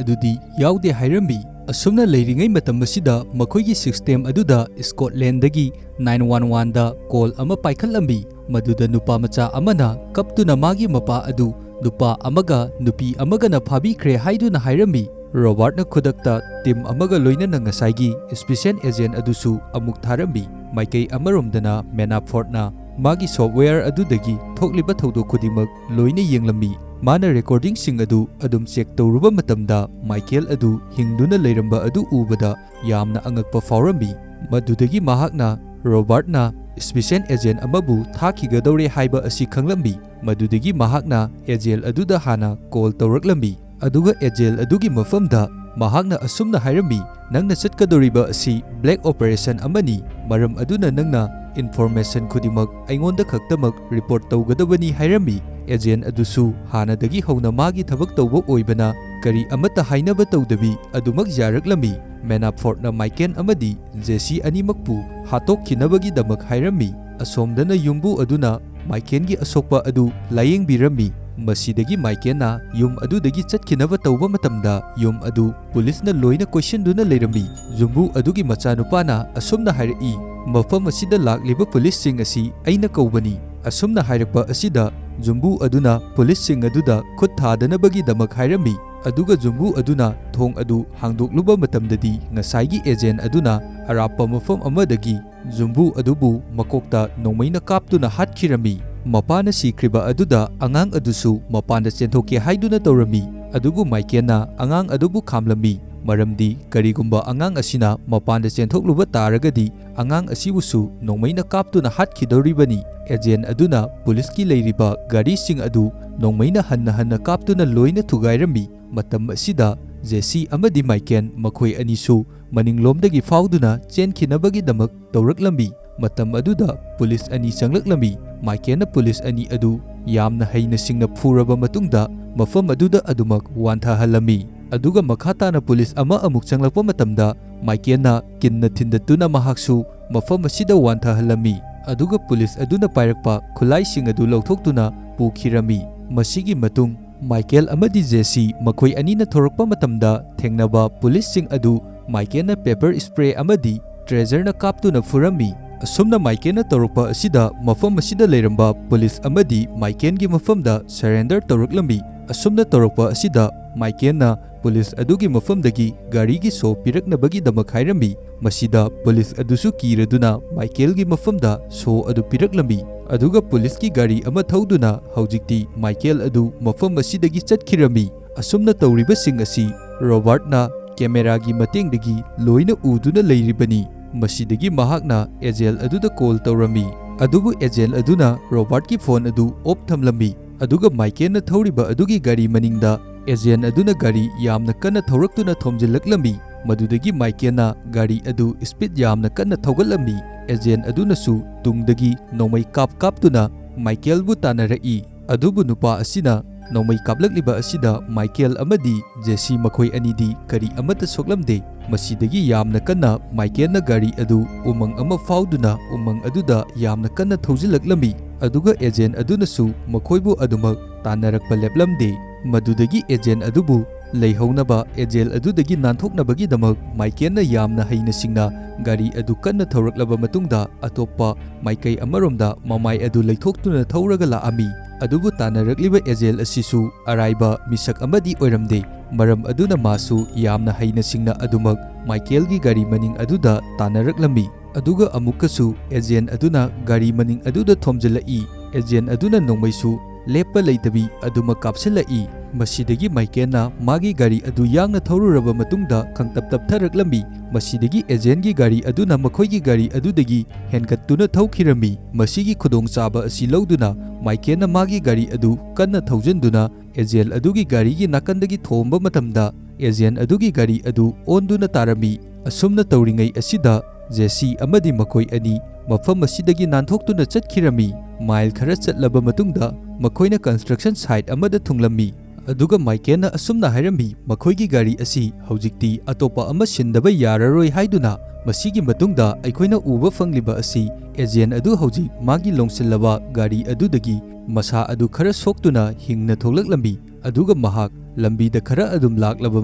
ꯑꯗꯨꯗꯤ ꯌꯥꯎꯗꯦ ꯍꯥꯏꯔꯝꯃꯤ꯫ ꯑꯁꯨꯝꯅ ꯂꯩꯔꯤꯉꯩ ꯃꯇꯝ ꯑꯁꯤꯗ ꯃꯈꯣꯏꯒꯤ ꯁꯤꯁꯇꯦꯝ ꯑꯗꯨꯗ ꯁ꯭ꯀꯣꯠꯂꯦꯟꯗꯒꯤ ꯅꯥꯏꯟ ꯋꯥꯟ ꯋꯥꯟꯗ ꯀꯣꯜ ꯑꯃ ꯄꯥꯏꯈꯠꯂꯝꯃꯤ, ꯃꯗꯨꯗ ꯅꯨꯄꯥ ꯃꯆꯥ ꯑꯃꯅ ꯀꯞꯇꯨꯅ ꯃꯥꯒꯤ ꯃꯄꯥ ꯑꯗꯨ ꯅꯨꯄꯥ ꯑꯃꯒ ꯅꯨꯄꯤ ꯑꯃꯒꯅ ꯐꯥꯕꯤꯈ꯭ꯔꯦ ꯍꯥꯏꯗꯨꯅ ꯍꯥꯏꯔꯝꯃꯤ꯫ ꯔꯣꯕꯥꯔꯠꯅ ꯈꯨꯗꯛꯇ ꯇꯤꯝ ꯑꯃꯒ ꯂꯣꯏꯅꯅ ꯉꯁꯥꯏꯒꯤ ꯏꯁꯄꯤꯁꯦꯜ ꯑꯦꯖꯦꯟ ꯑꯗꯨꯁꯨ ꯑꯃꯨꯛ ꯊꯥꯔꯝꯃꯤ꯫ ꯃꯥꯏꯀꯩ ꯑꯃꯔꯣꯝꯗꯅ ꯃꯦꯅꯥꯐꯣꯔꯠꯅ ꯃꯥꯒꯤ ꯁꯣꯐꯋꯦꯌꯔ ꯑꯗꯨꯗꯒꯤ ꯊꯣꯛꯂꯤꯕ ꯊꯧꯗꯣꯛ ꯈꯨꯗꯤꯡꯃꯛ ꯂꯣꯏꯅ ꯌꯦꯡꯂꯝꯃꯤ꯫ ꯃꯥꯅ ꯔꯦꯀꯣꯔꯗꯤꯡꯁꯤꯡ ꯑꯗꯨ ꯑꯗꯨꯝ ꯆꯦꯛ ꯇꯧꯔꯨꯕ ꯃꯇꯝꯗ ꯃꯥꯏꯀꯦꯜ ꯑꯗꯨ ꯍꯤꯡꯗꯨꯅ ꯂꯩꯔꯝꯕ ꯑꯗꯨ ꯎꯕꯗ ꯌꯥꯝꯅ ꯑꯉꯛꯄ ꯐꯥꯎꯔꯝꯃꯤ꯫ ꯃꯗꯨꯗꯒꯤ ꯃꯍꯥꯛꯅ ꯔꯣꯕꯥꯔꯠꯅ ꯏꯁꯄꯤꯁꯦꯜ ꯑꯦꯖꯦꯟ ꯑꯃꯕꯨ ꯊꯥꯈꯤꯒꯗꯧꯔꯦ ꯍꯥꯏꯕ ꯑꯁꯤ ꯈꯪꯂꯝꯃꯤ꯫ ꯃꯗꯨꯗꯒꯤ ꯃꯍꯥꯛꯅ ꯑꯦꯖꯦꯟ ꯑꯗꯨꯗ ꯍꯥꯟꯅ ꯀꯣꯜ ꯇꯧꯔꯛꯂꯝꯃꯤ, ꯑꯗꯨꯒ ꯑꯦꯖꯦꯟ ꯑꯗꯨꯒꯤ ꯃꯐꯝꯗ ꯃꯍꯥꯛꯅ ꯑꯁꯨꯝꯅ ꯍꯥꯏꯔꯝꯃꯤ, "ꯅꯪꯅ ꯆꯠꯀꯗꯧꯔꯤꯕ ꯑꯁꯤ ꯕ꯭ꯂꯦꯛ ꯑꯣꯄꯔꯦꯁꯟ ꯑꯃꯅꯤ, ꯃꯔꯝ ꯑꯗꯨꯅ ꯅꯪꯅ ꯏꯟꯐꯣꯔꯃꯦꯁꯟ ꯈꯨꯗꯤꯡꯃꯛ ꯑꯩꯉꯣꯟꯗ ꯈꯛꯇꯃꯛ ꯔꯤꯄꯣꯔꯠ ꯇꯧꯒꯗꯕꯅꯤ" ꯍꯥꯏꯔꯝꯃꯤ꯫ ꯑꯦꯖꯦꯟ ꯑꯗꯨꯁꯨ ꯍꯥꯟꯅꯗꯒꯤ ꯍꯧꯅ ꯃꯥꯒꯤ ꯊꯕꯛ ꯇꯧꯕ ꯑꯣꯏꯕꯅ ꯀꯔꯤ ꯑꯃꯠꯇ ꯍꯥꯏꯅꯕ ꯇꯧꯗꯕꯤ ꯑꯗꯨꯃꯛ ꯌꯥꯔꯛꯂꯝꯃꯤ꯫ ꯃꯦꯅꯥꯐꯣꯔꯠꯅ ꯃꯥꯏꯀꯦꯜ ꯑꯃꯗꯤ ꯖꯦꯁꯤ ꯑꯅꯤꯃꯛꯄꯨ ꯍꯥꯠꯇꯣꯛꯈꯤꯅꯕꯒꯤꯗꯃꯛ ꯍꯥꯏꯔꯝꯃꯤ꯫ ꯑꯁꯣꯝꯗꯅ ꯌꯨꯝꯕꯨ ꯑꯗꯨꯅ ꯃꯥꯏꯀꯦꯜꯒꯤ ꯑꯁꯣꯛꯄ ꯑꯗꯨ ꯂꯥꯌꯦꯡꯕꯤꯔꯝꯃꯤ꯫ ꯃꯁꯤꯗꯒꯤ ꯃꯥꯏꯀꯦꯜꯅ ꯌꯨꯝ ꯑꯗꯨꯗꯒꯤ ꯆꯠꯈꯤꯅꯕ ꯇꯧꯕ ꯃꯇꯝꯗ ꯌꯨꯝ ꯑꯗꯨ ꯄꯨꯂꯤꯁꯅ ꯂꯣꯏꯅ ꯀꯣꯏꯁꯤꯟꯗꯨꯅ ꯂꯩꯔꯝꯃꯤ꯫ ꯌꯨꯝꯕꯨ ꯑꯗꯨꯒꯤ ꯃꯆꯥꯅꯨꯄꯥꯅ ꯑꯁꯨꯝꯅ ꯍꯥꯏꯔꯛꯏ, "ꯃꯐꯝ ꯑꯁꯤꯗ ꯂꯥꯛꯂꯤꯕ ꯄꯨꯂꯤꯁꯁꯤꯡ ꯑꯁꯤ ꯑꯩꯅ ꯀꯧꯕꯅꯤ"꯫ ꯑꯁꯨꯝꯅ ꯍꯥꯏꯔꯛꯄ ꯑꯁꯤꯗ ꯌꯨꯝꯕꯨ ꯑꯗꯨꯅ ꯄꯨꯂꯤꯁꯁꯤꯡ ꯑꯗꯨꯗ ꯈꯨꯠ ꯊꯥꯗꯅꯕꯒꯤꯗꯃꯛ ꯍꯥꯏꯔꯝꯃꯤ꯫ ꯑꯗꯨꯒ ꯌꯨꯝꯕꯨ ꯑꯗꯨꯅ ꯊꯣꯡ ꯑꯗꯨ ꯍꯥꯡꯗꯣꯛꯂꯨꯕ ꯃꯇꯝꯗꯗꯤ ꯉꯁꯥꯏꯒꯤ ꯑꯦꯖꯦꯟ ꯑꯗꯨꯅ ꯑꯔꯥꯞꯄ ꯃꯐꯝ ꯑꯃꯗꯒꯤ ꯌꯨꯝꯕꯨ ꯑꯗꯨꯕꯨ ꯃꯀꯣꯛꯇ ꯅꯣꯡꯃꯩꯅ ꯀꯥꯞꯇꯨꯅ ꯍꯥꯠꯈꯤꯔꯝꯃꯤ꯫ ꯃꯄꯥꯅ ꯁꯤꯈ꯭ꯔꯤꯕ ꯑꯗꯨꯗ ꯑꯉꯥꯡ ꯑꯗꯨꯁꯨ ꯃꯄꯥꯟꯗ ꯆꯦꯟꯊꯣꯛꯀꯦ ꯍꯥꯏꯗꯨꯅ ꯇꯧꯔꯝꯃꯤ, ꯑꯗꯨꯕꯨ ꯃꯥꯏꯀꯦꯜꯅ ꯑꯉꯥꯡ ꯑꯗꯨꯕꯨ ꯈꯥꯝꯂꯝꯃꯤ, ꯃꯔꯝꯗꯤ ꯀꯔꯤꯒꯨꯝꯕ ꯑꯉꯥꯡ ꯑꯁꯤꯅ ꯃꯄꯥꯟꯗ ꯆꯦꯟꯊꯣꯛꯂꯨꯕ ꯇꯥꯔꯒꯗꯤ ꯑꯉꯥꯡ ꯑꯁꯤꯕꯨꯁꯨ ꯅꯣꯡꯃꯩꯅ ꯀꯥꯞꯇꯨꯅ ꯍꯥꯠꯈꯤꯗꯧꯔꯤꯕꯅꯤ꯫ ꯑꯦꯖꯦꯟ ꯑꯗꯨꯅ ꯄꯨꯂꯤꯁꯀꯤ ꯂꯩꯔꯤꯕ ꯒꯥꯔꯤꯁꯤꯡ ꯑꯗꯨ ꯅꯣꯡꯃꯩꯅ ꯍꯟꯅ ꯍꯟꯅ ꯀꯥꯞꯇꯨꯅ ꯂꯣꯏꯅ ꯊꯨꯒꯥꯏꯔꯝꯃꯤ꯫ ꯃꯇꯝ ꯑꯁꯤꯗ ꯖꯦꯁꯤ ꯑꯃꯗꯤ ꯃꯥꯏꯀꯦꯜ ꯃꯈꯣꯏ ꯑꯅꯤꯁꯨ ꯃꯅꯤꯡꯂꯣꯝꯗꯒꯤ ꯐꯥꯎꯗꯨꯅ ꯆꯦꯟꯈꯤꯅꯕꯒꯤꯗꯃꯛ ꯇꯧꯔꯛꯂꯝꯃꯤ꯫ ꯃꯇꯝ ꯑꯗꯨꯗ ꯄꯨꯂꯤꯁ ꯑꯅꯤ ꯆꯪꯂꯛꯂꯝꯃꯤ꯫ ꯃꯥꯏꯀꯦꯜꯅ ꯄꯨꯂꯤꯁ ꯑꯅꯤ ꯑꯗꯨ ꯌꯥꯝꯅ ꯍꯩꯅ ꯁꯤꯡꯅ ꯐꯨꯔꯕ ꯃꯇꯨꯡꯗ ꯃꯐꯝ ꯑꯗꯨꯗ ꯑꯗꯨꯃꯛ ꯋꯥꯟꯊꯍꯜꯂꯝꯃꯤ꯫ ꯑꯗꯨꯒ ꯃꯈꯥ ꯇꯥꯅ ꯄꯨꯂꯤꯁ ꯑꯃ ꯑꯃꯨꯛ ꯆꯪꯂꯛꯄ ꯃꯇꯝꯗ ꯃꯥꯏꯀꯦꯜꯅ ꯀꯤꯟꯅ ꯊꯤꯟꯗꯠꯇꯨꯅ ꯃꯍꯥꯛꯁꯨ ꯃꯐꯝ ꯑꯁꯤꯗ ꯋꯥꯟꯊꯍꯜꯂꯝꯃꯤ꯫ ꯑꯗꯨꯒ ꯄꯨꯂꯤꯁ ꯑꯗꯨꯅ ꯄꯥꯏꯔꯛꯄ ꯈꯨꯠꯂꯥꯏꯁꯤꯡ ꯑꯗꯨ ꯂꯧꯊꯣꯛꯇꯨꯅ ꯄꯨꯈꯤꯔꯝꯃꯤ꯫ ꯃꯁꯤꯒꯤ ꯃꯇꯨꯡ ꯃꯥꯏꯀꯦꯜ ꯑꯃꯗꯤ ꯖꯦꯁꯤ ꯃꯈꯣꯏ ꯑꯅꯤꯅ ꯊꯣꯔꯛꯄ ꯃꯇꯝꯗ ꯊꯦꯡꯅꯕ ꯄꯨꯂꯤꯁꯁꯤꯡ ꯑꯗꯨ ꯃꯥꯏꯀꯦꯜꯅ ꯄꯦꯄꯔ ꯁ꯭ꯄ꯭ꯔꯦ ꯑꯃꯗꯤ ꯇ꯭ꯔꯦꯖꯔꯅ ꯀꯥꯞꯇꯨꯅ ꯐꯨꯔꯝꯃꯤ꯫ ꯑꯁꯨꯝꯅ ꯃꯥꯏꯀꯦꯜꯅ ꯇꯧꯔꯛꯄ ꯑꯁꯤꯗ ꯃꯐꯝ ꯑꯁꯤꯗ ꯂꯩꯔꯝꯕ ꯄꯨꯂꯤꯁ ꯑꯃꯗꯤ ꯃꯥꯏꯀꯦꯜꯒꯤ ꯃꯐꯝꯗ ꯁꯔꯦꯟꯗꯔ ꯇꯧꯔꯛꯂꯝꯃꯤ꯫ ꯑꯁꯨꯝꯅ ꯇꯧꯔꯛꯄ ꯑꯁꯤꯗ ꯃꯥꯏꯀꯦꯜꯅ ꯄꯨꯂꯤꯁ ꯑꯗꯨꯒꯤ ꯃꯐꯝꯗꯒꯤ ꯒꯥꯔꯤꯒꯤ ꯁꯣ ꯄꯤꯔꯛꯅꯕꯒꯤꯗꯃꯛ ꯍꯥꯏꯔꯝꯃꯤ꯫ ꯃꯁꯤꯗ ꯄꯨꯂꯤꯁ ꯑꯗꯨꯁꯨ ꯀꯤꯔꯗꯨꯅ ꯃꯥꯏꯀꯦꯜꯒꯤ ꯃꯐꯝꯗ ꯁꯣ ꯑꯗꯨ ꯄꯤꯔꯛꯂꯝꯃꯤ꯫ ꯑꯗꯨꯒ ꯄꯨꯂꯤꯁꯀꯤ ꯒꯥꯔꯤ ꯑꯃ ꯊꯧꯗꯨꯅ ꯍꯧꯖꯤꯛꯇꯤ ꯃꯥꯏꯀꯦꯜ ꯑꯗꯨ ꯃꯐꯝ ꯑꯁꯤꯗꯒꯤ ꯆꯠꯈꯤꯔꯝꯃꯤ꯫ ꯑꯁꯨꯝꯅ ꯇꯧꯔꯤꯕꯁꯤꯡ ꯑꯁꯤ ꯔꯣꯕꯥꯔꯠꯅ ꯀꯦꯃꯦꯔꯥꯒꯤ ꯃꯇꯦꯡꯗꯒꯤ ꯂꯣꯏꯅ ꯎꯗꯨꯅ ꯂꯩꯔꯤꯕꯅꯤ꯫ ꯃꯁꯤꯗꯒꯤ ꯃꯍꯥꯛꯅ ꯑꯦꯖꯦꯟ ꯑꯗꯨꯗ ꯀꯣꯜ ꯇꯧꯔꯝꯃꯤ꯫ ꯑꯗꯨꯕꯨ ꯑꯦꯖꯦꯟ ꯑꯗꯨꯅ ꯔꯣꯕꯥꯔꯠꯀꯤ ꯐꯣꯟ ꯑꯗꯨ ꯑꯣꯐ ꯊꯝꯂꯝꯃꯤ꯫ ꯑꯗꯨꯒ ꯃꯥꯏꯀꯦꯜꯅ ꯊꯧꯔꯤꯕ ꯑꯗꯨꯒꯤ ꯒꯥꯔꯤ ꯃꯅꯤꯡꯗ ꯑꯦꯖꯦꯟ ꯑꯗꯨꯅ ꯒꯥꯔꯤ ꯌꯥꯝꯅ ꯀꯟꯅ ꯊꯧꯔꯛꯇꯨꯅ ꯊꯣꯝꯖꯤꯜꯂꯛꯂꯝꯃꯤ꯫ ꯃꯗꯨꯗꯒꯤ ꯃꯥꯏꯀꯦꯜꯅ ꯒꯥꯔꯤ ꯑꯗꯨ ꯁ꯭ꯄꯤꯗ ꯌꯥꯝꯅ ꯀꯟꯅ ꯊꯧꯒꯠꯂꯝꯃꯤ꯫ ꯑꯦꯖꯦꯟ ꯑꯗꯨꯅꯁꯨ ꯇꯨꯡꯗꯒꯤ ꯅꯣꯡꯃꯩ ꯀꯥꯞ ꯀꯥꯞꯇꯨꯅ ꯃꯥꯏꯀꯦꯜꯕꯨ ꯇꯥꯟꯅꯔꯛꯏ꯫ ꯑꯗꯨꯕꯨ ꯅꯨꯄꯥ ꯑꯁꯤꯅ ꯅꯣꯡꯃꯩ ꯀꯥꯞꯂꯛꯂꯤꯕ ꯑꯁꯤꯗ ꯃꯥꯏꯀꯦꯜ ꯑꯃꯗꯤ ꯖꯦꯁꯤ ꯃꯈꯣꯏ ꯑꯅꯤꯗꯤ ꯀꯔꯤ ꯑꯃꯠꯇ ꯁꯣꯛꯂꯝꯗꯦ꯫ ꯃꯁꯤꯗꯒꯤ ꯌꯥꯝꯅ ꯀꯟꯅ ꯃꯥꯏꯀꯦꯜꯅ ꯒꯥꯔꯤ ꯑꯗꯨ ꯎꯃꯪ ꯑꯃ ꯐꯥꯎꯗꯨꯅ ꯎꯃꯪ ꯑꯗꯨꯗ ꯌꯥꯝꯅ ꯀꯟꯅ ꯊꯧꯖꯤꯜꯂꯛꯂꯝꯃꯤ꯫ ꯑꯗꯨꯒ ꯑꯦꯖꯦꯟ ꯑꯗꯨꯅꯁꯨ ꯃꯈꯣꯏꯕꯨ ꯑꯗꯨꯃꯛ ꯇꯥꯟꯅꯔꯛꯄ ꯂꯦꯞꯂꯝꯗꯦ꯫ ꯃꯗꯨꯗꯒꯤ ꯑꯦꯖꯦꯟ ꯑꯗꯨꯕꯨ ꯂꯩꯍꯧꯅꯕ ꯑꯦꯖꯦꯟ ꯑꯗꯨꯗꯒꯤ ꯅꯥꯟꯊꯣꯛꯅꯕꯒꯤꯗꯃꯛ ꯃꯥꯏꯀꯦꯜꯅ ꯌꯥꯝꯅ ꯍꯩꯅ ꯁꯤꯡꯅ ꯒꯥꯔꯤ ꯑꯗꯨ ꯀꯟꯅ ꯊꯧꯔꯛꯂꯕ ꯃꯇꯨꯡꯗ ꯑꯇꯣꯞꯄ ꯃꯥꯏꯀꯩ ꯑꯃꯔꯣꯝꯗ ꯃꯃꯥꯏ ꯑꯗꯨ ꯂꯩꯊꯣꯛꯇꯨꯅ ꯊꯧꯔꯒ ꯂꯥꯛꯑꯝꯃꯤ꯫ ꯑꯗꯨꯕꯨ ꯇꯥꯟꯅꯔꯛꯂꯤꯕ ꯑꯦꯖꯦꯟ ꯑꯁꯤꯁꯨ ꯑꯔꯥꯏꯕ ꯃꯤꯁꯛ ꯑꯃꯗꯤ ꯑꯣꯏꯔꯝꯗꯦ꯫ ꯃꯔꯝ ꯑꯗꯨꯅ ꯃꯥꯁꯨ ꯌꯥꯝꯅ ꯍꯩꯅ ꯁꯤꯡꯅ ꯑꯗꯨꯃꯛ ꯃꯥꯏꯀꯦꯜꯒꯤ ꯒꯥꯔꯤ ꯃꯅꯤꯡ ꯑꯗꯨꯗ ꯇꯥꯟꯅꯔꯛꯂꯝꯃꯤ꯫ ꯑꯗꯨꯒ ꯑꯃꯨꯛꯀꯁꯨ ꯑꯦꯖꯦꯟ ꯑꯗꯨꯅ ꯒꯥꯔꯤ ꯃꯅꯤꯡ ꯑꯗꯨꯗ ꯊꯣꯝꯖꯤꯜꯂꯛꯏ꯫ ꯑꯦꯖꯦꯟ ꯑꯗꯨꯅ ꯅꯣꯡꯃꯩꯁꯨ ꯂꯦꯞꯄ ꯂꯩꯇꯕꯤ ꯑꯗꯨꯃꯛ ꯀꯥꯞꯁꯤꯜꯂꯛꯏ꯫ ꯃꯁꯤꯗꯒꯤ ꯃꯥꯏꯀꯦꯜꯅ ꯃꯥꯒꯤ ꯒꯥꯔꯤ ꯑꯗꯨ ꯌꯥꯡꯅ ꯊꯧꯔꯨꯔꯕ ꯃꯇꯨꯡꯗ ꯈꯪꯇꯞ ꯇꯞꯊꯔꯛꯂꯝꯃꯤ꯫ ꯃꯁꯤꯗꯒꯤ ꯑꯦꯖꯦꯟꯒꯤ ꯒꯥꯔꯤ ꯑꯗꯨꯅ ꯃꯈꯣꯏꯒꯤ ꯒꯥꯔꯤ ꯑꯗꯨꯗꯒꯤ ꯍꯦꯟꯒꯠꯇꯨꯅ ꯊꯧꯈꯤꯔꯝꯃꯤ꯫ ꯃꯁꯤꯒꯤ ꯈꯨꯗꯣꯡꯆꯥꯕ ꯑꯁꯤ ꯂꯧꯗꯨꯅ ꯃꯥꯏꯀꯦꯜꯅ ꯃꯥꯒꯤ ꯒꯥꯔꯤ ꯑꯗꯨ ꯀꯟꯅ ꯊꯧꯖꯤꯟꯗꯨꯅ ꯑꯦꯖꯦꯟ ꯑꯗꯨꯒꯤ ꯒꯥꯔꯤꯒꯤ ꯅꯥꯀꯟꯗꯒꯤ ꯊꯣꯝꯕ ꯃꯇꯝꯗ ꯑꯦꯖꯦꯟ ꯑꯗꯨꯒꯤ ꯒꯥꯔꯤ ꯑꯗꯨ ꯑꯣꯟꯗꯨꯅ ꯇꯥꯔꯝꯃꯤ꯫ ꯑꯁꯨꯝꯅ ꯇꯧꯔꯤꯉꯩ ꯑꯁꯤꯗ ꯖꯦꯁꯤ ꯑꯃꯗꯤ ꯃꯈꯣꯏ ꯑꯅꯤ ꯃꯐꯝ ꯑꯁꯤꯗꯒꯤ ꯅꯥꯟꯊꯣꯛꯇꯨꯅ ꯆꯠꯈꯤꯔꯝꯃꯤ꯫ ꯃꯥꯏꯜ ꯈꯔ ꯆꯠꯂꯕ ꯃꯇꯨꯡꯗ ꯃꯈꯣꯏꯅ ꯀꯟꯁꯇ꯭ꯔꯛꯁꯟ ꯁꯥꯏꯠ ꯑꯃꯗ ꯊꯨꯡꯂꯝꯃꯤ꯫ ꯑꯗꯨꯒ ꯃꯥꯏꯀꯦꯜꯅ ꯑꯁꯨꯝꯅ ꯍꯥꯏꯔꯝꯃꯤ, "ꯃꯈꯣꯏꯒꯤ ꯒꯥꯔꯤ ꯑꯁꯤ ꯍꯧꯖꯤꯛꯇꯤ ꯑꯇꯣꯞꯄ ꯑꯃ ꯁꯤꯟꯗꯕ ꯌꯥꯔꯔꯣꯏ ꯍꯥꯏꯗꯨꯅ ꯃꯁꯤꯒꯤ ꯃꯇꯨꯡꯗ ꯑꯩꯈꯣꯏꯅ ꯎꯕ ꯐꯪꯂꯤꯕ ꯑꯁꯤ ꯑꯦꯖꯦꯟ ꯑꯗꯨ ꯍꯧꯖꯤꯛ ꯃꯥꯒꯤ ꯂꯣꯡꯁꯤꯜꯂꯕ ꯒꯥꯔꯤ ꯑꯗꯨꯗꯒꯤ ꯃꯁꯥ ꯑꯗꯨ ꯈꯔ ꯁꯣꯛꯇꯨꯅ ꯍꯤꯡꯅ ꯊꯣꯛꯂꯛꯂꯝꯃꯤ꯫ ꯑꯗꯨꯒ ꯃꯍꯥꯛ ꯂꯝꯕꯤꯗ ꯈꯔ ꯑꯗꯨꯝ ꯂꯥꯛꯂꯕ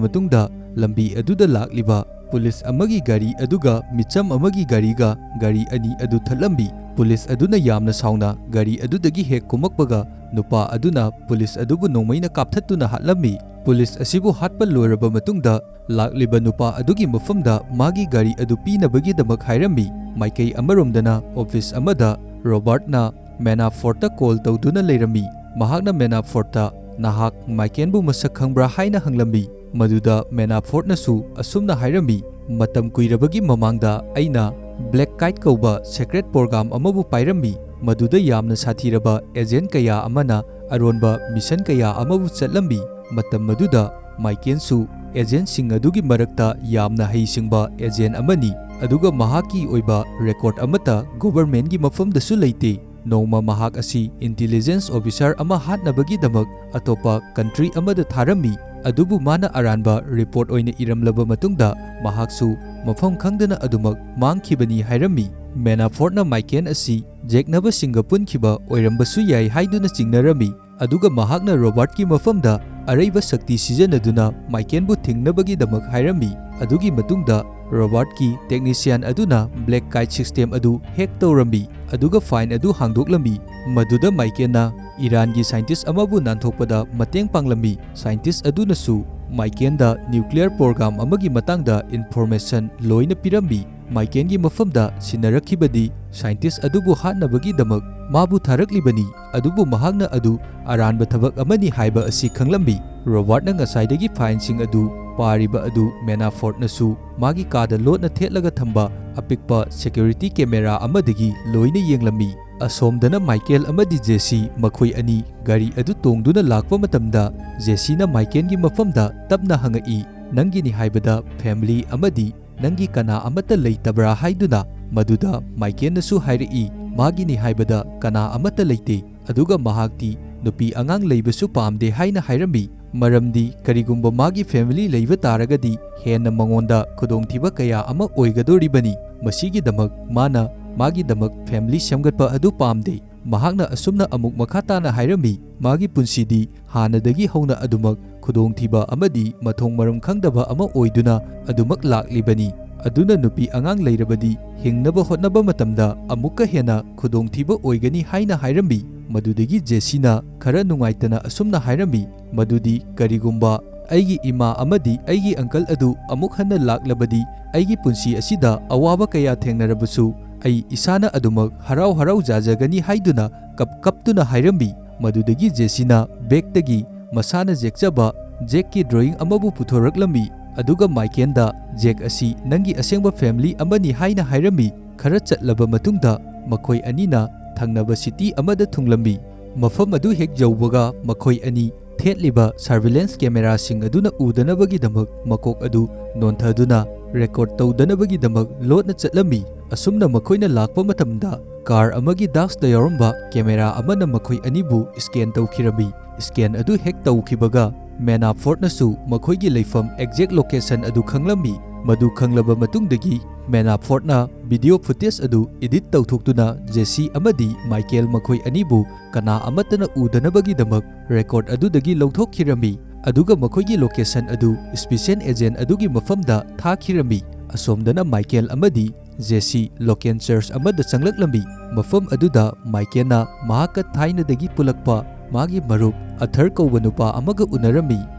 ꯃꯇꯨꯡꯗ ꯂꯝꯕꯤ ꯑꯗꯨꯗ ꯂꯥꯛꯂꯤꯕ ꯄꯨꯂꯤꯁ ꯑꯃꯒꯤ ꯒꯥꯔꯤ ꯑꯗꯨꯒ ꯃꯤꯆꯝ ꯑꯃꯒꯤ ꯒꯥꯔꯤꯒ ꯒꯥꯔꯤ ꯑꯅꯤ ꯑꯗꯨ ꯊꯠꯂꯝꯃꯤ꯫ ꯄꯨꯂꯤꯁ ꯑꯗꯨꯅ ꯌꯥꯝꯅ ꯁꯥꯎꯅ ꯒꯥꯔꯤ ꯑꯗꯨꯗꯒꯤ ꯍꯦꯛ ꯀꯨꯝꯃꯛꯄꯒ ꯅꯨꯄꯥ ꯑꯗꯨꯅ ꯄꯨꯂꯤꯁ ꯑꯗꯨꯕꯨ ꯅꯣꯡꯃꯩꯅ ꯀꯥꯞꯊꯠꯇꯨꯅ ꯍꯥꯠꯂꯝꯃꯤ꯫ ꯄꯨꯂꯤꯁ ꯑꯁꯤꯕꯨ ꯍꯥꯠꯄ ꯂꯣꯏꯔꯕ ꯃꯇꯨꯡꯗ ꯂꯥꯛꯂꯤꯕ ꯅꯨꯄꯥ ꯑꯗꯨꯒꯤ ꯃꯐꯝꯗ ꯃꯥꯒꯤ ꯒꯥꯔꯤ ꯑꯗꯨ ꯄꯤꯅꯕꯒꯤꯗꯃꯛ ꯍꯥꯏꯔꯝꯃꯤ꯫ ꯃꯥꯏꯀꯩ ꯑꯃꯔꯣꯝꯗꯅ ꯑꯣꯐꯤꯁ ꯑꯃꯗ ꯔꯣꯕꯥꯔꯠꯅ ꯃꯦꯅꯥꯐꯣꯔꯠꯇ ꯀꯣꯜ ꯇꯧꯗꯨꯅ ꯂꯩꯔꯝꯃꯤ꯫ ꯃꯍꯥꯛꯅ ꯃꯦꯅꯥꯐꯣꯔꯠꯇ, "ꯅꯍꯥꯛ ꯃꯥꯏꯀꯦꯜꯕꯨ ꯃꯁꯛ ꯈꯪꯕ꯭ꯔꯥ?" ꯍꯥꯏꯅ ꯍꯪꯂꯝꯃꯤ꯫ ꯃꯗꯨꯗ ꯃꯦꯅꯥꯐꯣꯔꯠꯅꯁꯨ ꯑꯁꯨꯝꯅ ꯍꯥꯏꯔꯝꯃꯤ, "ꯃꯇꯝ ꯀꯨꯏꯔꯕꯒꯤ ꯃꯃꯥꯡꯗ ꯑꯩꯅ ꯕ꯭ꯂꯦꯛ ꯀꯥꯏꯠ ꯀꯧꯕ ꯁꯦꯀ꯭ꯔꯦꯠ ꯄ꯭ꯔꯣꯒ꯭ꯔꯥꯝ ꯑꯃꯕꯨ ꯄꯥꯏꯔꯝꯃꯤ꯫ ꯃꯗꯨꯗ ꯌꯥꯝꯅ ꯁꯥꯊꯤꯔꯕ ꯑꯦꯖꯦꯟ ꯀꯌꯥ ꯑꯃꯅ ꯑꯔꯣꯟꯕ ꯃꯤꯁꯟ ꯀꯌꯥ ꯑꯃꯕꯨ ꯆꯠꯂꯝꯃꯤ꯫ ꯃꯇꯝ ꯑꯗꯨꯗ ꯃꯥꯏꯀꯦꯜꯁꯨ ꯑꯦꯖꯦꯟꯁꯤꯡ ꯑꯗꯨꯒꯤ ꯃꯔꯛꯇ ꯌꯥꯝꯅ ꯍꯩꯁꯤꯡꯕ ꯑꯦꯖꯦꯟ ꯑꯃꯅꯤ, ꯑꯗꯨꯒ ꯃꯍꯥꯛꯀꯤ ꯑꯣꯏꯕ ꯔꯦꯀꯣꯔꯗ ꯑꯃꯠꯇ ꯒꯣꯚꯔꯟꯃꯦꯟꯠꯀꯤ ꯃꯐꯝꯗꯁꯨ ꯂꯩꯇꯦ꯫ ꯅꯣꯡꯃ ꯃꯍꯥꯛ ꯑꯁꯤ ꯏꯟꯇꯤꯂꯤꯖꯦꯟꯁ ꯑꯣꯐꯤꯁꯥꯔ ꯑꯃ ꯍꯥꯠꯅꯕꯒꯤꯗꯃꯛ ꯑꯇꯣꯞꯄ ꯀꯟꯇ꯭ꯔꯤ ꯑꯃꯗ ꯊꯥꯔꯝꯃꯤ, ꯑꯗꯨꯕꯨ ꯃꯥꯅ ꯑꯔꯥꯟꯕ ꯔꯤꯄꯣꯔꯠ ꯑꯣꯏꯅ ꯏꯔꯝꯂꯕ ꯃꯇꯨꯡꯗ ꯃꯍꯥꯛꯁꯨ ꯃꯐꯝ ꯈꯪꯗꯅ ꯑꯗꯨꯃꯛ ꯃꯥꯡꯈꯤꯕꯅꯤ" ꯍꯥꯏꯔꯝꯃꯤ꯫ ꯃꯦꯅꯥꯐꯣꯔꯠꯅ ꯃꯥꯏꯀꯦꯜ ꯑꯁꯤ ꯌꯦꯛꯅꯕꯁꯤꯡꯒ ꯄꯨꯟꯈꯤꯕ ꯑꯣꯏꯔꯝꯕꯁꯨ ꯌꯥꯏ ꯍꯥꯏꯗꯨꯅ ꯆꯤꯡꯅꯔꯝꯃꯤ, ꯑꯗꯨꯒ ꯃꯍꯥꯛꯅ ꯔꯣꯕꯥꯔꯠꯀꯤ ꯃꯐꯝꯗ ꯑꯔꯩꯕ ꯁꯛꯇꯤ ꯁꯤꯖꯤꯟꯅꯗꯨꯅ ꯃꯥꯏꯀꯦꯜꯕꯨ ꯊꯤꯡꯅꯕꯒꯤꯗꯃꯛ ꯍꯥꯏꯔꯝꯃꯤ꯫ ꯑꯗꯨꯒꯤ ꯃꯇꯨꯡꯗ ꯔꯣꯕꯥꯔꯠꯀꯤ ꯇꯦꯛꯅꯤꯁꯤꯌꯥꯟ ꯑꯗꯨꯅ ꯕ꯭ꯂꯦꯛ ꯀꯥꯏꯠ ꯁꯤꯁꯇꯦꯝ ꯑꯗꯨ ꯍꯦꯛ ꯇꯧꯔꯝꯃꯤ, ꯑꯗꯨꯒ ꯐꯥꯏꯜ ꯑꯗꯨ ꯍꯥꯡꯗꯣꯛꯂꯝꯃꯤ꯫ ꯃꯗꯨꯗ ꯃꯥꯏꯀꯦꯜꯅ ꯏꯔꯥꯟꯒꯤ ꯁꯥꯏꯟꯇꯤꯁ ꯑꯃꯕꯨ ꯅꯥꯟꯊꯣꯛꯄꯗ ꯃꯇꯦꯡ ꯄꯥꯡꯂꯝꯃꯤ꯫ ꯁꯥꯏꯟꯇꯤꯁ ꯑꯗꯨꯅꯁꯨ ꯃꯥꯏꯀꯦꯜꯗ ꯅ꯭ꯌꯨꯀ꯭ꯂꯤꯌꯔ ꯄ꯭ꯔꯣꯒ꯭ꯔꯥꯝ ꯑꯃꯒꯤ ꯃꯇꯥꯡꯗ ꯏꯟꯐꯣꯔꯃꯦꯁꯟ ꯂꯣꯏꯅ ꯄꯤꯔꯝꯃꯤ꯫ ꯃꯥꯏꯀꯦꯜꯒꯤ ꯃꯐꯝꯗ ꯁꯤꯟꯅꯔꯛꯈꯤꯕꯗꯤ ꯁꯥꯏꯟꯇꯤꯁ ꯑꯗꯨꯕꯨ ꯍꯥꯠꯅꯕꯒꯤꯗꯃꯛ ꯃꯥꯕꯨ ꯊꯥꯔꯛꯂꯤꯕꯅꯤ, ꯑꯗꯨꯕꯨ ꯃꯍꯥꯛꯅ ꯑꯗꯨ ꯑꯔꯥꯟꯕ ꯊꯕꯛ ꯑꯃꯅꯤ ꯍꯥꯏꯕ ꯑꯁꯤ ꯈꯪꯂꯝꯃꯤ꯫ ꯔꯣꯕꯥꯔꯠꯅ ꯉꯁꯥꯏꯗꯒꯤ ꯐꯥꯏꯜꯁꯤꯡ ꯑꯗꯨ ꯄꯥꯔꯤꯕ ꯑꯗꯨ ꯃꯦꯅꯥꯐꯣꯔꯠꯅꯁꯨ ꯃꯥꯒꯤ ꯀꯥꯗ ꯂꯣꯠꯅ ꯊꯦꯠꯂꯒ ꯊꯝꯕ ꯑꯄꯤꯛꯄ ꯁꯦꯀ꯭ꯌꯨꯔꯤꯇꯤ ꯀꯦꯃꯦꯔꯥ ꯑꯃꯗꯒꯤ ꯂꯣꯏꯅ ꯌꯦꯡꯂꯝꯃꯤ꯫ ꯑꯁꯣꯝꯗꯅ ꯃꯥꯏꯀꯦꯜ ꯑꯃꯗꯤ ꯖꯦꯁꯤ ꯃꯈꯣꯏ ꯑꯅꯤ ꯒꯥꯔꯤ ꯑꯗꯨ ꯇꯣꯡꯗꯨꯅ ꯂꯥꯛꯄ ꯃꯇꯝꯗ, ꯖꯦꯁꯤꯅ ꯃꯥꯏꯀꯦꯜꯒꯤ ꯃꯐꯝꯗ ꯇꯞꯅ ꯍꯪꯉꯛꯏ, "ꯅꯪꯒꯤꯅꯤ ꯍꯥꯏꯕꯗ ꯐꯦꯃꯤꯂꯤ ꯑꯃꯗꯤ ꯅꯪꯒꯤ ꯀꯅꯥ ꯑꯃꯠꯇ ꯂꯩꯇꯕ꯭ꯔꯥ?" ꯍꯥꯏꯗꯨꯅ꯫ ꯃꯗꯨꯗ ꯃꯥꯏꯀꯦꯜꯅꯁꯨ ꯍꯥꯏꯔꯛꯏ, ꯃꯥꯒꯤꯅꯤ ꯍꯥꯏꯕꯗ ꯀꯅꯥ ꯑꯃꯠꯇ ꯂꯩꯇꯦ꯫ ꯑꯗꯨꯒ ꯃꯍꯥꯛꯇꯤ ꯅꯨꯄꯤ ꯑꯉꯥꯡ ꯂꯩꯕꯁꯨ ꯄꯥꯝꯗꯦ ꯍꯥꯏꯅ ꯍꯥꯏꯔꯝꯃꯤ꯫ ꯃꯔꯝꯗꯤ ꯀꯔꯤꯒꯨꯝꯕ ꯃꯥꯒꯤ ꯐꯦꯃꯤꯂꯤ ꯂꯩꯕ ꯇꯥꯔꯒꯗꯤ ꯍꯦꯟꯅ ꯃꯉꯣꯟꯗ ꯈꯨꯗꯣꯡꯊꯤꯕ ꯀꯌꯥ ꯑꯃ ꯑꯣꯏꯒꯗꯧꯔꯤꯕꯅꯤ꯫ ꯃꯁꯤꯒꯤꯗꯃꯛ ꯃꯥꯅ ꯃꯥꯒꯤꯗꯃꯛ ꯐꯦꯃꯤꯂꯤ ꯁꯦꯝꯒꯠꯄ ꯑꯗꯨ ꯄꯥꯝꯗꯦ꯫ ꯃꯍꯥꯛꯅ ꯑꯁꯨꯝꯅ ꯑꯃꯨꯛ ꯃꯈꯥ ꯇꯥꯅ ꯍꯥꯏꯔꯝꯃꯤ, ꯃꯥꯒꯤ ꯄꯨꯟꯁꯤꯗꯤ ꯍꯥꯟꯅꯗꯒꯤ ꯍꯧꯅ ꯑꯗꯨꯃꯛ ꯈꯨꯗꯣꯡꯊꯤꯕ ꯑꯃꯗꯤ ꯃꯊꯣꯡ ꯃꯔꯝ ꯈꯪꯗꯕ ꯑꯃ ꯑꯣꯏꯗꯨꯅ ꯑꯗꯨꯃꯛ ꯂꯥꯛꯂꯤꯕꯅꯤ꯫ ꯑꯗꯨꯅ ꯅꯨꯄꯤ ꯑꯉꯥꯡ ꯂꯩꯔꯕꯗꯤ ꯍꯤꯡꯅꯕ ꯍꯣꯠꯅꯕ ꯃꯇꯝꯗ ꯑꯃꯨꯛꯀ ꯍꯦꯟꯅ ꯈꯨꯗꯣꯡꯊꯤꯕ ꯑꯣꯏꯒꯅꯤ ꯍꯥꯏꯅ ꯍꯥꯏꯔꯝꯃꯤ꯫ ꯃꯗꯨꯗꯒꯤ ꯖꯦꯁꯤꯅ ꯈꯔ ꯅꯨꯡꯉꯥꯏꯇꯅ ꯑꯁꯨꯝꯅ ꯍꯥꯏꯔꯝꯃꯤ, ꯃꯗꯨꯗꯤ ꯀꯔꯤꯒꯨꯝꯕ ꯑꯩꯒꯤ ꯏꯃꯥ ꯑꯃꯗꯤ ꯑꯩꯒꯤ ꯑꯪꯀꯜ ꯑꯗꯨ ꯑꯃꯨꯛ ꯍꯟꯅ ꯂꯥꯛꯂꯕꯗꯤ, ꯑꯩꯒꯤ ꯄꯨꯟꯁꯤ ꯑꯁꯤꯗ ꯑꯋꯥꯕ ꯀꯌꯥ ꯊꯦꯡꯅꯔꯕꯁꯨ ꯑꯩ ꯏꯁꯥꯅ ꯑꯗꯨꯃꯛ ꯍꯔꯥꯎ ꯍꯔꯥꯎ ꯌꯥꯖꯒꯅꯤ ꯍꯥꯏꯗꯨꯅ ꯀꯞ ꯀꯞꯇꯨꯅ ꯍꯥꯏꯔꯝꯃꯤ꯫ ꯃꯗꯨꯗꯒꯤ ꯖꯦꯁꯤꯅ ꯕꯦꯒꯇꯒꯤ ꯃꯁꯥꯅ ꯌꯦꯛꯆꯕ ꯖꯦꯛꯀꯤ ꯗ꯭ꯔꯣꯌꯤꯡ ꯑꯃꯕꯨ ꯄꯨꯊꯣꯔꯛꯂꯝꯃꯤ, ꯑꯗꯨꯒ ꯃꯥꯏꯀꯦꯜꯗ, "ꯖꯦꯛ ꯑꯁꯤ ꯅꯪꯒꯤ ꯑꯁꯦꯡꯕ ꯐꯦꯃꯤꯂꯤ ꯑꯃꯅꯤ" ꯍꯥꯏꯅ ꯍꯥꯏꯔꯝꯃꯤ꯫ ꯈꯔ ꯆꯠꯂꯕ ꯃꯇꯨꯡꯗ ꯃꯈꯣꯏ ꯑꯅꯤꯅ ꯊꯪꯅꯕ ꯁꯤꯇꯤ ꯑꯃꯗ ꯊꯨꯡꯂꯝꯃꯤ꯫ ꯃꯐꯝ ꯑꯗꯨ ꯍꯦꯛ ꯌꯧꯕꯒ ꯃꯈꯣꯏ ꯑꯅꯤ ꯊꯦꯠꯂꯤꯕ ꯁꯔꯚꯤꯂꯦꯟꯁ ꯀꯦꯃꯦꯔꯥꯁꯤꯡ ꯑꯗꯨꯅ ꯎꯗꯅꯕꯒꯤꯗꯃꯛ ꯃꯀꯣꯛ ꯑꯗꯨ ꯅꯣꯟꯊꯗꯨꯅ ꯔꯦꯀꯣꯔꯗ ꯇꯧꯗꯅꯕꯒꯤꯗꯃꯛ ꯂꯣꯠꯅ ꯆꯠꯂꯝꯃꯤ꯫ ꯑꯁꯨꯝꯅ ꯃꯈꯣꯏꯅ ꯂꯥꯛꯄ ꯃꯇꯝꯗ ꯀꯥꯔ ꯑꯃꯒꯤ ꯗꯥꯁꯇ ꯌꯥꯎꯔꯝꯕ ꯀꯦꯃꯦꯔꯥ ꯑꯃꯅ ꯃꯈꯣꯏ ꯑꯅꯤꯕꯨ ꯁ꯭ꯀꯦꯟ ꯇꯧꯈꯤꯔꯝꯃꯤ꯫ ꯁ꯭ꯀꯦꯟ ꯑꯗꯨ ꯍꯦꯛ ꯇꯧꯈꯤꯕꯒ ꯃꯦꯅꯥꯐꯣꯔꯠꯅꯁꯨ ꯃꯈꯣꯏꯒꯤ ꯂꯩꯐꯝ ꯑꯦꯛꯖꯦꯛ ꯂꯣꯀꯦꯁꯟ ꯑꯗꯨ ꯈꯪꯂꯝꯃꯤ꯫ ꯃꯗꯨ ꯈꯪꯂꯕ ꯃꯇꯨꯡꯗꯒꯤ ꯃꯦꯅꯥꯐꯣꯔꯠꯅ ꯚꯤꯗꯤꯑꯣ ꯐꯨꯇꯦꯖ ꯑꯗꯨ ꯏꯗꯤꯠ ꯇꯧꯊꯣꯛꯇꯨꯅ ꯖꯦꯁꯤ ꯑꯃꯗꯤ ꯃꯥꯏꯀꯦꯜ ꯃꯈꯣꯏ ꯑꯅꯤꯕꯨ ꯀꯅꯥ ꯑꯃꯠꯇꯅ ꯎꯗꯅꯕꯒꯤꯗꯃꯛ ꯔꯦꯀꯣꯔꯗ ꯑꯗꯨꯗꯒꯤ ꯂꯧꯊꯣꯛꯈꯤꯔꯝꯃꯤ꯫ ꯑꯗꯨꯒ ꯃꯈꯣꯏꯒꯤ ꯂꯣꯀꯦꯁꯟ ꯑꯗꯨ ꯁ꯭ꯄꯦꯁꯤꯌꯦꯜ ꯑꯦꯖꯦꯟꯠ ꯑꯗꯨꯒꯤ ꯃꯐꯝꯗ ꯊꯥꯈꯤꯔꯝꯃꯤ꯫ ꯑꯁꯣꯝꯗꯅ ꯃꯥꯏꯀꯦꯜ ꯑꯃꯗꯤ ꯖꯦꯁꯤ ꯂꯣꯀꯦꯜ ꯆꯔꯆ ꯑꯃꯗ ꯆꯪꯂꯛꯂꯝꯃꯤ꯫ ꯃꯐꯝ ꯑꯗꯨꯗ ꯃꯥꯏꯀꯦꯜꯅ ꯃꯍꯥꯛꯀ ꯊꯥꯏꯅꯗꯒꯤ ꯄꯨꯜꯂꯛꯄ ꯃꯥꯒꯤ ꯃꯔꯨꯞ ꯑꯊꯔ ꯀꯧꯕ ꯅꯨꯄꯥ ꯑꯃꯒ ꯎꯅꯔꯝꯃꯤ꯫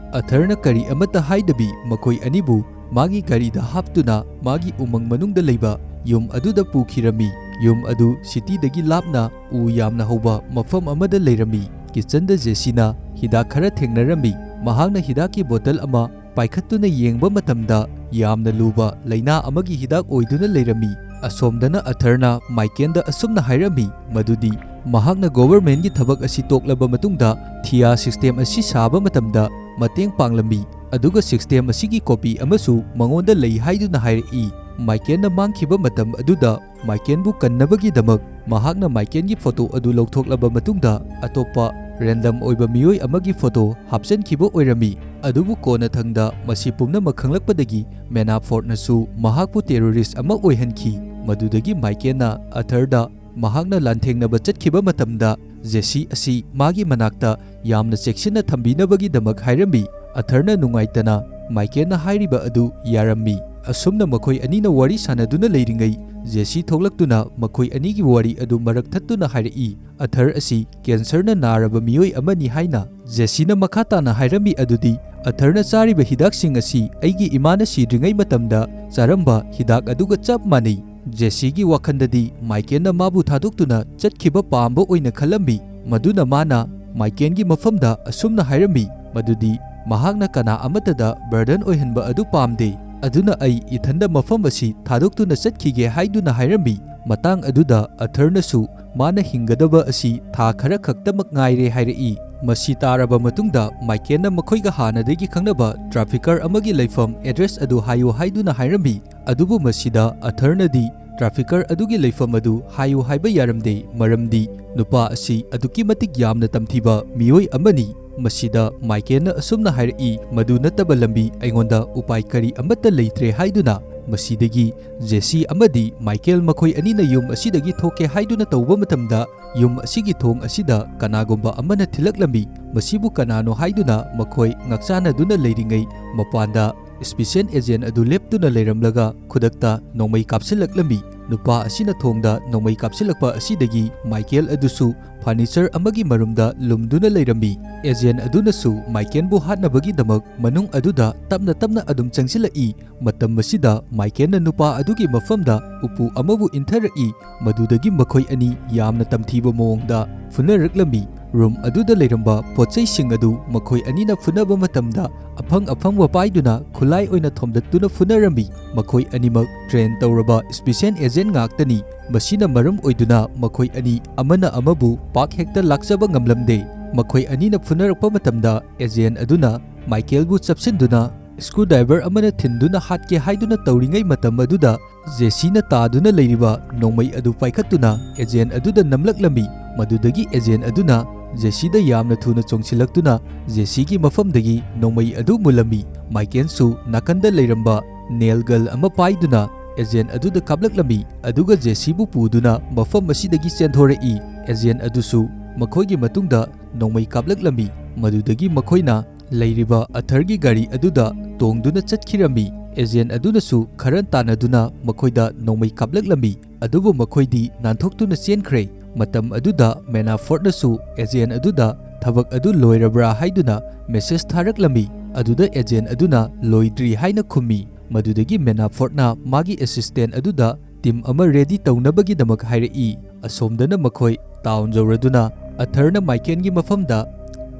ꯑꯊꯔꯅ ꯀꯔꯤ ꯑꯃꯠꯇ ꯍꯥꯏꯗꯕꯤ ꯃꯈꯣꯏ ꯑꯅꯤꯕꯨ ꯃꯥꯒꯤ ꯒꯥꯔꯤꯗ ꯍꯥꯞꯇꯨꯅ ꯃꯥꯒꯤ ꯎꯃꯪ ꯃꯅꯨꯡꯗ ꯂꯩꯕ ꯌꯨꯝ ꯑꯗꯨꯗ ꯄꯨꯈꯤꯔꯝꯃꯤ꯫ ꯌꯨꯝ ꯑꯗꯨ ꯁꯤꯇꯤꯗꯒꯤ ꯂꯥꯞꯅ ꯎ ꯌꯥꯝꯅ ꯍꯧꯕ ꯃꯐꯝ ꯑꯃꯗ ꯂꯩꯔꯝꯃꯤ꯫ ꯀꯤꯆꯟꯗ ꯖꯦꯁꯤꯅ ꯍꯤꯗꯥꯛ ꯈꯔ ꯊꯦꯡꯅꯔꯝꯃꯤ꯫ ꯃꯍꯥꯛꯅ ꯍꯤꯗꯥꯛꯀꯤ ꯕꯣꯇꯜ ꯑꯃ ꯄꯥꯏꯈꯠꯇꯨꯅ ꯌꯦꯡꯕ ꯃꯇꯝꯗ ꯌꯥꯝꯅ ꯂꯨꯕ ꯂꯥꯏꯅꯥ ꯑꯃꯒꯤ ꯍꯤꯗꯥꯛ ꯑꯣꯏꯗꯨꯅ ꯂꯩꯔꯝꯃꯤ꯫ ꯑꯁꯣꯝꯗꯅ ꯑꯊꯔꯅ ꯃꯥꯏꯀꯦꯟꯗ ꯑꯁꯨꯝꯅ ꯍꯥꯏꯔꯝꯃꯤ ꯃꯗꯨꯗꯤ ꯃꯍꯥꯛꯅ ꯒꯣꯚꯔꯃꯦꯟꯒꯤ ꯊꯕꯛ ꯑꯁꯤ ꯇꯣꯛꯂꯕ ꯃꯇꯨꯡꯗ ꯊꯤꯌꯥ ꯁꯤꯁꯇꯦꯝ ꯑꯁꯤ ꯁꯥꯕ ꯃꯇꯝꯗ ꯃꯇꯦꯡ ꯄꯥꯡꯂꯝꯃꯤ, ꯑꯗꯨꯒ ꯁꯤꯁꯇꯦꯝ ꯑꯁꯤꯒꯤ ꯀꯣꯄꯤ ꯑꯃꯁꯨ ꯃꯉꯣꯟꯗ ꯂꯩ ꯍꯥꯏꯗꯨꯅ ꯍꯥꯏꯔꯛꯏ꯫ ꯃꯥꯏꯀꯦꯟꯅ ꯃꯥꯡꯈꯤꯕ ꯃꯇꯝ ꯑꯗꯨꯗ ꯃꯥꯏꯀꯦꯟꯕꯨ ꯀꯟꯅꯕꯒꯤꯗꯃꯛ ꯃꯍꯥꯛꯅ ꯃꯥꯏꯀꯦꯟꯒꯤ ꯐꯣꯇꯣ ꯑꯗꯨ ꯂꯧꯊꯣꯛꯂꯕ ꯃꯇꯨꯡꯗ ꯑꯇꯣꯞꯄ ꯔꯦꯟꯗꯝ ꯑꯣꯏꯕ ꯃꯤꯑꯣꯏ ꯑꯃꯒꯤ ꯐꯣꯇꯣ ꯍꯥꯞꯆꯤꯟꯈꯤꯕ ꯑꯣꯏꯔꯝꯃꯤ꯫ ꯑꯗꯨꯕꯨ ꯀꯣꯟꯅꯊꯪꯗ ꯃꯁꯤ ꯄꯨꯝꯅꯃꯛ ꯈꯪꯂꯛꯄꯗꯒꯤ ꯃꯦꯅꯥꯐꯣꯔꯠꯅꯁꯨ ꯃꯍꯥꯛꯄꯨ ꯇꯦꯔꯣꯔꯤꯁ ꯑꯃ ꯑꯣꯏꯍꯟꯈꯤ꯫ ꯃꯗꯨꯗꯒꯤ ꯃꯥꯏꯀꯦꯟꯅ ꯑꯊꯔꯗ ꯃꯍꯥꯛꯅ ꯂꯥꯟꯊꯦꯡꯅꯕ ꯆꯠꯈꯤꯕ ꯃꯇꯝꯗ ꯖꯦꯁꯤ ꯑꯁꯤ ꯃꯥꯒꯤ ꯃꯅꯥꯛꯇ ꯌꯥꯝꯅ ꯆꯦꯛꯁꯤꯟꯅ ꯊꯝꯕꯤꯅꯕꯒꯤꯗꯃꯛ ꯍꯥꯏꯔꯝꯃꯤ꯫ ꯑꯊꯔꯅ ꯅꯨꯡꯉꯥꯏꯇꯅ ꯃꯥꯏꯀꯦꯟꯅ ꯍꯥꯏꯔꯤꯕ ꯑꯗꯨ ꯌꯥꯔꯝꯃꯤ꯫ ꯑꯁꯨꯝꯅ ꯃꯈꯣꯏ ꯑꯅꯤꯅ ꯋꯥꯔꯤ ꯁꯥꯟꯅꯗꯨꯅ ꯂꯩꯔꯤꯉꯩ ꯖꯦꯁꯤ ꯊꯣꯛꯂꯛꯇꯨꯅ ꯃꯈꯣꯏ ꯑꯅꯤꯒꯤ ꯋꯥꯔꯤ ꯑꯗꯨ ꯃꯔꯛ ꯊꯠꯇꯨꯅ ꯍꯥꯏꯔꯛꯏ, "ꯑꯊꯔ ꯑꯁꯤ ꯀꯦꯟꯁꯔꯅ ꯅꯥꯔꯕ ꯃꯤꯑꯣꯏ ꯑꯃꯅꯤ" ꯍꯥꯏꯅ꯫ ꯖꯦꯁꯤꯅ ꯃꯈꯥ ꯇꯥꯅ ꯍꯥꯏꯔꯝꯃꯤ ꯑꯗꯨꯗꯤ, "ꯑꯊꯔꯅ ꯆꯥꯔꯤꯕ ꯍꯤꯗꯥꯛꯁꯤꯡ ꯑꯁꯤ ꯑꯩꯒꯤ ꯏꯃꯥꯅ ꯁꯤꯗ꯭ꯔꯤꯉꯩ ꯃꯇꯝꯗ ꯆꯥꯔꯝꯕ ꯍꯤꯗꯥꯛ ꯑꯗꯨꯒ ꯆꯞ ꯃꯥꯟꯅꯩ"꯫ ꯖꯦꯁꯤꯒꯤ ꯋꯥꯈꯜꯗꯗꯤ ꯃꯥꯏꯀꯦꯟꯅ ꯃꯥꯕꯨ ꯊꯥꯗꯣꯛꯇꯨꯅ ꯆꯠꯈꯤꯕ ꯄꯥꯝꯕ ꯑꯣꯏꯅ ꯈꯜꯂꯝꯃꯤ꯫ ꯃꯗꯨꯅ ꯃꯥꯅ ꯃꯥꯏꯀꯦꯟꯒꯤ ꯃꯐꯝꯗ ꯑꯁꯨꯝꯅ ꯍꯥꯏꯔꯝꯃꯤ ꯃꯗꯨꯗꯤ ꯃꯍꯥꯛꯅ ꯀꯅꯥ ꯑꯃꯠꯇꯗ ꯕꯔꯗꯟ ꯑꯣꯏꯍꯟꯕ ꯑꯗꯨ ꯄꯥꯝꯗꯦ, ꯑꯗꯨꯅ ꯑꯩ ꯏꯊꯟꯗ ꯃꯐꯝ ꯑꯁꯤ ꯊꯥꯗꯣꯛꯇꯨꯅ ꯆꯠꯈꯤꯒꯦ ꯍꯥꯏꯗꯨꯅ ꯍꯥꯏꯔꯝꯃꯤ꯫ ꯃꯇꯥꯡ ꯑꯗꯨꯗ ꯑꯊꯔꯅꯁꯨ ꯃꯥꯅ ꯍꯤꯡꯒꯗꯕ ꯑꯁꯤ ꯊꯥ ꯈꯔ ꯈꯛꯇꯃꯛ ꯉꯥꯏꯔꯦ ꯍꯥꯏꯔꯛꯏ꯫ ꯃꯁꯤ ꯇꯥꯔꯕ ꯃꯇꯨꯡꯗ ꯃꯥꯏꯀꯦꯟꯅ ꯃꯈꯣꯏꯒ ꯍꯥꯟꯅꯗꯒꯤ ꯈꯪꯅꯕ ꯇ꯭ꯔꯥꯐꯤꯀꯔ ꯑꯃꯒꯤ ꯂꯩꯐꯝ ꯑꯦꯗ꯭ꯔꯦꯁ ꯑꯗꯨ ꯍꯥꯏꯌꯨ ꯍꯥꯏꯗꯨꯅ ꯍꯥꯏꯔꯝꯃꯤ꯫ ꯑꯗꯨꯕꯨ ꯃꯁꯤꯗ ꯑꯊꯔꯅꯗꯤ ꯇ꯭ꯔꯥꯐꯤꯀꯔ ꯑꯗꯨꯒꯤ ꯂꯩꯐꯝ ꯑꯗꯨ ꯍꯥꯏꯌꯨ ꯍꯥꯏꯕ ꯌꯥꯔꯝꯗꯦ, ꯃꯔꯝꯗꯤ ꯅꯨꯄꯥ ꯑꯁꯤ ꯑꯗꯨꯛꯀꯤ ꯃꯇꯤꯛ ꯌꯥꯝꯅ ꯇꯝꯊꯤꯕ ꯃꯤꯑꯣꯏ ꯑꯃꯅꯤ꯫ ꯃꯁꯤꯗ ꯃꯥꯏꯀꯦꯟꯅ ꯑꯁꯨꯝꯅ ꯍꯥꯏꯔꯛꯏ, "ꯃꯗꯨ ꯅꯠꯇꯕ ꯂꯝꯕꯤ ꯑꯩꯉꯣꯟꯗ ꯎꯄꯥꯏ ꯀꯔꯤ ꯑꯃꯠꯇ ꯂꯩꯇ꯭ꯔꯦ" ꯍꯥꯏꯗꯨꯅ꯫ ꯃꯁꯤꯗꯒꯤ ꯖꯦꯁꯤ ꯑꯃꯗꯤ ꯃꯥꯏꯀꯦꯜ ꯃꯈꯣꯏ ꯑꯅꯤꯅ ꯌꯨꯝ ꯑꯁꯤꯗꯒꯤ ꯊꯣꯛꯀꯦ ꯍꯥꯏꯗꯨꯅ ꯇꯧꯕ ꯃꯇꯝꯗ, ꯌꯨꯝ ꯑꯁꯤꯒꯤ ꯊꯣꯡ ꯑꯁꯤꯗ ꯀꯅꯥꯒꯨꯝꯕ ꯑꯃꯅ ꯊꯤꯜꯂꯛꯂꯝꯃꯤ꯫ ꯃꯁꯤꯕꯨ ꯀꯅꯥꯅꯣ ꯍꯥꯏꯗꯨꯅ ꯃꯈꯣꯏ ꯉꯛꯆꯥꯅꯗꯨꯅ ꯂꯩꯔꯤꯉꯩ, ꯃꯄꯥꯟꯗ ꯏꯁꯄꯤꯁꯦꯜ ꯑꯦꯖꯦꯟ ꯑꯗꯨ ꯂꯦꯞꯇꯨꯅ ꯂꯩꯔꯝꯂꯒ ꯈꯨꯗꯛꯇ ꯅꯣꯡꯃꯩ ꯀꯥꯞꯁꯤꯜꯂꯛꯂꯝꯃꯤ꯫ ꯅꯨꯄꯥ ꯑꯁꯤꯅ ꯊꯣꯡꯗ ꯅꯣꯡꯃꯩ ꯀꯥꯞꯁꯤꯜꯂꯛꯄ ꯑꯁꯤꯗꯒꯤ ꯃꯥꯏꯀꯦꯜ ꯑꯗꯨꯁꯨ ꯐꯔꯅꯤꯆꯔ ꯑꯃꯒꯤ ꯃꯔꯨꯝꯗ ꯂꯨꯝꯗꯨꯅ ꯂꯩꯔꯝꯃꯤ꯫ ꯑꯦꯖꯦꯟ ꯑꯗꯨꯅꯁꯨ ꯃꯥꯏꯀꯦꯜꯕꯨ ꯍꯥꯠꯅꯕꯒꯤꯗꯃꯛ ꯃꯅꯨꯡ ꯑꯗꯨꯗ ꯇꯞꯅ ꯇꯞꯅ ꯑꯗꯨꯝ ꯆꯪꯁꯤꯜꯂꯛꯏ꯫ ꯃꯇꯝ ꯑꯁꯤꯗ ꯃꯥꯏꯀꯦꯜꯅ ꯅꯨꯄꯥ ꯑꯗꯨꯒꯤ ꯃꯐꯝꯗ ꯎꯄꯨ ꯑꯃꯕꯨ ꯏꯟꯊꯔꯛꯏ꯫ ꯃꯗꯨꯗꯒꯤ ꯃꯈꯣꯏ ꯑꯅꯤ ꯌꯥꯝꯅ ꯇꯝꯊꯤꯕ ꯃꯑꯣꯡꯗ ꯐꯨꯅꯔꯛꯂꯝꯃꯤ꯫ ꯔꯨꯝ ꯑꯗꯨꯗ ꯂꯩꯔꯝꯕ ꯄꯣꯠꯆꯩꯁꯤꯡ ꯑꯗꯨ ꯃꯈꯣꯏ ꯑꯅꯤꯅ ꯐꯨꯅꯕ ꯃꯇꯝꯗ ꯑꯐꯪ ꯑꯐꯪꯕ ꯄꯥꯏꯗꯨꯅ ꯈꯨꯠꯂꯥꯏ ꯑꯣꯏꯅ ꯊꯣꯝꯗꯠꯇꯨꯅ ꯐꯨꯅꯔꯝꯃꯤ꯫ ꯃꯈꯣꯏ ꯑꯅꯤꯃꯛ ꯇ꯭ꯔꯦꯟ ꯇꯧꯔꯕ ꯏꯁꯄꯤꯁꯦꯜ ꯑꯦꯖꯦꯟ ꯉꯥꯛꯇꯅꯤ꯫ ꯃꯁꯤꯅ ꯃꯔꯝ ꯑꯣꯏꯗꯨꯅ ꯃꯈꯣꯏ ꯑꯅꯤ ꯑꯃꯅ ꯑꯃꯕꯨ ꯄꯥꯛ ꯍꯦꯛꯇ ꯂꯥꯛꯆꯕ ꯉꯝꯂꯝꯗꯦ꯫ ꯃꯈꯣꯏ ꯑꯅꯤꯅ ꯐꯨꯅꯔꯛꯄ ꯃꯇꯝꯗ ꯑꯦꯖꯦꯟ ꯑꯗꯨꯅ ꯃꯥꯏꯀꯦꯜꯕꯨ ꯆꯞꯁꯤꯟꯗꯨꯅ ꯁ꯭ꯀ꯭ꯔꯨ ꯗ꯭ꯔꯥꯏꯚꯔ ꯑꯃꯅ ꯊꯤꯟꯗꯨꯅ ꯍꯥꯠꯀꯦ ꯍꯥꯏꯗꯨꯅ ꯇꯧꯔꯤꯉꯩ ꯃꯇꯝ ꯑꯗꯨꯗ ꯖꯦꯁꯤꯅ ꯇꯥꯗꯨꯅ ꯂꯩꯔꯤꯕ ꯅꯣꯡꯃꯩ ꯑꯗꯨ ꯄꯥꯏꯈꯠꯇꯨꯅ ꯑꯦꯖꯦꯟ ꯑꯗꯨꯗ ꯅꯝꯂꯛꯂꯝꯃꯤ꯫ ꯃꯗꯨꯗꯒꯤ ꯑꯦꯖꯦꯟ ꯑꯗꯨꯅ ꯖꯦꯁꯤꯗ ꯌꯥꯝꯅ ꯊꯨꯅ ꯆꯣꯡꯁꯤꯜꯂꯛꯇꯨꯅ ꯖꯦꯁꯤꯒꯤ ꯃꯐꯝꯗꯒꯤ ꯅꯣꯡꯃꯩ ꯑꯗꯨ ꯃꯨꯜꯂꯝꯃꯤ꯫ ꯃꯥꯏꯀꯦꯜꯁꯨ ꯅꯥꯀꯟꯗ ꯂꯩꯔꯝꯕ ꯅꯦꯜ ꯒꯟ ꯑꯃ ꯄꯥꯏꯗꯨꯅ ꯑꯦꯖꯦꯟ ꯑꯗꯨꯗ ꯀꯥꯞꯂꯛꯂꯝꯃꯤ, ꯑꯗꯨꯒ ꯖꯦꯁꯤꯕꯨ ꯄꯨꯗꯨꯅ ꯃꯐꯝ ꯑꯁꯤꯗꯒꯤ ꯆꯦꯟꯊꯣꯔꯛꯏ꯫ ꯑꯦꯖꯦꯟ ꯑꯗꯨꯁꯨ ꯃꯈꯣꯏꯒꯤ ꯃꯇꯨꯡꯗ ꯅꯣꯡꯃꯩ ꯀꯥꯞꯂꯛꯂꯝꯃꯤ꯫ ꯃꯗꯨꯗꯒꯤ ꯃꯈꯣꯏꯅ ꯂꯩꯔꯤꯕ ꯑꯊꯔꯒꯤ ꯒꯥꯔꯤ ꯑꯗꯨꯗ ꯇꯣꯡꯗꯨꯅ ꯆꯠꯈꯤꯔꯝꯃꯤ꯫ ꯑꯦꯖꯦꯟ ꯑꯗꯨꯅꯁꯨ ꯈꯔ ꯇꯥꯟꯅꯗꯨꯅ ꯃꯈꯣꯏꯗ ꯅꯣꯡꯃꯩ ꯀꯥꯞꯂꯛꯂꯝꯃꯤ, ꯑꯗꯨꯕꯨ ꯃꯈꯣꯏꯗꯤ ꯅꯥꯟꯊꯣꯛꯇꯨꯅ ꯆꯦꯟꯈ꯭ꯔꯦ꯫ ꯃꯇꯝ ꯑꯗꯨꯗ ꯃꯦꯅꯥꯐꯣꯔꯠꯅꯁꯨ ꯑꯦꯖꯦꯟ ꯑꯗꯨꯗ ꯊꯕꯛ ꯑꯗꯨ ꯂꯣꯏꯔꯕ꯭ꯔꯥ ꯍꯥꯏꯗꯨꯅ ꯃꯦꯁꯦꯖ ꯊꯥꯔꯛꯂꯝꯃꯤ꯫ ꯑꯗꯨꯗ ꯑꯦꯖꯦꯟ ꯑꯗꯨꯅ ꯂꯣꯏꯗ꯭ꯔꯤ ꯍꯥꯏꯅ ꯈꯨꯝꯃꯤ꯫ ꯃꯗꯨꯗꯒꯤ ꯃꯦꯅꯥꯐꯣꯔꯠꯅ ꯃꯥꯒꯤ ꯑꯦꯁꯤꯁꯇꯦꯟ ꯑꯗꯨꯗ ꯇꯤꯝ ꯑꯃ ꯔꯦꯗꯤ ꯇꯧꯅꯕꯒꯤꯗꯃꯛ ꯍꯥꯏꯔꯛꯏ꯫ ꯑꯁꯣꯝꯗꯅ ꯃꯈꯣꯏ ꯇꯥꯎꯟ ꯌꯧꯔꯗꯨꯅ ꯑꯊꯔꯅ ꯃꯥꯏꯀꯦꯜꯒꯤ ꯃꯐꯝꯗ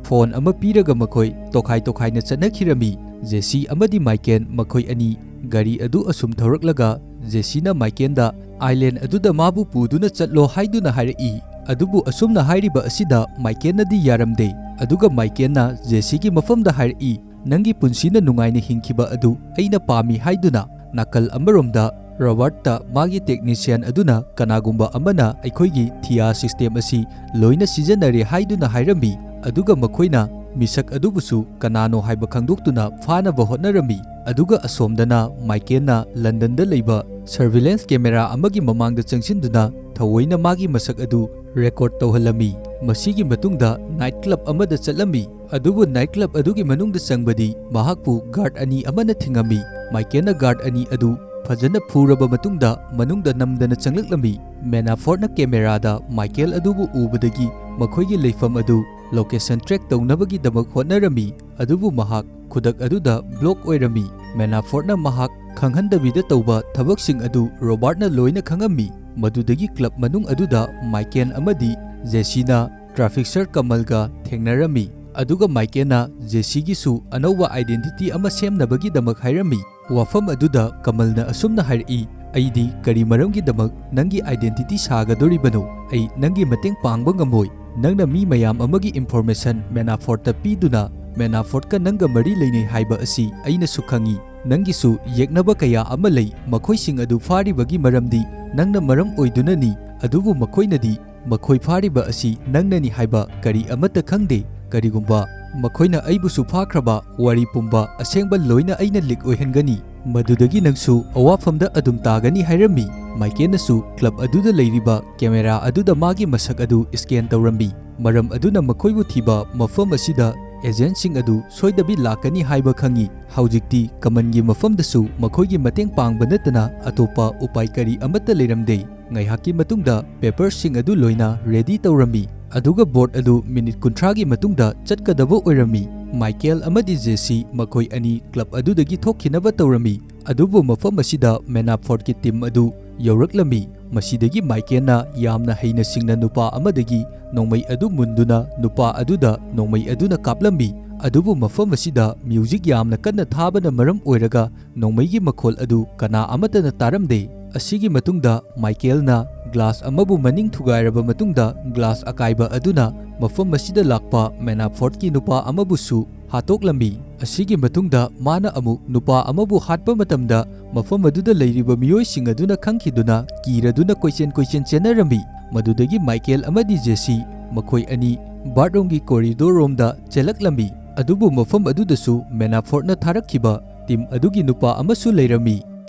ꯐꯣꯟ ꯑꯃ ꯄꯤꯔꯒ ꯃꯈꯣꯏ ꯇꯣꯈꯥꯏ ꯇꯣꯈꯥꯏꯅ ꯆꯠꯅꯈꯤꯔꯝꯃꯤ꯫ ꯖꯦꯁꯤ ꯑꯃꯗꯤ ꯃꯥꯏꯀꯦꯜ ꯃꯈꯣꯏ ꯑꯅꯤ ꯒꯥꯔꯤ ꯑꯗꯨ ꯑꯁꯨꯝ ꯊꯧꯔꯛꯂꯒ ꯖꯦꯁꯤꯅ ꯃꯥꯏꯀꯦꯜꯗ ꯑꯥꯏꯂꯦꯟ ꯑꯗꯨꯗ ꯃꯥꯕꯨ ꯄꯨꯗꯨꯅ ꯆꯠꯂꯣ ꯍꯥꯏꯗꯨꯅ ꯍꯥꯏꯔꯛꯏ꯫ ꯑꯗꯨꯕꯨ ꯑꯁꯨꯝꯅ ꯍꯥꯏꯔꯤꯕ ꯑꯁꯤꯗ ꯃꯥꯏꯀꯦꯜꯅꯗꯤ ꯌꯥꯔꯝꯗꯦ꯫ ꯑꯗꯨꯒ ꯃꯥꯏꯀꯦꯜꯅ ꯖꯦꯁꯤꯒꯤ ꯃꯐꯝꯗ ꯍꯥꯏꯔꯛꯏ, "ꯅꯪꯒꯤ ꯄꯨꯟꯁꯤꯅ ꯅꯨꯡꯉꯥꯏꯅ ꯍꯤꯡꯈꯤꯕ ꯑꯗꯨ ꯑꯩꯅ ꯄꯥꯝꯃꯤ" ꯍꯥꯏꯗꯨꯅ꯫ ꯅꯥꯀꯜ ꯑꯃꯔꯣꯝꯗ ꯔꯣꯕꯥꯔꯠꯇ ꯃꯥꯒꯤ ꯇꯦꯛꯅꯤꯁꯤꯌꯟ ꯑꯗꯨꯅ ꯀꯅꯥꯒꯨꯝꯕ ꯑꯃꯅ ꯑꯩꯈꯣꯏꯒꯤ ꯊꯤꯌꯥ ꯁꯤꯁꯇꯦꯝ ꯑꯁꯤ ꯂꯣꯏꯅ ꯁꯤꯖꯤꯟꯅꯔꯦ ꯍꯥꯏꯗꯨꯅ ꯍꯥꯏꯔꯝꯃꯤ, ꯑꯗꯨꯒ ꯃꯈꯣꯏꯅ ꯃꯤꯁꯛ ꯑꯗꯨꯕꯨꯁꯨ ꯀꯅꯥꯅꯣ ꯍꯥꯏꯕ ꯈꯪꯗꯣꯛꯇꯨꯅ ꯐꯥꯅꯕ ꯍꯣꯠꯅꯔꯝꯃꯤ꯫ ꯑꯗꯨꯒ ꯑꯁꯣꯝꯗꯅ ꯃꯥꯏꯀꯦꯜꯅ ꯂꯟꯗꯟꯗ ꯂꯩꯕ ꯁꯔꯚꯤꯂꯦꯟꯁ ꯀꯦꯃꯦꯔꯥ ꯑꯃꯒꯤ ꯃꯃꯥꯡꯗ ꯆꯪꯁꯤꯟꯗꯨꯅ ꯊꯑꯣꯏꯅ ꯃꯥꯒꯤ ꯃꯁꯛ ꯑꯗꯨ ꯔꯦꯀꯣꯔꯗ ꯇꯧꯍꯜꯂꯝꯃꯤ꯫ ꯃꯁꯤꯒꯤ ꯃꯇꯨꯡꯗ ꯅꯥꯏꯠ ꯀ꯭ꯂꯕ ꯑꯃꯗ ꯆꯠꯂꯝꯃꯤ, ꯑꯗꯨꯕꯨ ꯅꯥꯏꯠ ꯀ꯭ꯂꯕ ꯑꯗꯨꯒꯤ ꯃꯅꯨꯡꯗ ꯆꯪꯕꯗꯤ ꯃꯍꯥꯛꯄꯨ ꯒꯥꯔꯗ ꯑꯅꯤ ꯑꯃꯅ ꯊꯤꯡꯉꯝꯃꯤ꯫ ꯃꯥꯏꯀꯦꯜꯅ ꯒꯥꯔꯗ ꯑꯅꯤ ꯑꯗꯨ ꯐꯖꯅ ꯐꯨꯔꯕ ꯃꯇꯨꯡꯗ ꯃꯅꯨꯡꯗ ꯅꯝꯗꯅ ꯆꯪꯂꯛꯂꯝꯃꯤ꯫ ꯃꯦꯅꯥꯐꯣꯔꯠꯅ ꯀꯦꯃꯦꯔꯥꯗ ꯃꯥꯏꯀꯦꯜ ꯑꯗꯨꯕꯨ ꯎꯕꯗꯒꯤ ꯃꯈꯣꯏꯒꯤ ꯂꯩꯐꯝ ꯑꯗꯨ ꯂꯣꯀꯦꯁꯟ ꯇ꯭ꯔꯦꯛ ꯇꯧꯅꯕꯒꯤꯗꯃꯛ ꯍꯣꯠꯅꯔꯝꯃꯤ, ꯑꯗꯨꯕꯨ ꯃꯍꯥꯛ ꯈꯨꯗꯛ ꯑꯗꯨꯗ ꯕ꯭ꯂꯣꯛ ꯑꯣꯏꯔꯝꯃꯤ꯫ ꯃꯦꯅꯥꯐꯣꯔꯠꯅ ꯃꯍꯥꯛ ꯈꯪꯍꯟꯗꯕꯤꯗ ꯇꯧꯕ ꯊꯕꯛꯁꯤꯡ ꯑꯗꯨ ꯔꯣꯕꯥꯔꯠꯅ ꯂꯣꯏꯅ ꯈꯪꯉꯝꯃꯤ꯫ ꯃꯗꯨꯗꯒꯤ ꯀ꯭ꯂꯕ ꯃꯅꯨꯡ ꯑꯗꯨꯗ ꯃꯥꯏꯀꯦꯜ ꯑꯃꯗꯤ ꯖꯦꯁꯤꯅ ꯇ꯭ꯔꯥꯐꯤꯛꯁꯔ ꯀꯃꯜꯒ ꯊꯦꯡꯅꯔꯝꯃꯤ꯫ ꯑꯗꯨꯒ ꯃꯥꯏꯀꯦꯜꯅ ꯖꯦꯁꯤꯒꯤꯁꯨ ꯑꯅꯧꯕ identity ꯑꯃ ꯁꯦꯝꯅꯕꯒꯤꯗꯃꯛ ꯍꯥꯏꯔꯝꯃꯤ꯫ ꯋꯥꯐꯝ ꯑꯗꯨꯗ ꯀꯃꯜꯅ ꯑꯁꯨꯝꯅ ꯍꯥꯏꯔꯛꯏ, "ꯑꯩꯗꯤ ꯀꯔꯤ ꯃꯔꯝꯒꯤꯗꯃꯛ ꯅꯪꯒꯤ identity ꯁꯥꯒꯗꯣꯔꯤꯕꯅꯣ? ꯑꯩ ꯅꯪꯒꯤ ꯃꯇꯦꯡ ꯄꯥꯡꯕ ꯉꯝꯃꯣꯏ꯫ ꯅꯪꯅ ꯃꯤ ꯃꯌꯥꯝ ꯑꯃꯒꯤ information ꯃꯦꯅꯥꯐꯣꯔꯠꯇ ꯄꯤꯗꯨꯅ ꯃꯦꯅꯥꯐꯣꯔꯠꯀ ꯅꯪꯒ ꯃꯔꯤ ꯂꯩꯅꯩ ꯍꯥꯏꯕ ꯑꯁꯤ ꯑꯩꯅꯁꯨ ꯈꯪꯏ꯫ ꯅꯪꯒꯤꯁꯨ ꯌꯦꯛꯅꯕ ꯀꯌꯥ ꯑꯃ ꯂꯩ꯫ ꯃꯈꯣꯏꯁꯤꯡ ꯑꯗꯨ ꯐꯥꯔꯤꯕꯒꯤ ꯃꯔꯝꯗꯤ ꯅꯪꯅ ꯃꯔꯝ ꯑꯣꯏꯗꯨꯅꯅꯤ꯫ ꯑꯗꯨꯕꯨ ꯃꯈꯣꯏꯅꯗꯤ ꯃꯈꯣꯏ ꯐꯥꯔꯤꯕ ꯑꯁꯤ ꯅꯪꯅꯅꯤ ꯍꯥꯏꯕ ꯀꯔꯤ ꯑꯃꯠꯇ ꯈꯪꯗꯦ꯫ ꯀꯔꯤꯒꯨꯝꯕ ꯃꯈꯣꯏꯅ ꯑꯩꯕꯨꯁꯨ ꯐꯥꯈ꯭ꯔꯕ, ꯋꯥꯔꯤ ꯄꯨꯝꯕ ꯑꯁꯦꯡꯕ ꯂꯣꯏꯅ ꯑꯩꯅ ꯂꯤꯛ ꯑꯣꯏꯍꯟꯒꯅꯤ꯫ ꯃꯗꯨꯗꯒꯤ ꯅꯪꯁꯨ ꯑꯋꯥꯐꯝꯗ ꯑꯗꯨꯝ ꯇꯥꯒꯅꯤ" ꯍꯥꯏꯔꯝꯃꯤ꯫ ꯃꯥꯏꯀꯦꯜꯅꯁꯨ ꯀ꯭ꯂꯕ ꯑꯗꯨꯗ ꯂꯩꯔꯤꯕ ꯀꯦꯃꯦꯔꯥ ꯑꯗꯨꯗ ꯃꯥꯒꯤ ꯃꯁꯛ ꯑꯗꯨ scan ꯇꯧꯔꯝꯃꯤ꯫ ꯃꯔꯝ ꯑꯗꯨꯅ ꯃꯈꯣꯏꯕꯨ ꯊꯤꯕ ꯃꯐꯝ ꯑꯁꯤꯗ agentꯁꯤꯡ ꯑꯗꯨ ꯁꯣꯏꯗꯕꯤ ꯂꯥꯛꯀꯅꯤ ꯍꯥꯏꯕ ꯈꯪꯏ꯫ ꯍꯧꯖꯤꯛꯇꯤ ꯀꯃꯜꯒꯤ ꯃꯐꯝꯗꯁꯨ ꯃꯈꯣꯏꯒꯤ ꯃꯇꯦꯡ ꯄꯥꯡꯕ ꯅꯠꯇꯅ ꯑꯇꯣꯞꯄ ꯎꯄꯥꯏ ꯀꯔꯤ ꯑꯃꯠꯇ ꯂꯩꯔꯝꯗꯦ꯫ ꯉꯥꯏꯍꯥꯛꯀꯤ ꯃꯇꯨꯡꯗ paperꯁꯤꯡ ꯑꯗꯨ ꯂꯣꯏꯅ ready ꯇꯧꯔꯝꯃꯤ꯫ ꯑꯗꯨꯒ board ꯑꯗꯨ minute ꯀꯨꯟꯊ꯭ꯔꯥꯒꯤ ꯃꯇꯨꯡꯗ ꯆꯠꯀꯗꯕ ꯑꯣꯏꯔꯝꯃꯤ꯫ ꯃꯥꯏꯀꯦꯜ ꯑꯃꯗꯤ ꯖꯦꯁꯤ ꯃꯈꯣꯏ ꯑꯅꯤ ꯀ꯭ꯂꯕ ꯑꯗꯨꯗꯒꯤ ꯊꯣꯛꯈꯤꯅꯕ ꯇꯧꯔꯝꯃꯤ꯫ ꯑꯗꯨꯕꯨ ꯃꯐꯝ ꯑꯁꯤꯗ ꯃꯦꯅꯥꯐꯣꯔꯠꯀꯤ team ꯑꯗꯨ ꯌꯧꯔꯛꯂꯝꯃꯤ꯫ ꯃꯁꯤꯗꯒꯤ ꯃꯥꯏꯀꯦꯜꯅ ꯌꯥꯝꯅ ꯍꯩꯅ ꯁꯤꯡꯅ ꯅꯨꯄꯥ ꯑꯃꯗꯒꯤ ꯅꯣꯡꯃꯩ ꯑꯗꯨ ꯃꯨꯟꯗꯨꯅ ꯅꯨꯄꯥ ꯑꯗꯨꯗ ꯅꯣꯡꯃꯩ ꯑꯗꯨꯅ ꯀꯥꯞꯂꯝꯃꯤ꯫ ꯑꯗꯨꯕꯨ ꯃꯐꯝ ꯑꯁꯤꯗ music ꯌꯥꯝꯅ ꯀꯟꯅ ꯊꯥꯕꯅ ꯃꯔꯝ ꯑꯣꯏꯔꯒ ꯅꯣꯡꯃꯩꯒꯤ ꯃꯈꯣꯜ ꯑꯗꯨ ꯀꯅꯥ ꯑꯃꯠꯇꯅ ꯇꯥꯔꯝꯗꯦ꯫ ꯑꯁꯤꯒꯤ ꯃꯇꯨꯡꯗ ꯃꯥꯏꯀꯦꯜꯅ glass ꯑꯃꯕꯨ ꯃꯅꯤꯡ ꯊꯨꯒꯥꯏꯔꯕ ꯃꯇꯨꯡꯗ glass ꯑꯀꯥꯏꯕ ꯑꯗꯨꯅ ꯃꯐꯝ ꯑꯁꯤꯗ ꯂꯥꯛꯄ ꯃꯦꯅꯥꯐꯣꯔꯠꯀꯤ ꯅꯨꯄꯥ ꯑꯃꯕꯨꯁꯨ ꯍꯥꯠꯇꯣꯛꯂꯝꯃꯤ꯫ ꯑꯁꯤꯒꯤ ꯃꯇꯨꯡꯗ ꯃꯥꯅ ꯑꯃꯨꯛ ꯅꯨꯄꯥ ꯑꯃꯕꯨ ꯍꯥꯠꯄ ꯃꯇꯝꯗ ꯃꯐꯝ ꯑꯗꯨꯗ ꯂꯩꯔꯤꯕ ꯃꯤꯑꯣꯏꯁꯤꯡ ꯑꯗꯨꯅ ꯈꯪꯈꯤꯗꯨꯅ ꯀꯤꯔꯗꯨꯅ ꯀꯣꯏꯆꯦꯟ ꯀꯣꯏꯆꯦꯟ ꯆꯦꯟꯅꯔꯝꯃꯤ꯫ ꯃꯗꯨꯗꯒꯤ ꯃꯥꯏꯀꯦꯜ ꯑꯃꯗꯤ ꯖꯦꯁꯤ ꯃꯈꯣꯏ ꯑꯅꯤ bathroomꯒꯤ corridor ꯔꯣꯝꯗ ꯆꯦꯜꯂꯛꯂꯝꯃꯤ꯫ ꯑꯗꯨꯕꯨ ꯃꯐꯝ ꯑꯗꯨꯗꯁꯨ ꯃꯦꯅꯥꯐꯣꯔꯠꯅ ꯊꯥꯔꯛꯈꯤꯕ team ꯑꯗꯨꯒꯤ ꯅꯨꯄꯥ ꯑꯃꯁꯨ ꯂꯩꯔꯝꯃꯤ꯫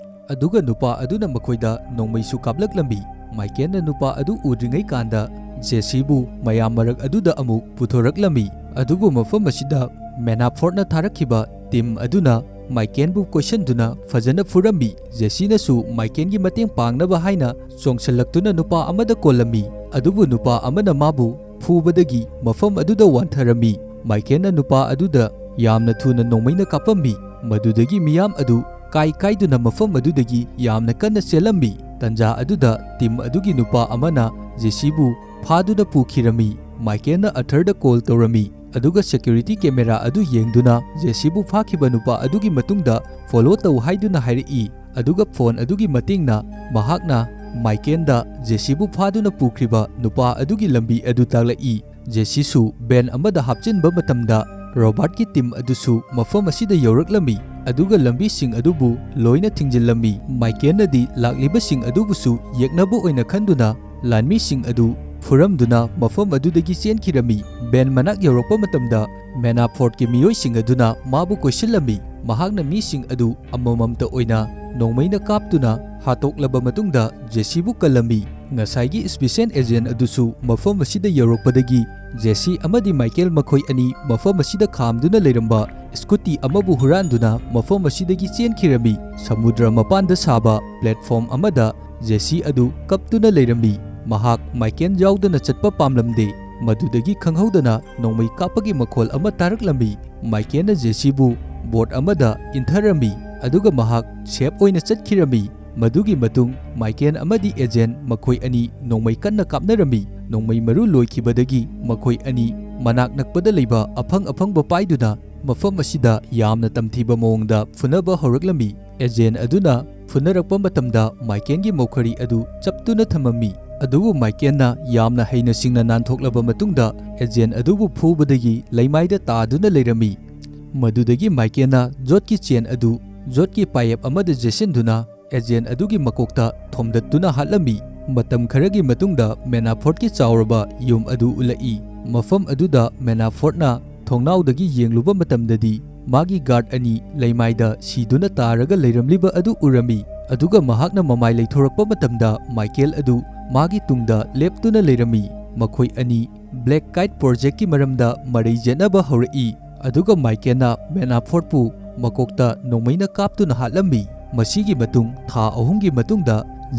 ꯑꯗꯨꯒ ꯅꯨꯄꯥ ꯑꯗꯨꯅ ꯃꯈꯣꯏꯗ ꯅꯣꯡꯃꯩꯁꯨ ꯀꯥꯞꯂꯛꯂꯝꯃꯤ꯫ ꯃꯥꯏꯀꯦꯜꯅ ꯅꯨꯄꯥ ꯑꯗꯨ ꯎꯗ꯭ꯔꯤꯉꯩ ꯀꯥꯟꯗ ꯖꯦꯁꯤꯕꯨ ꯃꯌꯥꯝ ꯃꯔꯛ ꯑꯗꯨꯗ ꯑꯃꯨꯛ ꯄꯨꯊꯣꯔꯛꯂꯝꯃꯤ꯫ ꯑꯗꯨꯕꯨ ꯃꯐꯝ ꯑꯁꯤꯗ ꯃꯦꯅꯥꯐꯣꯔꯠꯅ ꯊꯥꯔꯛꯈꯤꯕ team ꯑꯗꯨꯅ ꯃꯥꯏꯀꯦꯜꯕꯨ ꯀꯣꯏꯁꯟꯗꯨꯅ ꯐꯖꯅ ꯐꯨꯔꯝꯃꯤ꯫ ꯖꯦꯁꯤꯅꯁꯨ ꯃꯥꯏꯀꯦꯜꯒꯤ ꯃꯇꯦꯡ ꯄꯥꯡꯅꯕ ꯍꯥꯏꯅ ꯆꯣꯡꯁꯤꯜꯂꯛꯇꯨꯅ ꯅꯨꯄꯥ ꯑꯃꯗ ꯀꯣꯜꯂꯝꯃꯤ꯫ ꯑꯗꯨꯕꯨ ꯅꯨꯄꯥ ꯑꯃꯅ ꯃꯥꯕꯨ ꯐꯨꯕꯗꯒꯤ ꯃꯐꯝ ꯑꯗꯨꯗ ꯋꯥꯟꯊꯔꯝꯃꯤ꯫ ꯃꯥꯏꯀꯦꯜꯅ ꯅꯨꯄꯥ ꯑꯗꯨꯗ ꯌꯥꯝꯅ ꯊꯨꯅ ꯅꯣꯡꯃꯩꯅ ꯀꯥꯞꯄꯝꯃꯤ꯫ ꯃꯗꯨꯗꯒꯤ ꯃꯤꯌꯥꯝ ꯑꯗꯨ ꯀꯥꯏ ꯀꯥꯏꯗꯨꯅ ꯃꯐꯝ ꯑꯗꯨꯗꯒꯤ ꯌꯥꯝꯅ ꯀꯟꯅ ꯆꯦꯜꯂꯝꯃꯤ꯫ ꯇꯟꯖꯥ ꯑꯗꯨꯗ team ꯑꯗꯨꯒꯤ ꯅꯨꯄꯥ ꯑꯃꯅ ꯖꯦꯁꯤꯕꯨ ꯐꯥꯗꯨꯅ ꯄꯨꯈꯤꯔꯝꯃꯤ꯫ ꯃꯥꯏꯀꯦꯜꯅ ꯑꯥꯔꯊꯔꯗ ꯀꯣꯜ ꯇꯧꯔꯝꯃꯤ, ꯑꯗꯨꯒ ꯁꯦꯀ꯭ꯌꯨꯔꯤꯇꯤ ꯀꯦꯃꯦꯔꯥ ꯑꯗꯨ ꯌꯦꯡꯗꯨꯅ ꯖꯦꯁꯤꯕꯨ ꯐꯥꯈꯤꯕ ꯅꯨꯄꯥ ꯑꯗꯨꯒꯤ ꯃꯇꯨꯡꯗ ꯐꯣꯂꯣ ꯇꯧ ꯍꯥꯏꯗꯨꯅ ꯍꯥꯏꯔꯛꯏ꯫ ꯑꯗꯨꯒ ꯐꯣꯟ ꯑꯗꯨꯒꯤ ꯃꯇꯦꯡꯅ ꯃꯍꯥꯛꯅ ꯃꯥꯏꯀꯦꯜꯗ ꯖꯦꯁꯤꯕꯨ ꯐꯥꯗꯨꯅ ꯄꯨꯈ꯭ꯔꯤꯕ ꯅꯨꯄꯥ ꯑꯗꯨꯒꯤ ꯂꯝꯕꯤ ꯑꯗꯨ ꯇꯥꯛꯂꯛꯏ꯫ ꯖꯦꯁꯤꯁꯨ ꯚꯦꯟ ꯑꯃꯗ ꯍꯥꯞꯆꯤꯟꯕ ꯃꯇꯝꯗ ꯔꯣꯕꯥꯔꯠꯀꯤ ꯇꯤꯝ ꯑꯗꯨꯁꯨ ꯃꯐꯝ ꯑꯁꯤꯗ ꯌꯧꯔꯛꯂꯝꯃꯤ, ꯑꯗꯨꯒ ꯂꯝꯕꯤꯁꯤꯡ ꯑꯗꯨꯕꯨ ꯂꯣꯏꯅ ꯊꯤꯡꯖꯤꯜꯂꯝꯃꯤ꯫ ꯃꯥꯏꯀꯦꯜꯅꯗꯤ ꯂꯥꯛꯂꯤꯕꯁꯤꯡ ꯑꯗꯨꯕꯨꯁꯨ ꯌꯦꯛꯅꯕ ꯑꯣꯏꯅ ꯈꯟꯗꯨꯅ ꯂꯥꯟꯃꯤꯁꯤꯡ ꯑꯗꯨ ꯐꯨꯔꯝꯗꯨꯅ ꯃꯐꯝ ꯑꯗꯨꯗꯒꯤ ꯆꯦꯟꯈꯤꯔꯝꯃꯤ꯫ ꯚꯦꯟ ꯃꯅꯥꯛ ꯌꯧꯔꯛꯄ ꯃꯇꯝꯗ ꯃꯦꯅꯥꯐꯣꯔꯠꯀꯤ ꯃꯤꯑꯣꯏꯁꯤꯡ ꯑꯗꯨꯅ ꯃꯥꯕꯨ ꯀꯣꯏꯁꯤꯜꯂꯝꯃꯤ꯫ ꯃꯍꯥꯛꯅ ꯃꯤꯁꯤꯡ ꯑꯗꯨ ꯑꯃꯃꯝꯇ ꯑꯣꯏꯅ ꯅꯣꯡꯃꯩꯅ ꯀꯥꯞꯇꯨꯅ ꯍꯥꯠꯇꯣꯛꯂꯕ ꯃꯇꯨꯡꯗ ꯖꯦꯁꯤꯕꯨ ꯀꯜꯂꯝꯃꯤ꯫ ꯉꯁꯥꯏꯒꯤ ꯁ꯭ꯄꯤꯁꯦꯜ ꯑꯦꯖꯦꯟ ꯑꯗꯨꯁꯨ ꯃꯐꯝ ꯑꯁꯤꯗ ꯌꯧꯔꯛꯄꯗꯒꯤ ꯖꯦꯁꯤ ꯑꯃꯗꯤ ꯃꯥꯏꯀꯦꯜ ꯃꯈꯣꯏ ꯑꯅꯤ ꯃꯐꯝ ꯑꯁꯤꯗ ꯈꯥꯝꯗꯨꯅ ꯂꯩꯔꯝꯕ ꯁ꯭ꯀꯨꯇꯤ ꯑꯃꯕꯨ ꯍꯨꯔꯥꯟꯗꯨꯅ ꯃꯐꯝ ꯑꯁꯤꯗꯒꯤ ꯆꯦꯟꯈꯤꯔꯝꯃꯤ꯫ ꯁꯃꯨꯗ꯭ꯔ ꯃꯄꯥꯟꯗ ꯁꯥꯕ ꯄ꯭ꯂꯦꯠꯐꯣꯝ ꯑꯃꯗ ꯖꯦꯁꯤ ꯑꯗꯨ ꯀꯞꯇꯨꯅ ꯂꯩꯔꯝꯃꯤ꯫ ꯃꯍꯥꯛ ꯃꯥꯏꯀꯦꯜ ꯌꯥꯎꯗꯅ ꯆꯠꯄ ꯄꯥꯝꯂꯝꯗꯦ꯫ ꯃꯗꯨꯗꯒꯤ ꯈꯪꯍꯧꯗꯅ ꯅꯣꯡꯃꯩ ꯀꯥꯞꯄꯒꯤ ꯃꯈꯣꯜ ꯑꯃ ꯇꯥꯔꯛꯂꯝꯃꯤ꯫ ꯃꯥꯏꯀꯦꯜꯅ ꯖꯦꯁꯤꯕꯨ ꯕꯣꯠ ꯑꯃꯗ ꯏꯟꯊꯔꯝꯃꯤ, ꯑꯗꯨꯒ ꯃꯍꯥꯛ ꯁꯦꯐ ꯑꯣꯏꯅ ꯆꯠꯈꯤꯔꯝꯃꯤ꯫ ꯃꯗꯨꯒꯤ ꯃꯇꯨꯡ ꯃꯥꯏꯀꯦꯜ ꯑꯃꯗꯤ ꯑꯦꯖꯦꯟ ꯃꯈꯣꯏ ꯑꯅꯤ ꯅꯣꯡꯃꯩ ꯀꯟꯅ ꯀꯥꯞꯅꯔꯝꯃꯤ꯫ ꯅꯣꯡꯃꯩ ꯃꯔꯨ ꯂꯣꯏꯈꯤꯕꯗꯒꯤ ꯃꯈꯣꯏ ꯑꯅꯤ ꯃꯅꯥꯛ ꯅꯛꯄꯗ ꯂꯩꯕ ꯑꯐꯪ ꯑꯐꯪꯕ ꯄꯥꯏꯗꯨꯅ ꯃꯐꯝ ꯑꯁꯤꯗ ꯌꯥꯝꯅ ꯇꯝꯊꯤꯕ ꯃꯑꯣꯡꯗ ꯐꯨꯅꯕ ꯍꯧꯔꯛꯂꯝꯃꯤ꯫ ꯑꯦꯖꯦꯟ ꯑꯗꯨꯅ ꯐꯨꯅꯔꯛꯄ ꯃꯇꯝꯗ ꯃꯥꯏꯀꯦꯜꯒꯤ ꯃꯣꯈꯔꯤ ꯑꯗꯨ ꯆꯞꯇꯨꯅ ꯊꯝꯃꯝꯃꯤ꯫ ꯑꯗꯨꯕꯨ ꯃꯥꯏꯀꯦꯜꯅ ꯌꯥꯝꯅ ꯍꯩꯅ ꯁꯤꯡꯅ ꯅꯥꯟꯊꯣꯛꯂꯕ ꯃꯇꯨꯡꯗ ꯑꯦꯖꯦꯟ ꯑꯗꯨꯕꯨ ꯐꯨꯕꯗꯒꯤ ꯂꯩꯃꯥꯏꯗ ꯇꯥꯗꯨꯅ ꯂꯩꯔꯝꯃꯤ꯫ ꯃꯗꯨꯗꯒꯤ ꯃꯥꯏꯀꯦꯜꯅ ꯖꯣꯠꯀꯤ ꯆꯦꯟ ꯑꯗꯨ ꯖꯣꯠꯀꯤ ꯄꯥꯌꯦꯞ ꯑꯃꯗ ꯖꯦꯠꯁꯤꯟꯗꯨꯅ ꯑꯦꯖꯦꯟ ꯑꯗꯨꯒꯤ ꯃꯀꯣꯛꯇ ꯊꯣꯝꯗꯠꯇꯨꯅ ꯍꯥꯠꯂꯝꯃꯤ꯫ ꯃꯇꯝ ꯈꯔꯒꯤ ꯃꯇꯨꯡꯗ ꯃꯦꯅꯥꯐꯣꯔꯠꯀꯤ ꯆꯥꯎꯔꯕ ꯌꯨꯝ ꯑꯗꯨ ꯎꯠꯂꯛꯏ꯫ ꯃꯐꯝ ꯑꯗꯨꯗ ꯃꯦꯅꯥꯐꯣꯔꯠꯅ ꯊꯣꯡꯅꯥꯎꯗꯒꯤ ꯌꯦꯡꯂꯨꯕ ꯃꯇꯝꯗꯗꯤ ꯃꯥꯒꯤ ꯒꯥꯔꯗ ꯑꯅꯤ ꯂꯩꯃꯥꯏꯗ ꯁꯤꯗꯨꯅ ꯇꯥꯔꯒ ꯂꯩꯔꯝꯂꯤꯕ ꯑꯗꯨ ꯎꯔꯝꯃꯤ꯫ ꯑꯗꯨꯒ ꯃꯍꯥꯛꯅ ꯃꯃꯥꯏ ꯂꯩꯊꯣꯔꯛꯄ ꯃꯇꯝꯗ ꯃꯥꯏꯀꯦꯜ ꯑꯗꯨ ꯃꯥꯒꯤ ꯇꯨꯡꯗ ꯂꯦꯞꯇꯨꯅ ꯂꯩꯔꯝꯃꯤ꯫ ꯃꯈꯣꯏ ꯑꯅꯤ ꯕ꯭ꯂꯦꯛ ꯀꯥꯏꯠ ꯄ꯭ꯔꯣꯖꯦꯛꯀꯤ ꯃꯔꯝꯗ ꯃꯔꯩ ꯌꯦꯠꯅꯕ ꯍꯧꯔꯛꯏ꯫ ꯑꯗꯨꯒ ꯃꯥꯏꯀꯦꯜꯅ ꯃꯦꯅꯥꯐꯣꯔꯠꯄꯨ ꯃꯀꯣꯛꯇ ꯅꯣꯡꯃꯩꯅ ꯀꯥꯞꯇꯨꯅ ꯍꯥꯠꯂꯝꯃꯤ꯫ ꯃꯁꯤꯒꯤ ꯃꯇꯨꯡ ꯊꯥ ꯑꯍꯨꯝꯒꯤ ꯃꯇꯨꯡꯗ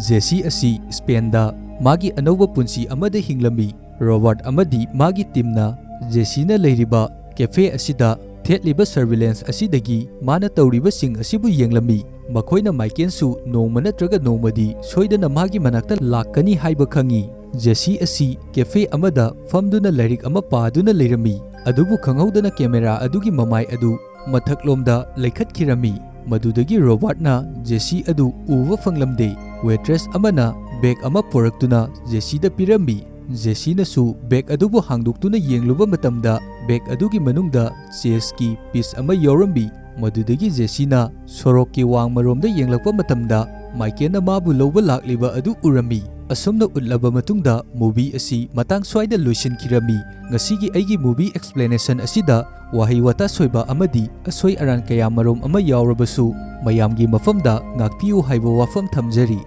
ꯖꯦꯁꯤ ꯑꯁꯤ ꯁ꯭ꯄꯦꯟꯗ ꯃꯥꯒꯤ ꯑꯅꯧꯕ ꯄꯨꯟꯁꯤ ꯑꯃꯗ ꯍꯤꯡꯂꯝꯃꯤ꯫ ꯔꯣꯕꯥꯔꯠ ꯑꯃꯗꯤ ꯃꯥꯒꯤ ꯇꯤꯝꯅ ꯖꯦꯁꯤꯅ ꯂꯩꯔꯤꯕ ꯀꯦꯐꯦ ꯑꯁꯤꯗ ꯊꯦꯠꯂꯤꯕ ꯁꯔꯚꯤꯂꯦꯟꯁ ꯑꯁꯤꯗꯒꯤ ꯃꯥꯅ ꯇꯧꯔꯤꯕꯁꯤꯡ ꯑꯁꯤꯕꯨ ꯌꯦꯡꯂꯝꯃꯤ꯫ ꯃꯈꯣꯏꯅ ꯃꯥꯏꯀꯦꯜꯁꯨ ꯅꯣꯡꯃ ꯅꯠꯇ꯭ꯔꯒ ꯅꯣꯡꯃꯗꯤ ꯁꯣꯏꯗꯅ ꯃꯥꯒꯤ ꯃꯅꯥꯛꯇ ꯂꯥꯛꯀꯅꯤ ꯍꯥꯏꯕ ꯈꯪꯏ꯫ ꯖꯦꯁꯤ ꯑꯁꯤ ꯀꯦꯐꯦ ꯑꯃꯗ ꯐꯝꯗꯨꯅ ꯂꯥꯏꯔꯤꯛ ꯑꯃ ꯄꯥꯗꯨꯅ ꯂꯩꯔꯝꯃꯤ꯫ ꯑꯗꯨꯕꯨ ꯈꯪꯍꯧꯗꯅ ꯀꯦꯃꯦꯔꯥ ꯑꯗꯨꯒꯤ ꯃꯃꯥꯏ ꯑꯗꯨ ꯃꯊꯛꯂꯣꯝꯗ ꯂꯩꯈꯠꯈꯤꯔꯝꯃꯤ꯫ ꯃꯗꯨꯗꯒꯤ ꯔꯣꯕꯥꯔꯠꯅ ꯖꯦꯁꯤ ꯑꯗꯨ ꯎꯕ ꯐꯪꯂꯝꯗꯦ꯫ ꯋꯦꯇ꯭ꯔꯦꯁ ꯑꯃꯅ ꯕꯦꯒ ꯑꯃ ꯄꯨꯔꯛꯇꯨꯅ ꯖꯦꯁꯤꯗ ꯄꯤꯔꯝꯃꯤ꯫ ꯖꯦꯁꯤꯅꯁꯨ ꯕꯦꯒ ꯑꯗꯨꯕꯨ ꯍꯥꯡꯗꯣꯛꯇꯨꯅ ꯌꯦꯡꯂꯨꯕ ꯃꯇꯝꯗ ꯕꯦꯒ ꯑꯗꯨꯒꯤ ꯃꯅꯨꯡꯗ ꯆꯦꯁꯀꯤ ꯄꯤꯁ ꯑꯃ ꯌꯥꯎꯔꯝꯃꯤ꯫ ꯃꯗꯨꯗꯒꯤ ꯖꯦꯁꯤꯅ ꯁꯣꯔꯣꯛꯀꯤ ꯋꯥꯡꯃꯔꯣꯝꯗ ꯌꯦꯡꯂꯛꯄ ꯃꯇꯝꯗ ꯃꯥꯏꯀꯦꯜꯅ ꯃꯥꯕꯨ ꯂꯧꯕ ꯂꯥꯛꯂꯤꯕ ꯑꯗꯨ ꯎꯔꯝꯃꯤ꯫ ꯑꯁꯨꯝꯅ ꯎꯠꯂꯕ ꯃꯇꯨꯡꯗ movie ꯑꯁꯤ ꯃꯇꯥꯡ ꯁ꯭ꯋꯥꯏꯗ ꯂꯣꯏꯁꯤꯟꯈꯤꯔꯝꯃꯤ꯫ ꯉꯁꯤꯒꯤ ꯑꯩꯒꯤ movie explanation ꯑꯁꯤꯗ ꯋꯥꯍꯩ ꯋꯥꯇꯥ ꯁꯣꯏꯕ ꯑꯃꯗꯤ ꯑꯁꯣꯏ ꯑꯔꯥꯟ ꯀꯌꯥ ꯃꯔꯨꯝ ꯑꯃ ꯌꯥꯎꯔꯕꯁꯨ ꯃꯌꯥꯝꯒꯤ ꯃꯐꯝꯗ ꯉꯥꯛꯄꯤꯌꯨ ꯍꯥꯏꯕ ꯋꯥꯐꯝ ꯊꯝꯖꯔꯤ꯫